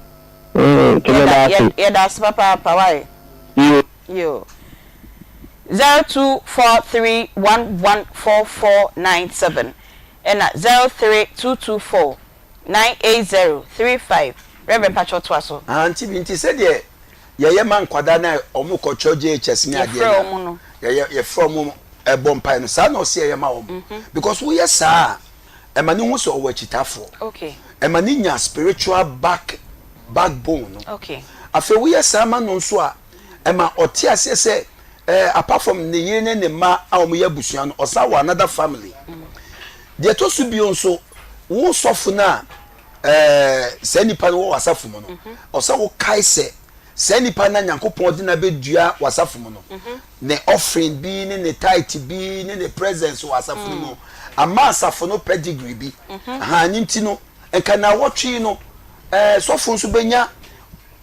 Mm, nti meda ase. Yɛda ase papaapa why. Yo. Yo. 0243114497 ɛna 0322498035 Rev mpakyɛw toa so. Ahaa nti bi nti sɛdeɛ yɛyɛ ma nkwadaa no a wɔn kɔ kyerɛ JHS ne adeɛ Yɛfrɛ wɔn no. Yɛyɛ yɛfrɛ wɔn. ɛbɔ mpae no, saa na ɔse ɛyɛ ma wɔn. Because woyɛ saa a, ɛma no hu sɛ ɔwɔ akyitafoɔ. Ɛma no nya spiritual back backbone no. Afei woyɛ saa ma no nso a, ɛma ɔte aseɛ sɛ eh, apart from ne yere ne ne mma a wɔyɛ abusua no, ɔsan wɔ another family. Deɛ ɛtɔ so bio nso, wo sɔfo no a eh, saa nipa no wɔ w'asafo mu no, ɔsɛ wokae sɛ saa nipa no a Nyankopɔn de no abɛdua w'asafo mu no, ne offering bi ne ne tithe bi ne ne presence wɔ asafo no mu ama asafo no pedigree bi. Aha, ne nti no, nka naawɔtwe yi no, eh, sɔfo nso bɛnya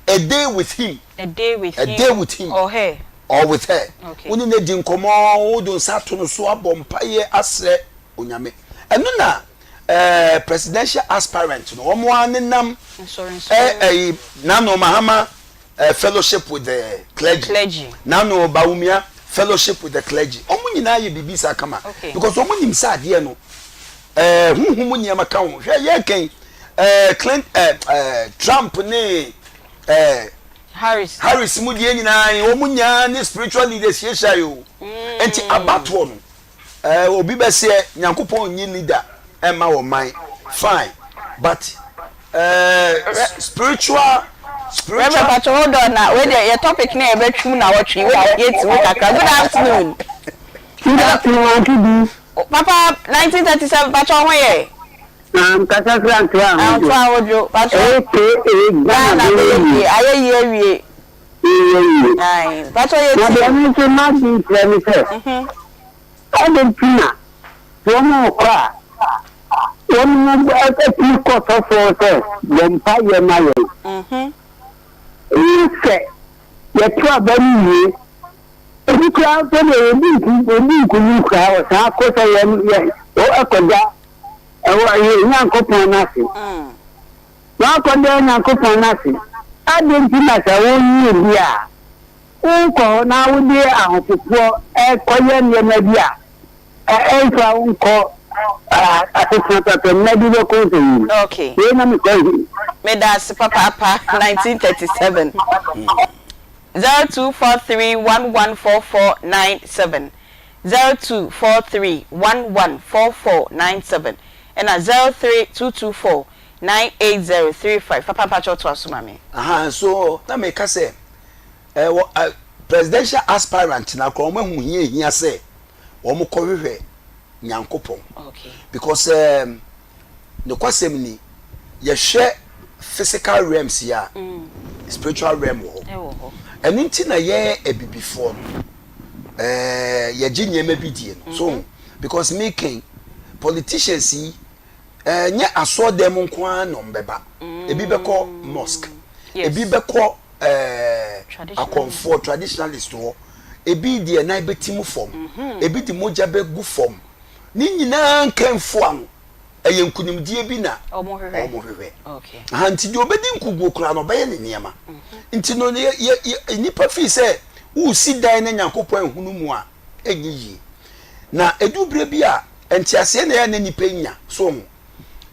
a day with him. A day with A him day with him. or her. Or with her. Okay. Wo ne no adi nkɔmmɔ, wode wo nsa ato no so abɔ mpaeɛ asrɛ Onyame. Ɛno na eh, presidential aspirant no, wɔn ara nenam Nsɔre eh, nsɔre. ɛyi, Nano Mahama eh, fellowship with the clergy. Clergy. Nano Bawumia fellowship with the clergy. Wɔn nyinaa yɛ biribi saa kama. Okay. Because wɔn nim sɛ adeɛ no, eh, honhom mu nneɛma ka ho. Hwɛ yɛreka yi, eh, Clint, eh, eh, Trump ne eh, Harris. Harris mu deɛ nyinaa yi, wɔn nyinaa ne spiritual leaders hyiahyia yi o. Nti abatoɔ no, eh, obi bɛseɛ Nyankopɔn nyi leader ɛma wɔ man, fine, but eh, spiritual, spiritual. Reverend Pacho, hold on na wei deɛ yɛ topic na yɛbɛtwam na wɔtwe wei deɛ yɛti mu kakra. Good afternoon. Good afternoon, Auntie B. Papa 1937 Pacho ho yɛ? Na nkasa kura ntoa ahodwo. Ntoa ahodwo. Pacho. AKA Ghana bɛyɛ yie. Ayɛ yie awie. Yɛ yie. Aye. Pacho yɛ tie. Na deɛ me nso m'adwene kyerɛ ne sɛ. Adɛn nti na wɔn rekɔ a wɔn tumi kɔ sɔfoɔ sɛ bɔ mpaeɛ ma yɛn. Ɛnyɛ sɛ yɛto aba no wie. Ebi koraa mpo deɛ wɔdi nku wɔdi nkunim koraa wɔsan kɔ sɛ yɛn yɛ wɔkɔda ɛwɔ yɛ Nyankopɔn no ase. Wɔakɔda Nyankopɔn no ase. Adɛn nti na sɛ wonyi obi a wonkɔ hɔ na wode ahopopoɔ kɔyɛ nneɛma bi a ɛmfa wo nkɔ asetena papa mu na de wobɛkɔ nsɛnni mu? Okay. Wei na mekɔ he. Meda ase papaapa 1937 0243114497 0243114497 ɛna 0322498035 papa mpakyɛw toa so ma me. Ahaa so na meka sɛ eh, wɔ eh, presidential aspirant na koraa wɔn ahu hia ehia sɛ wɔn kɔ hwehwɛ Nyankopɔn. Okay. Because um, nokwasɛm ni, yɛhwɛ physical realms yi a, spiritual realm wɔ hɔ. Ɛno nti na yɛn abibifoɔ no, eh, yɛgye nneɛma bi die no. So, because me kan, politicians yi, eh, nyɛ asɔɔdan mu nko ara na wɔbɛba. Ebi bɛkɔ mosque, ebi bɛkɔ eh, akɔmfoɔ, traditionalist hɔ, ebi de ɛnan bɛtim fam, ebi de mogya bɛgu fam. Ne nyinaa nkanfua no, ɛyɛ nkunimdie bi na wɔhwehwɛ. Aha, nti deɛ ɔbɛdi nkuguo koraa no, ɔbɛyɛ ne nneɛma. Nti no, yɛ, yɛ, yɛ, nnipa fii sɛ woresi dan na Nyankopɔn anhunu mu a, ɛnyɛ yie. Na ɛdu berɛ bi a, nteaseɛ na ɛyɛ a na nnipa nnya. So ho?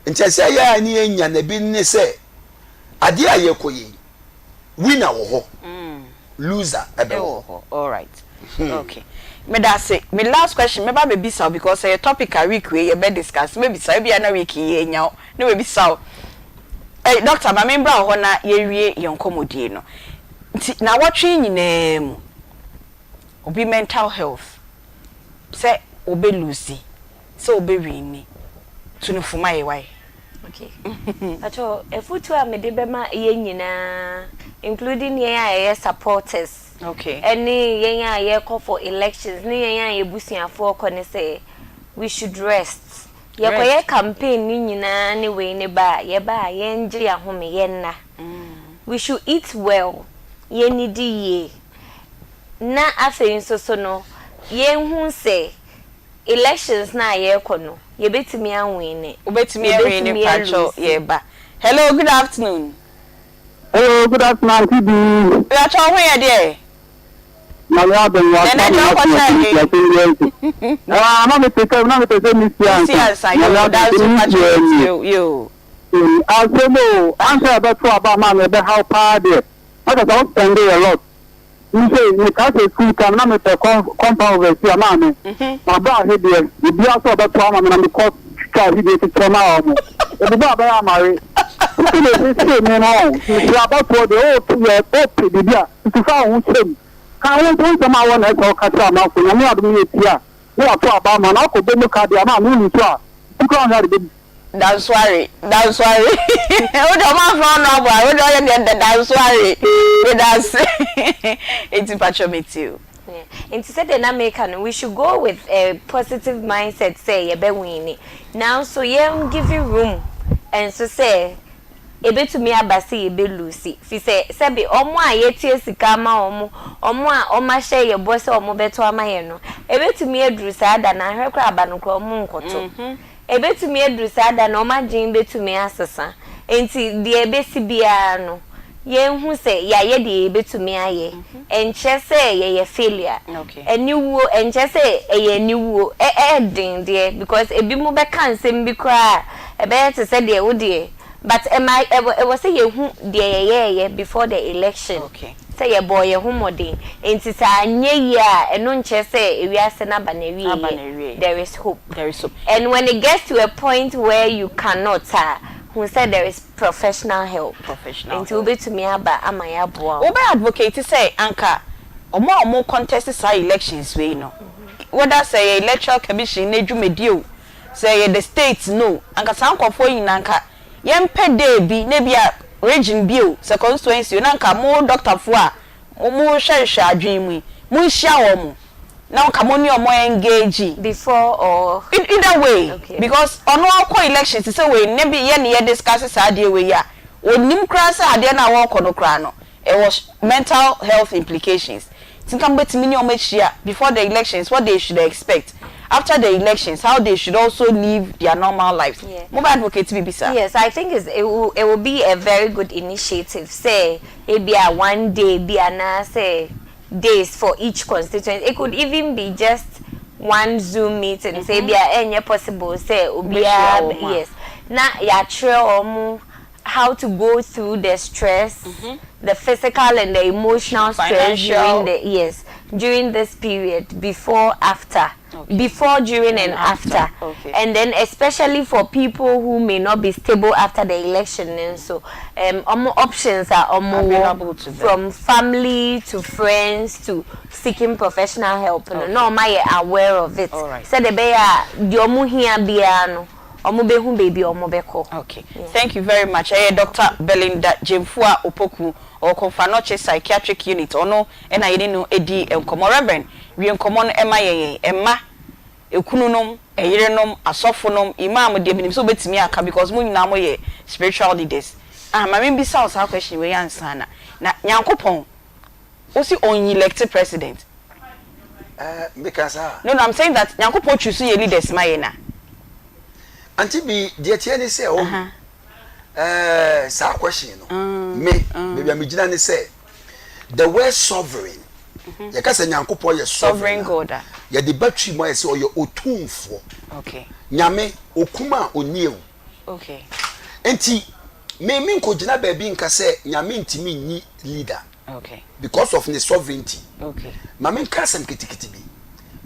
Nteaseɛ a ɛyɛ a ne yɛnya na ebi ne sɛ, adeɛ a yɛrekɔyɛ yi, winner wɔ hɔ, loser ɛbɛwɔ hɔ. Alright. Okay. Medase. Me last question mɛba abɛbisa wo because ɛyɛ topic a week wei yɛbɛ discuss. Mɛbisa wo, ebia na week yi yɛanya wo na mabisa wo. Ɛy doctor ma membra wo hɔ na yɛnwie yɛn nkɔmmɔdie no. Nti nawɔtwe yi nyinaa mu, obi mental health, sɛ ɔbɛ lose, sɛ ɔbɛ winni, tu no fo ma yɛ wai. Okay. Pacho, afutuo a mede bɛma yɛn nyinaa, including yɛn a yɛyɛ supporters, Okay. ɛne yɛn a yɛrekɔ for elections, ne yɛn a yɛn abusuafoɔ kɔ ne sɛ, we should rest. Yɛkɔyɛ Rest. campaign no nyinaa ne wei ne ba a, yɛba a, yɛngye yɛn ahome, yɛnna. We should eat well, yɛnnidi yie. Na afei nso so no, yɛnhu sɛ elections no a yɛrekɔ no, yɛbɛtumi awine, Wobɛtumi awine yɛbɛtumi pakyɛw alusi. yɛreba. Hello, good afternoon. Hello, good afternoon, Auntie B. Pakyɛw wo ho yɛ deɛ? Nyame adom, Nana wasa Agya me wokɔ ase kyɛɛ ɔtumi he? si ase ndɛ nso. Ah, na mepɛ sɛ na mepɛ sɛ mesie Wosie ansa. ansa, Nyame yoo, adom da sɛ nso mesie pakyɛw awie. yɛtie wo, yoo. Mm, asɛm o, ansa yɛbɛto aba ama no ɛbɛhaw paa deɛ. Na kyerɛ sɛ wo spend a lot. Me sei, mekaa sɛ sukuu time na mepɛ compound over si a maame, mabɔ ahwedeɛ, obiara sɛ ɔbɛtɔ ama me na mekɔ twitwa ahwedeɛ kyekyɛ maa wɔn. Ɛbobɔ a bɛyɛ amare. Sisi na ɛsesee me no, mesrɛ abatoɔ deɛ woto yɛ wopɛ biribi a, tutu fa wo ho hyɛ mu. Ka wo nso nsɛm a wɔ na ɛsɛ woka kyerɛ amanfoɔ. Nyame adom no yɛtie a, na wato aba ama no akɔ bɔ mu ka deɛ ama no wonni so a, ti koraa nhwɛ ade bɛbu. Dansoare Dansoare wo deɛ ɔmo anfrɛ wo honourable a wo deɛ ɔyɛ deɛ dɛ Dansoare medase enti mpakyɛw metie o. Yeah nti sɛdeɛ na meka no we should go with a positive mindset sɛ yɛbɛ winni nanso yɛn give room nso sɛ ɛbɛtumi aba sɛ yɛbɛ lusi fisɛ sɛbe ɔmo a yɛtua sika ama ɔmo ɔmo a ɔmo ahyɛ yɛ bɔ sɛ ɔmo bɛto ama yɛn no ɛbɛtumi aduru saa da no anhwɛ koraa aba no koraa ɔmo nkɔto Ebetumi aduru saa da no, wɔn adwene betumi asesa. Enti deɛ ebesi biara no, yɛnhu sɛ yɛayɛ deɛ yɛbetumi ayɛ. Ɛnkyerɛ sɛ yɛyɛ failure. Aniwuo, ɛnkyerɛ sɛ ɛyɛ aniwuo. Ɛ ɛyɛ den deɛ because ebinom bɛka nsɛm bi koraa a, ɛbɛyɛ te sɛ deɛ wo deɛ, but ɛma ɛwɔ ɛwɔ sɛ yɛhu deɛ yɛyɛeɛ before the election. Sɛ yɛbɔɔ yɛn ho mmɔden. Enti sɛ anyɛ yie a, ɛno nkyerɛ sɛ ewiase no aba n'awieɛ. There is hope. And when it gets to a point where you cannot a, hu sɛ there is professional help. Enti wobɛtumi aba ama yɛaboa wo. Wobɛ advocate sɛ anka wɔn a wɔn contest saa elections wei no, whether sɛ ɛyɛ electoral commission no adwumadie o, sɛ ɛyɛ the state no o, anka saa nkorɔfoɔ yi nyinaa anka Yɛmpɛ day bi na ebia region bi o, sɛ constituency o, na nka mo doctor foɔ a mo mo hwɛhwɛ adwene mu yi, mo nhyia wɔn na nka mo ne wɔn engage. Before or. Either way, because ɔno ɔkɔ elections te sɛ wei nnɛ bi yɛ ne yɛ discuss saa adeɛ wei yi a, ɔnnim koraa sɛ adeɛ no a wɔrekɔ no koraa no, ɛwɔ mental health implications. Nti nka mobɛtumi ne wɔn ahyia before the elections, what they should expect, after the elections, how they should also live their normal lives. Mobɛ advocate biribi saa? Yes, I think it's, it will, it will be a very good initiative sɛ ebia one day bi anaasɛ days for each constituency. It could even be just one zoom meeting sɛ ebia ɛnyɛ possible sɛ obiara, yes, na yɛakyerɛ wɔn how to go through the stress, the physical and the emotional stress during the yes during this period before after before during and after and then especially for people who may not be stable after the election and so um ɔmo options a ɔmo wɔ from family to friends to seeking professional help no na ɔmo ayɛ aware of it sɛdeɛ ɛbɛyɛ a deɛ ɔmo hia biara no ɔmo bɛhu baabi a ɔmo bɛkɔ. Okay thank you very much ɛyɛ Doctor Belinda Gyamfua Opoku ɔwɔ Komfo-Anokye Psychiatric Unit ɔno na yɛne no di nkɔmmɔ Reverend wie nkɔmmɔ no ma yɛn yɛn mma ekununom ɛyerenom asɔfonom Imam deɛ menim sɛ wobɛtumi aka because mo nyinaa moyɛ spiritual leaders ah ma membisa wo saa question wei ansa na na Nyankopɔn Wosi on electe president. Eh me ka saa. No no I'm saying that Nyankopɔn choose yɛ leaders ma yɛn a. Auntie bi deɛ teɛ ne sɛ ɔhu eh saa question no me baabi a me gyina ne sɛ the word sovereign yɛka sɛ Nyankopɔn yɛ sovereign God a yɛde ba twi mu ayɛ sɛ ɔyɛ otumfoɔ. Okay. Nyame okum a onni awu. Okay. Nti me me nkɔgyina baabi nka sɛ Nyame ntumi nyi leader. Because of ne sovereignty. Ma menka asɛm ketekete bi.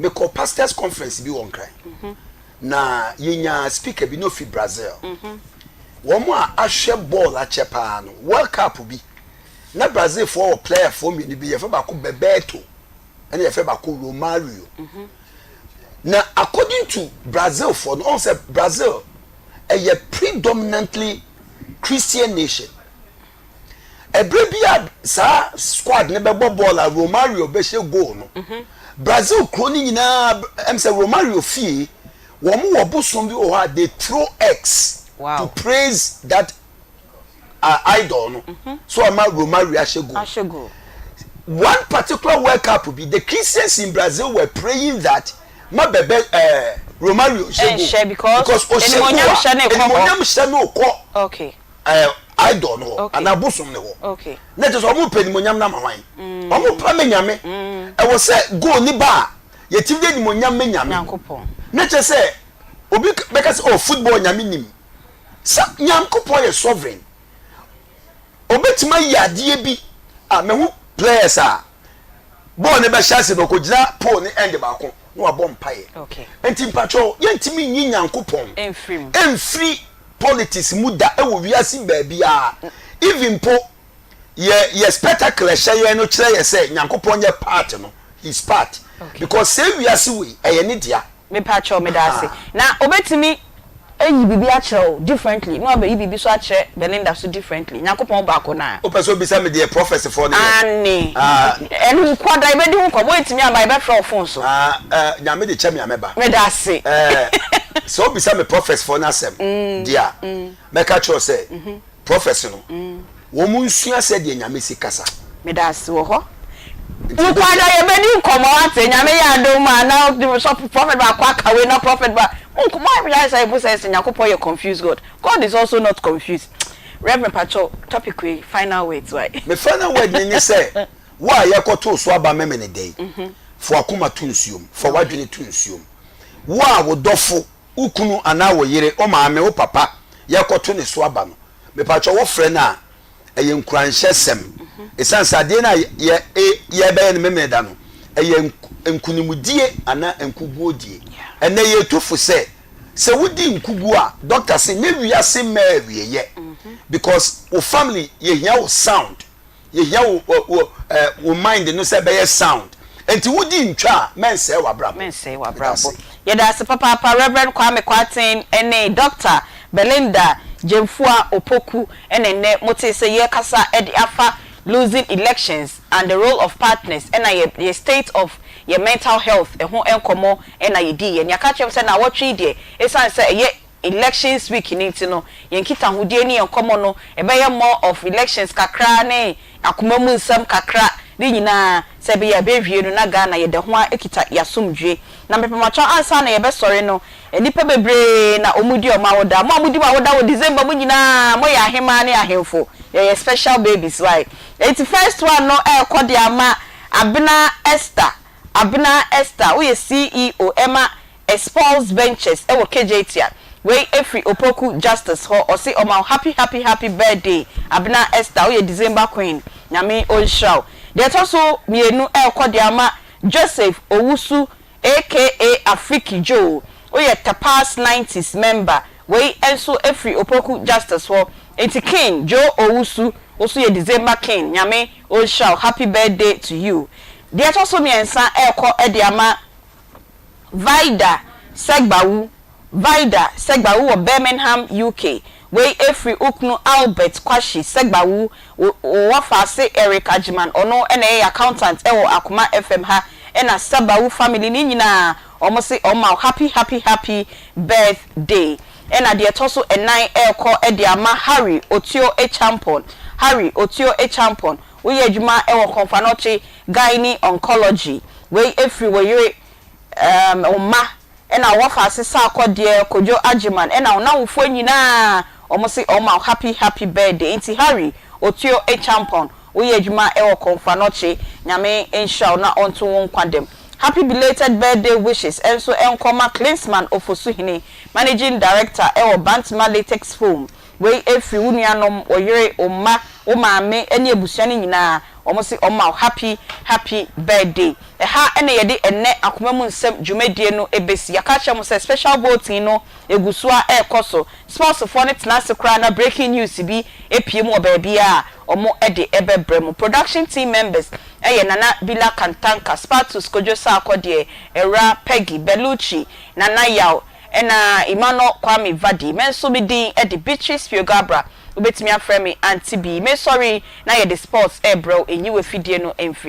Mekɔɔ pastors conference bi wɔ Nkran. Na yɛnyaa speaker bi na ofi Brazil. Wɔn a ahwɛ bɔɔl akyɛ paa no, World Cup bi, na Brazilfoɔ wɔ playerfoɔ mmienu bi, yɛfrɛ baako Bebeto, ɛna yɛfrɛ baako Romario. Na according to Brazilfoɔ no, ɔn sɛ Brazil ɛyɛ predominantly Christian nation. Ɛberɛ bi a saa squad no bɛbɔ bɔɔl a Romario bɛhyɛ goal no, Brazil kuro no nyinaa ɛm sɛ Romario fie wɔn wɔ bosom bi wɔ hɔ a they throw eggs to praise that uh, idol no so ama Romario ahyɛ goal. One particular World Cup bi, the Christians in Brazil were praying that ma bɛbɛ ɛɛ eh, Romario nhyɛ goal because ɔhyɛ goal a animonyam hyɛ no kɔ. Okay. ɛɛ idol no hɔ anaa bosom no hɔ na kyerɛ sɛ wɔn pɛ nimonyam no ama hwan mm. wɔn pɛ me nyame mm. ɛwɔ sɛ goal ni ba a yɛtumi de nimonyam me nyame na kyerɛ sɛ obi bɛka sɛ oh football nyame nim sɛ nyankopɔn yɛ sovereign obetumi ayi adeɛ bi a mehu players a. Bɔɔl no bɛhyɛ ase no, ɔkɔgyina pole no end baako na wabɔ mpaeɛ. Nti mpakyɛw, yɛntumi nyi Nyankopɔn mfiri politics mu da wɔ wiase baabiara. Even mpo yɛ yɛ spectacle ɛhyɛ yɛn no kyerɛ yɛ sɛ Nyankopɔn nyɛ part no, he's part. Because sɛ wiase wei ɛyɛ ne dea. Mepakyɛw, meda ase. Na obetumi eyi biribi akyerɛ wo differently na wabɛyi biribi so akyerɛ Belinda so differently. Nyankopɔn baako naa. Wopɛ sɛ obisa me deɛ prophecy foɔ no yɛ? Aane. Ɛno nkoa da yɛbɛdi ho nkɔmmɔ. Woantumi amma a, yɛbɛfrɛ wo phone so. Nyame de kyɛ me a, mɛba. Meda ase. Sɛ wobisa me prophecy foɔ no asɛm deɛ a, mɛka kyerɛ wo sɛ prophecy no, wɔn nsua sɛdeɛ Nyame si kasa. Meda ase wɔ hɔ. Nkwada yɛbɛdi nkɔmmɔ wate. Nyame yɛ adom a na sɔfo prophet baako aka wei na prophet ba mo mo ayɛ sɛ mo sɛ sɛ Nyankopɔn yɛ confused God. God is also not confused. Reverend pacho, topic wei, final words why? Me final word ne ne sɛ, wo a yɛkɔtoo so aba Memene da yi, fa w'akoma to nsuom, fa w'adwene to nsuom. Wo a wo dɔfo, wo kunu anaa wo yere, wo maame, wo papa yɛkɔto ne so aba no, mepakyɛw wofrɛ no a, ɛyɛ nkuranhyɛsɛm. Ɛsiane sɛ adeɛ no a yɛ yɛbɛyɛ no Memeneda no, ɛyɛ nkunimdie anaa nkuguodie. Ɛnnɛ yɛtu fo sɛ, sɛ wodi nkuguo a, doctor se nyɛ wiase mmaa awieɛ because wo family yɛhia wo sound. Yɛhia wo wo wo eh, wo mind no sɛ ɛbɛyɛ sound. Enti wodi ntwa a, mɛnsɛe w'abrabɔ. Mɛnsɛe Meda w'abrabɔ. ase. Yɛda ase papaapa Rev. Kwame Kwarteng ne Dɔkta Belinda Gyamfua Opoku na nnɛ motee sɛ yɛrekasa de afa losing elections and the role of partners ɛna yɛ yɛ state of yɛ mental health ho nkɔmmɔ na yɛdiiɛ. Nea ka kyerɛ me sɛ naawɔtwe yi deɛ ɛsiane sɛ ɛyɛ elections week no nti no, yɛn nkitahodie ne yɛn nkɔmmɔ no, ɛbɛyɛ more of elections kakra ne akoma mu nsɛm kakra ne nyinaa, sɛ ɛbɛyɛ a ɛbɛwie no na Ghana yɛda ho ara kita y'asomdwie. Na mepamakyɛw ansa na yɛbɛsɔre no, nnipa bebree na wɔn di wɔn awoda. Mo a modi mo awoda wɔ December mu nyinaa, moyɛ ahemaa ne ahemfo. Yɛyɛ special babies wai. Enti first one no ɛrekɔ de ama Abena Esther. Abena Esther, woyɛ CEO ɛma Expulse Ventures wɔ Kejetia. Wei firi Opoku Justice hɔ, ɔse ɔma wo happy happy happy birthday Abena Esther, woyɛ December queen, Nyame ɔnhyira wo. Deɛ ɛtɔ so mienu ɛrekɔ de ama Joseph Owusu aka Afriki Joe, woyɛ Tapas 90s member, wei nso firi Opoku Justice hɔ. Nti King Joe Owusu, wo nso yɛ December king, Nyame ɔnhyira wo, happy birthday to you. Deɛ ɛtɔ so miɛnsa ɛrekɔ de ama Vida Segbawu Vida Segbawu wɔ Birmingham, UK. Wei firi wo kunu Albert Kwahye Segbawu, wo wɔfaase Eric Agyeman, ɔno na ɛyɛ yɛn accountant wɔ Akoma FM ha, ɛna Segbawu family no nyinaa, wɔn se wɔn ma wo happy happy happy birthday. Ɛna deɛ ɛtɔ so ɛnan ɛrekɔ de ama Harry Otuo Acheampong Harry Otuo Acheampong, woyɛ adwuma wɔ Komfo-Anokye Gynae Oncology. Wei firi wo yere, um, wo mma, ɛna wo wɔfaase Sarkodie, Kojo Agyeman, ɛna wo nnamfofoɔ nyinaa, wɔn se wɔn ma wo happy happy birthday. Nti Harry Otuo Acheampong, woyɛ adwuma wɔ Komfo Anokye, Nyame nhyira wo na ɔnto wo nkwa dam. Happy belated birthday wishes nso nkɔ ma Klinsman Ofosuhene, Managing Director wɔ Bantama Latex Foam. Wei firi wo nuanom, wo yere, wo mma, wo maame ne abusua no nyinaa. Wɔn se wɔn ma wo happy happy birthday. Ɛha na yɛde ɛnnɛ akoma mu nsɛm dwumadie no bɛsi. Yɛaka akyerɛ mo sɛ special voting no ɛgu so ara ɛrekɔ so. Sports foɔ no tena ase koraa na breaking news bi pue mu wɔ baabiara a, wɔn de bɛbrɛ mo. Production team members yɛ Nana Bila Kantanka, Spartus Kojo Sarkodie, Awuraa Peggy Bellucci, Nana Yaw, Ɛna Emmanuel Kwame Vadi. Me nso me din de Beatrice Fiogabra. Wobɛtumi afrɛ me Auntie Bee. Mesɔre yi na yɛde sports rebrɛ wo, nyi w'afidie no mfiri.